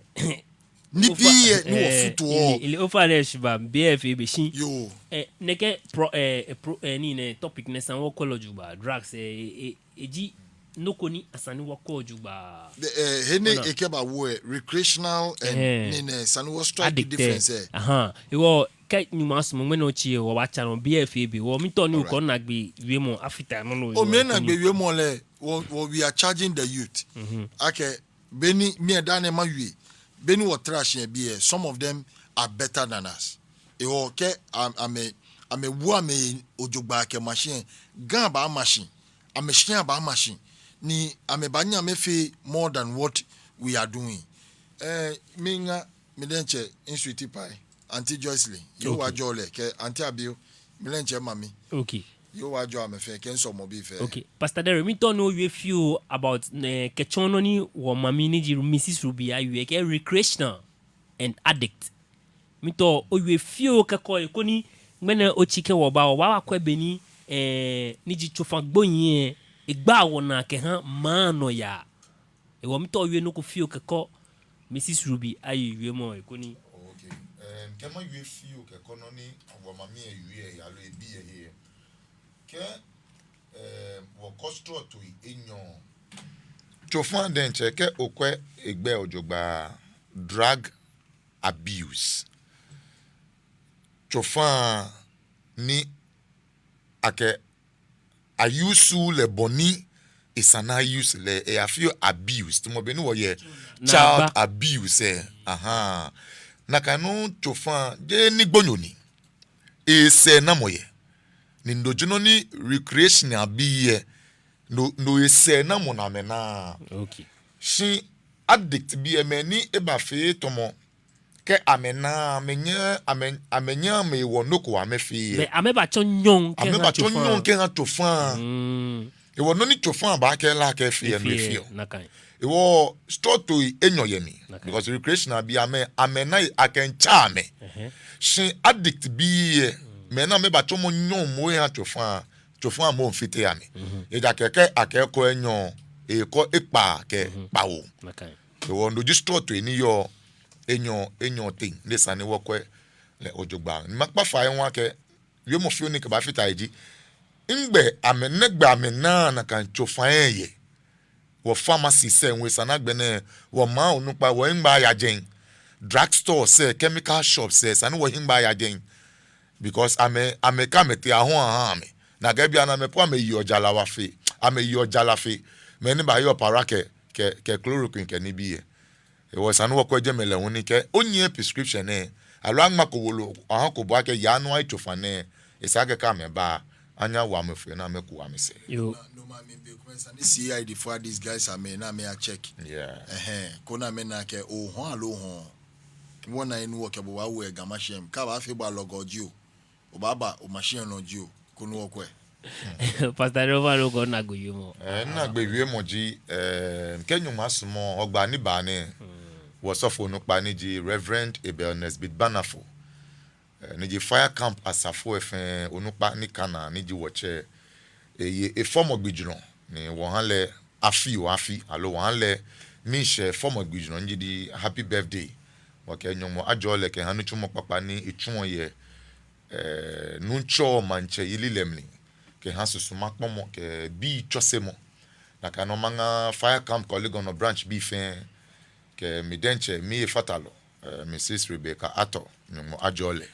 Nibii lɛ ni wɔfutuɔ. Ele, ele, ofainɛ shi ba, B F A be shi. Yoo. Eh, nɛkɛ pro, eh, eh, pro, eh, nii nɛɛ topic nɛɛ esa ni wɔkwɛ lɛ jogbaŋŋ, drugs, eh, eh, eh, eji nɔ ko ni esa ni wɔkwɛ jogbaŋŋ. The, eh, he ni ekɛba wɔ lɛ, recreational and nii nɛɛ, esa ni wɔ strike difference lɛ. Aha. Hewɔ kɛ Nyɔŋmɔ sumɔ ŋmɛnɛ otsi lɛ, wɔbaatsa nɔ B F A be. Hewɔ miitao ni okɔ naagbee wiemɔ afata nɔ nɔ. Oh, minaagbee wiemɔ lɛ, wɔ, wɔ, we are charging the youth. Akɛ, bɔ ni, mi lɛ daa nɛɛ mawie, bɔ ni wɔtara shi yɛ biɛ, some of them are better than us. Hewɔ kɛ am-, amɛ, amɛwo amɛhe jogbaŋŋ kɛ machine, Ga baama shi, amɛshia baama shi, ni amɛbaanyɛ amɛfee more than what we are doing. Eh, miiŋa, mi diɛŋtsɛ, mi sweetie pie, Auntie Joycelyn, Yehowa ajɔɔ lɛ, kɛ Auntie Abio, mi diɛŋtsɛ mami. Okay. Yehowa ajɔɔ amɛ fɛɛ, kɛ misɔlemɔbii fɛɛ. Okay. Pastor Derrick, miitao ni owie fioo about, eh, kɛtsɔ nɔ ni wɔmami ni ji Missus Ruby awie akɛ recreational and addict. Miitao owie fioo kɛkɔ he koni ŋmɛnɛ otsi kɛ wɔba, wɔbaakwɛ bɔ ni, eh, ni ji tsofa gbonyo lɛ, egbaa wɔnaa kɛha maŋ nɔyaa. Hewɔ miitao owie nɔ ko fioo kɛkɔ Missus Ruby ayi wiemɔ lɛ he koni. Okay. Em, kɛ mawie fioo kɛkɔ nɔ ni wɔmami lɛ wie lɛ he aloo ebi lɛ he lɛ, kɛ, em, wɔkɔ srɔtoi enyɔ. Tsofa diɛŋtsɛ kɛ okwɛ egbɛi jogbaŋŋ, drug abuse. Tsofa ni akɛ a-use lɛ bɔ ni esa ni a-use lɛ, eya feel abuse. Tamɔ bɔ ni wɔyɛ child abuse lɛ. Aha. Nakai nɔŋŋ tsofa, jeee ni gbonyo ni. Esɛɛnamɔ yɛ. Ni no ji nɔ ni recreational bii lɛ, no, no esɛɛnamɔ ni amɛnaa. Okay. Shi addict bii lɛ, mɛi ni ebafee tamɔ akɛ amɛnaa, amɛnyɛɛɛ, amɛ, amɛnyɛɛɛ amɛwo nɔ ko amɛfee lɛ. Bɛ amɛbatsɔ nyɔŋ kɛha tsofa. Amɛbatsɔ nyɔŋ kɛha tsofa. Mm. Hewɔ nɔ ni tsofa baakɛɛ lɛ akɛ efee lɛ, no efeɔ. Efeɔ, nakai. Hewɔ srɔtoi enyɔ yɛ mli. Nakai. Because recreational bii amɛ, amɛnaa akɛ ntsa amɛ. Ɛhɛɛ. Shi addict bii lɛ, mɛi ni amɛbatsɔmɔ nyɔŋ moŋ eha tsofa, tsofa moŋ fite amɛ. Mhm. Ejaakɛ kɛ akɛɛ kɔ enyɔ, ekɔ ekpaa kɛ kpawo. Nakai. Hewɔ no ji srɔtoi ni yɔɔ enyɔ, enyɔ teŋ, ni esa ni wɔkwɛ lɛ jogbaŋŋ. Ni makpa fai ŋwa akɛ, wiemɔ fioo ni mikɛbaafata he ji, nɛgbɛ amɛ, nɛgbɛ amɛnaa nakai tsofa lɛ yɛ. Wɔ pharmacy sɛɛ ŋwɛi esa ni agbɛnɛ, wɔmaŋ onukpa, wɔhiŋmɛi aya jɛi. Drug store sɛɛ, chemical shop sɛɛ, esa ni wɔhiŋmɛi aya jɛi. Because amɛ, amɛ kɛ amɛtee ahɔɔ aha amɛ. Nakai bii anaa amɛ po amɛyeɔ jalawa fe, amɛyeɔ jala fe. Mɛi ni baheɔ para kɛ, kɛ, kɛ chloroquine kɛ nibii lɛ. Hewɔ esa ni wɔkwɛ jɛmɛ lɛ hu ni kɛ onyiɛ prescription lɛ, aloo aŋmako wolo ahako bo akɛ yaa ni oya tsofa nɛɛ, esa akɛ kɛ amɛba, anyɛ awo amɛ foi ni amɛku amɛsɛɛ. Yoo. No, no, mami, be kome esa ni C I D fo these guys amɛ ni amɛya check. Yeah. Ɛhɛɛ, koni amɛna akɛ ohɔɔ aloo ohɔɔɔ. Wɔna enu wɔkɛ bo baawo yɛ Ga Mashie mli. Kɛ abaafee bo alɔgɔ jio, obaaba o machine nɔ jio, koni wɔkwɛ. Pastor Reverend, okɔ naagbee wiemɔ. Eh, minaagbee wiemɔ ji, eh, kɛ Nyɔŋmɔ sumɔ, Hɔgbaa ni baa nɛɛ, wɔsɔfo onukpa ni ji Reverend Abel Nesbitt Banafo, eh, ni ji Fire Camp asafo lɛ fɛɛ onukpa ni ka naa ni ji wɔtsɛ, eye efɔmɔ gbijurɔ, ni wɔha lɛ afi oo afi, aloo wɔha lɛ miishɛɛ fɔmɔ gbijurɔ ni ji the happy birthday. Wɔkɛɛ Nyɔŋmɔ ajɔɔ lɛ kɛha nitsumɔ kpakpa ni etsuɔ yɛ, eh, Nuŋtsɔ Maŋtsɛyeli lɛ mli, kɛha susuma kpɔmɔ kɛ bii tsɔsemɔ. Nakai nɔŋŋ maŋa Fire Camp Korle Gonno branch bii fɛɛ, kɛ mi diɛŋtsɛ mihefatalɔ, eh, Missus Rebecca Arthur, Nyɔŋmɔ ajɔɔ lɛ.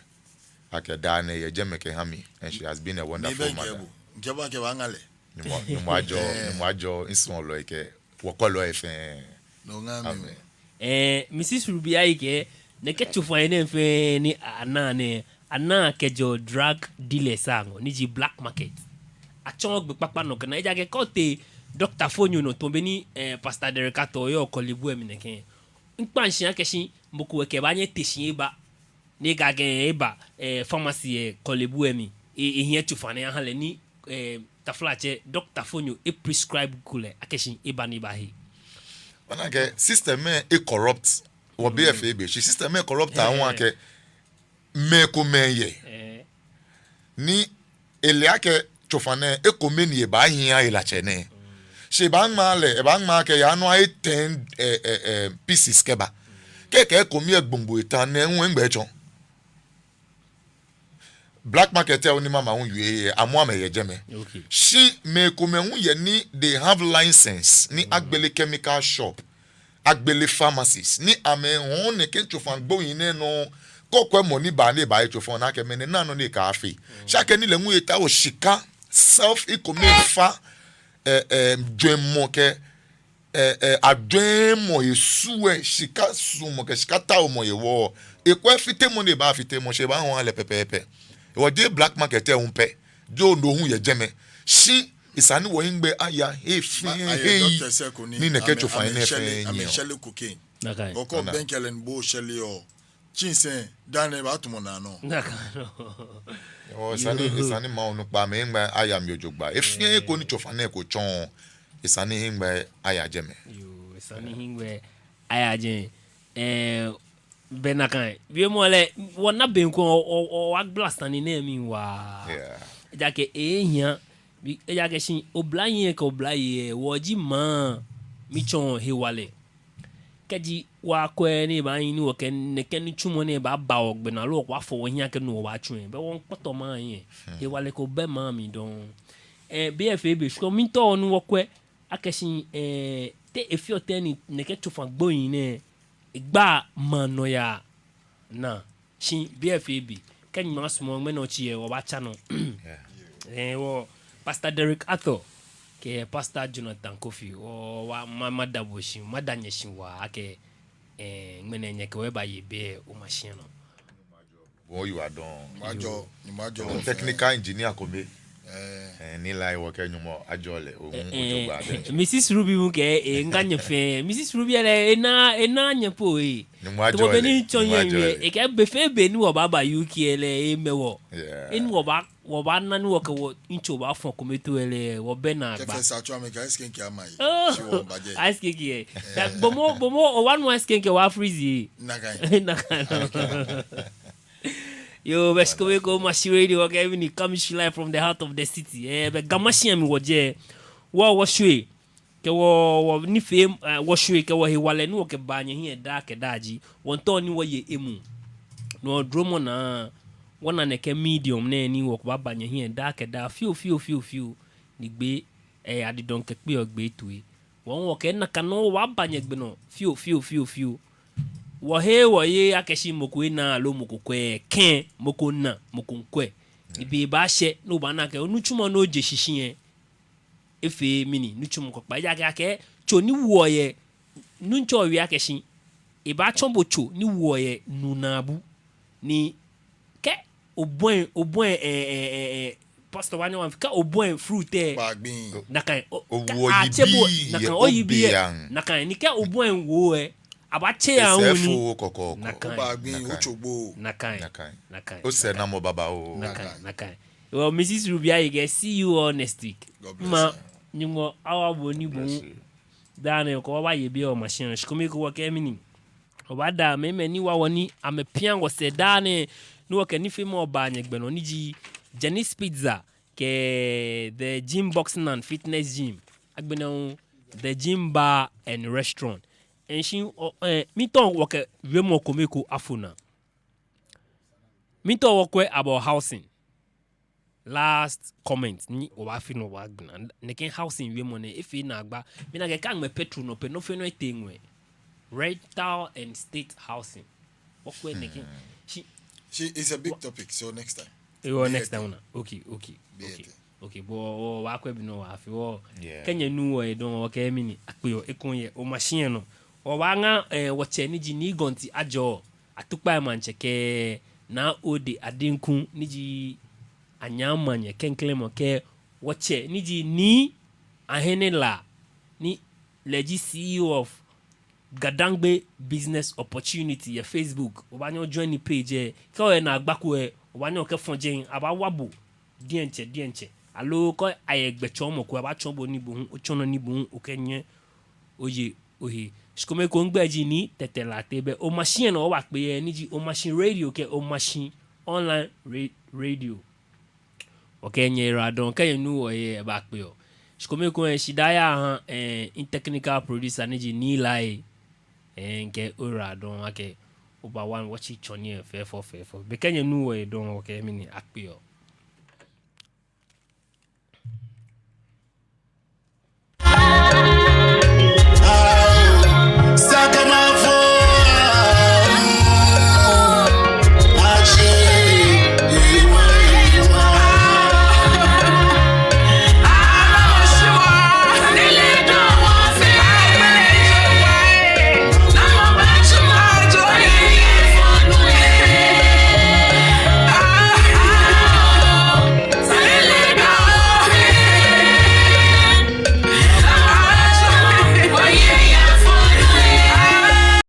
Akɛ daa nɛɛ eyɛ jɛmɛ kɛha mi, and she has been a wonderful mother. Mikɛɛ bo akɛ wɔŋa lɛ. Nyɔŋmɔ, Nyɔŋmɔ ajɔɔ, Nyɔŋmɔ ajɔɔ misuɔlɔi kɛ wɔkwɛlɔi fɛɛ. No ŋa mi. Amen. Eh, Missus Ruby Ayi kɛɛ, nɛkɛ tsofa nɛɛ fɛɛ ni anaa nɛɛ, anaa kɛjɛɔ drug dealers aŋɔɔ, ni ji black market. Atsɔɔ gbɛ kpakpa nɔ kɛnaa, ejaakɛ kɛ otee doctor fonyo nɔ tamɔ bɔ ni, eh, Pastor Derek Ato yɔɔ Korle Bu lɛ mli nɛkɛ, miikpa shi akɛ shi mɔ ko kɛbaanyɛ ete shi eba. ni ekɛɛ akɛ eba, eh, pharmacy yɛ Korle Bu lɛ mli, e, ehiɛ tsofa nɛɛ aha lɛ ni, eh, taflatsɛ, doctor fonyo e prescribe kulɛ akɛ shi eba ni ebahe. Ona akɛ system lɛ e corrupt, wɔ B F A B, shi system lɛ e corrupt aahu akɛ mɛi komɛi yɛ. Eh. Ni ele akɛ tsofa nɛɛ, ekome ni ebaahi eha helatsɛ nɛɛ. Shi ebaaŋma lɛ, ebaaŋma akɛ yaa nɔ ahe ten, eh, eh, eh, pieces kɛba. Kɛkɛ ekome egbo egbo eta nɛɛ, ŋwɛi ŋgbɛ etsɔ. Black market lɛ hu ni mama hu wie yɛ, amɛ hu amɛyɛ jɛmɛ. Okay. Shi mɛi komɛi hu yɛ ni they have license ni agbele chemical shop, agbele pharmacies, ni amɛhɔɔ nɛkɛ tsofa gbohii nɛɛ nɔ. Kɛ okwɛ mɔ ni baa ni ebahe tsofa, ona akɛ mɛni nɔ ni ekɛfee. Shi akɛni lɛ hu etaoɔ shika, self, ekome efa, eh, eh, jwɛŋmɔ kɛ, eh, eh, ajwɛŋmɔ he su lɛ, shika sumɔ kɛ shika taomɔ hewɔ, ekwɛ fitemɔ ni ebaafite mɔ, shi ebaahɔɔ aha lɛ pɛpɛɛpɛ. Hewɔ jeee black market lɛ hu pɛ, jeee no hu yɛ jɛmɛ. Shi esa ni wɔhiŋmɛi aya he fɛɛ he ni nɛkɛ tsofa nɛɛ fɛɛ nyiɛɔ. Amɛshɛle cocaine. Nakai. Okɔ bɛŋkɛ lɛ ni bo oshɛleɔ, tsɛnsɛn, daa nɛɛ ebaatumɔ naa nɔ. Nakai nɔŋŋ. Esa ni, esa ni maŋ onukpai amɛhiŋmɛi aya mli jogbaŋŋ. He fɛɛ he ko ni tsofa nɛɛ ko tsɔɔ, esa ni hiŋmɛi aya jɛmɛ. Yoo, esa ni hiŋmɛi aya jɛmɛ. Eh, bɛ nakai. Wiemɔ lɛ, wɔna be ko, wɔ, wɔ, wɔgbala sane nɛɛ mli waa. Yeah. Ejaakɛ ehia, bi, ejaakɛ shi oblahii kɛ oblayei, wɔji maŋ mli tsɔɔ hewalɛ. Kɛji wɔkwɛ ni ebaahi ni wɔkɛ nɛkɛ nitsumɔ nɛɛ baaba wɔgbɛ naa, aloo wɔkɛbaafɔ wɔhiɛ akɛ no wɔbaatsu lɛ, bɛ wɔmiikpɔtɔ maŋ lɛ. Hewalɛ ko bɛ maŋ mli dɔŋŋ. Eh, B F A B, shi kɛ miitao ni wɔkwɛ akɛ shi, eh, te efeɔ tɛŋŋ ni nɛkɛ tsofa gbohii nɛɛ egbaa maŋ nɔyaa naa. Shi B F A B, kɛ Nyɔŋmɔ sumɔ ŋmɛnɛ otsi lɛ, wɔbaatsa nɔ. Yeah. Eh, wɔ Pastor Derek Arthur kɛ Pastor Jonathan Kofi, wɔ, wɔ, ma, mada bo shi, mada nyɛ shi waa akɛ, eh, ŋmɛnɛ nyɛkɛ wɔ baye be lɛ, omashiɛ nɔ. Bo oyiwaladɔŋŋ. Nyɔŋmɔ ajɔɔ, Nyɔŋmɔ ajɔɔ. Technical engineer kome. Eh. Eh, ni lɛ wɔkɛɛ Nyɔŋmɔ ajɔɔ lɛ, o, eh, o jogbaŋŋ, eh, Missus Ruby hu kɛɛ, eh, ŋka nyɛ fɛɛ. Missus Ruby lɛ, ena, ena nyɛ po, eh. Nyɔŋmɔ ajɔɔ lɛ, Nyɔŋmɔ ajɔɔ lɛ. Ekɛɛ be fɛɛ be ni wɔbaaba U K lɛ, emɛ wɔ. Yeah. Eni wɔba, wɔbaana ni wɔkɛ wɔyitso baafɔ kome too lɛ, wɔbɛ naagba. Kɛfee sa tsɔ amɛkɛ ice cream kɛ ama yi. Oh. Shi wɔbaje. Ice cream kɛ. Da, bo moŋ, bo moŋ, obaanu ice cream kɛ obaa freeze. Nakai. Nakai. Yoo, bɛ shi kome ekoŋŋ, Omashi Radio, okay, even it comes to you live from the heart of the city. Eh, bɛ Ga Mashi mli wɔjɛ. Wɔ, wɔshwie kɛ wɔ, wɔnifeemɔ, eh, wɔshwie kɛ wɔhewalɛ ni wɔkɛbaa nyɛhiɛ daa kɛ daa ji, wɔmiitao ni wɔye emuu. No dromɔ naa, wɔna nɛkɛ medium nɛɛ ni wɔkɛbaaba nyɛhiɛ daa kɛ daa, fioo, fioo, fioo, fioo. Ni gbee, eh, adidɔŋ kɛkpeɔ gbee toi. Wɔ hu wɔkɛɛ nakai nɔŋŋ wɔbaaba nyɛgbɛ nɔ, fioo, fioo, fioo, fioo. Wɔheee wɔyeee akɛ shi mɔ ko ena aloo mɔ ko kwɛɛɛ, kɛ̃, mɔ ko na, mɔ ko miikwɛ. Ni be baashɛ, ni obaana akɛ onitsumɔ ni oje shishi lɛ, efee mɛni, nitsumɔ kpakpa. Ejaakɛ akɛɛ tso ni woɔ yɛ, Nuŋtsɔ wie akɛ shi ebaatsɔ bo tso ni woɔ yɛ nu naabu. Ni kɛ obɔi, obɔi, eh, eh, eh, eh, pastor wa nyɛ wa, kɛ obɔi fruit lɛ, nakai, o, kɛ atse bo, nakai, oyibii lɛ, nakai, ni kɛ obɔi woo lɛ, abaatse aahu ni. Nakai, nakai, nakai. Osɛɛnamɔ babaoo. Nakai, nakai. Well, Missus Ruby Ayige, see you all next week. God bless you. Ma, Nyɔŋmɔ awa bo ni bo. Bless you. Daa nɛɛ kɛ wɔbaaye be lɛ Omashi, shi kome ekoŋŋ wɔkɛɛ mɛni, wɔbaada mɛi, mɛi ni wa wɔ ni amɛpia wɔsɛɛ daa nɛɛ, ni wɔkɛ nifeemɔ baa nyɛgbɛ nɔ, ni ji Jenny's Pizza kɛ The Gym Boxing and Fitness Gym. Agbɛnɛ hu The Gym Bar and Restaurant. Enshi, ɔ, eh, miitao wɔkɛ wiemɔ kome ko afo naa. Miitao wɔkwɛ about housing. Last comment ni wɔbaafee ni wɔbaagbala nɛkɛ housing wiemɔ nɛɛ, efee naagba. Mina akɛ kɛ aŋmɛ petrol nɔ pɛ, nɔ fɛɛ nɔ etee ŋwɛi. Rental and state housing. Wɔkwɛ nɛkɛ. Shi, shi, it's a big topic, so next time. Ewo next time na. Okay, okay, okay. Okay, bo, bo, wɔkwɛ bɔ ni wɔbaafee. Wɔ, kɛ nyɛnu wɔ lɛ dɔŋŋ, wɔkɛɛ mɛni, akpeɔ ekoŋŋ yɛ Omashi nɔ. Wɔbaaŋa, eh, wɔtsɛ ni ji Nii Gonti Ajɔ, Atukpai maŋtsɛ kɛ Naa Ode Adenku ni ji Anyama nyɛ klɛŋklɛŋ mɔ kɛ wɔtsɛ ni ji Nii Ahene La ni lɛ ji C E O of Gadangbe Business Opportunity yɛ Facebook. Obaanyɛ o join ni page lɛ. Kɛ oyɛ naagba ko lɛ, obaanyɛ okɛfɔ jɛi, abaawa bo diɛŋtsɛ diɛŋtsɛ. Aloo kɛ ayɛ gbɛtsɔɔmɔ ko, abaatsɔɔ bo ni bo hu otsɔ nɔ ni bo hu okɛnyɛ oye ohe. Shikome ekoŋŋ, migbɛi ji Nii Tetteh Lartey, bɛ Omashi lɛ nɔ wɔbaakpe yɛ, ni ji Omashi Radio kɛ Omashi Online Ra-, Radio. Okay, nyɛyiwaladɔŋŋ, kɛ nyɛnu wɔhe lɛ, ebaakpe oo. Shikome ekoŋŋ lɛ, shidaa yaa ha, eh, mi technical producer ni ji Nii Lai. Eh, mikɛɛ oyiwaladɔŋŋ akɛ oba wɔn wɔtsi tsɔne lɛ fɛfɛɛfɛo. Bɛ kɛ nyɛnu wɔhe dɔŋŋ, okay, mɛni akpe oo.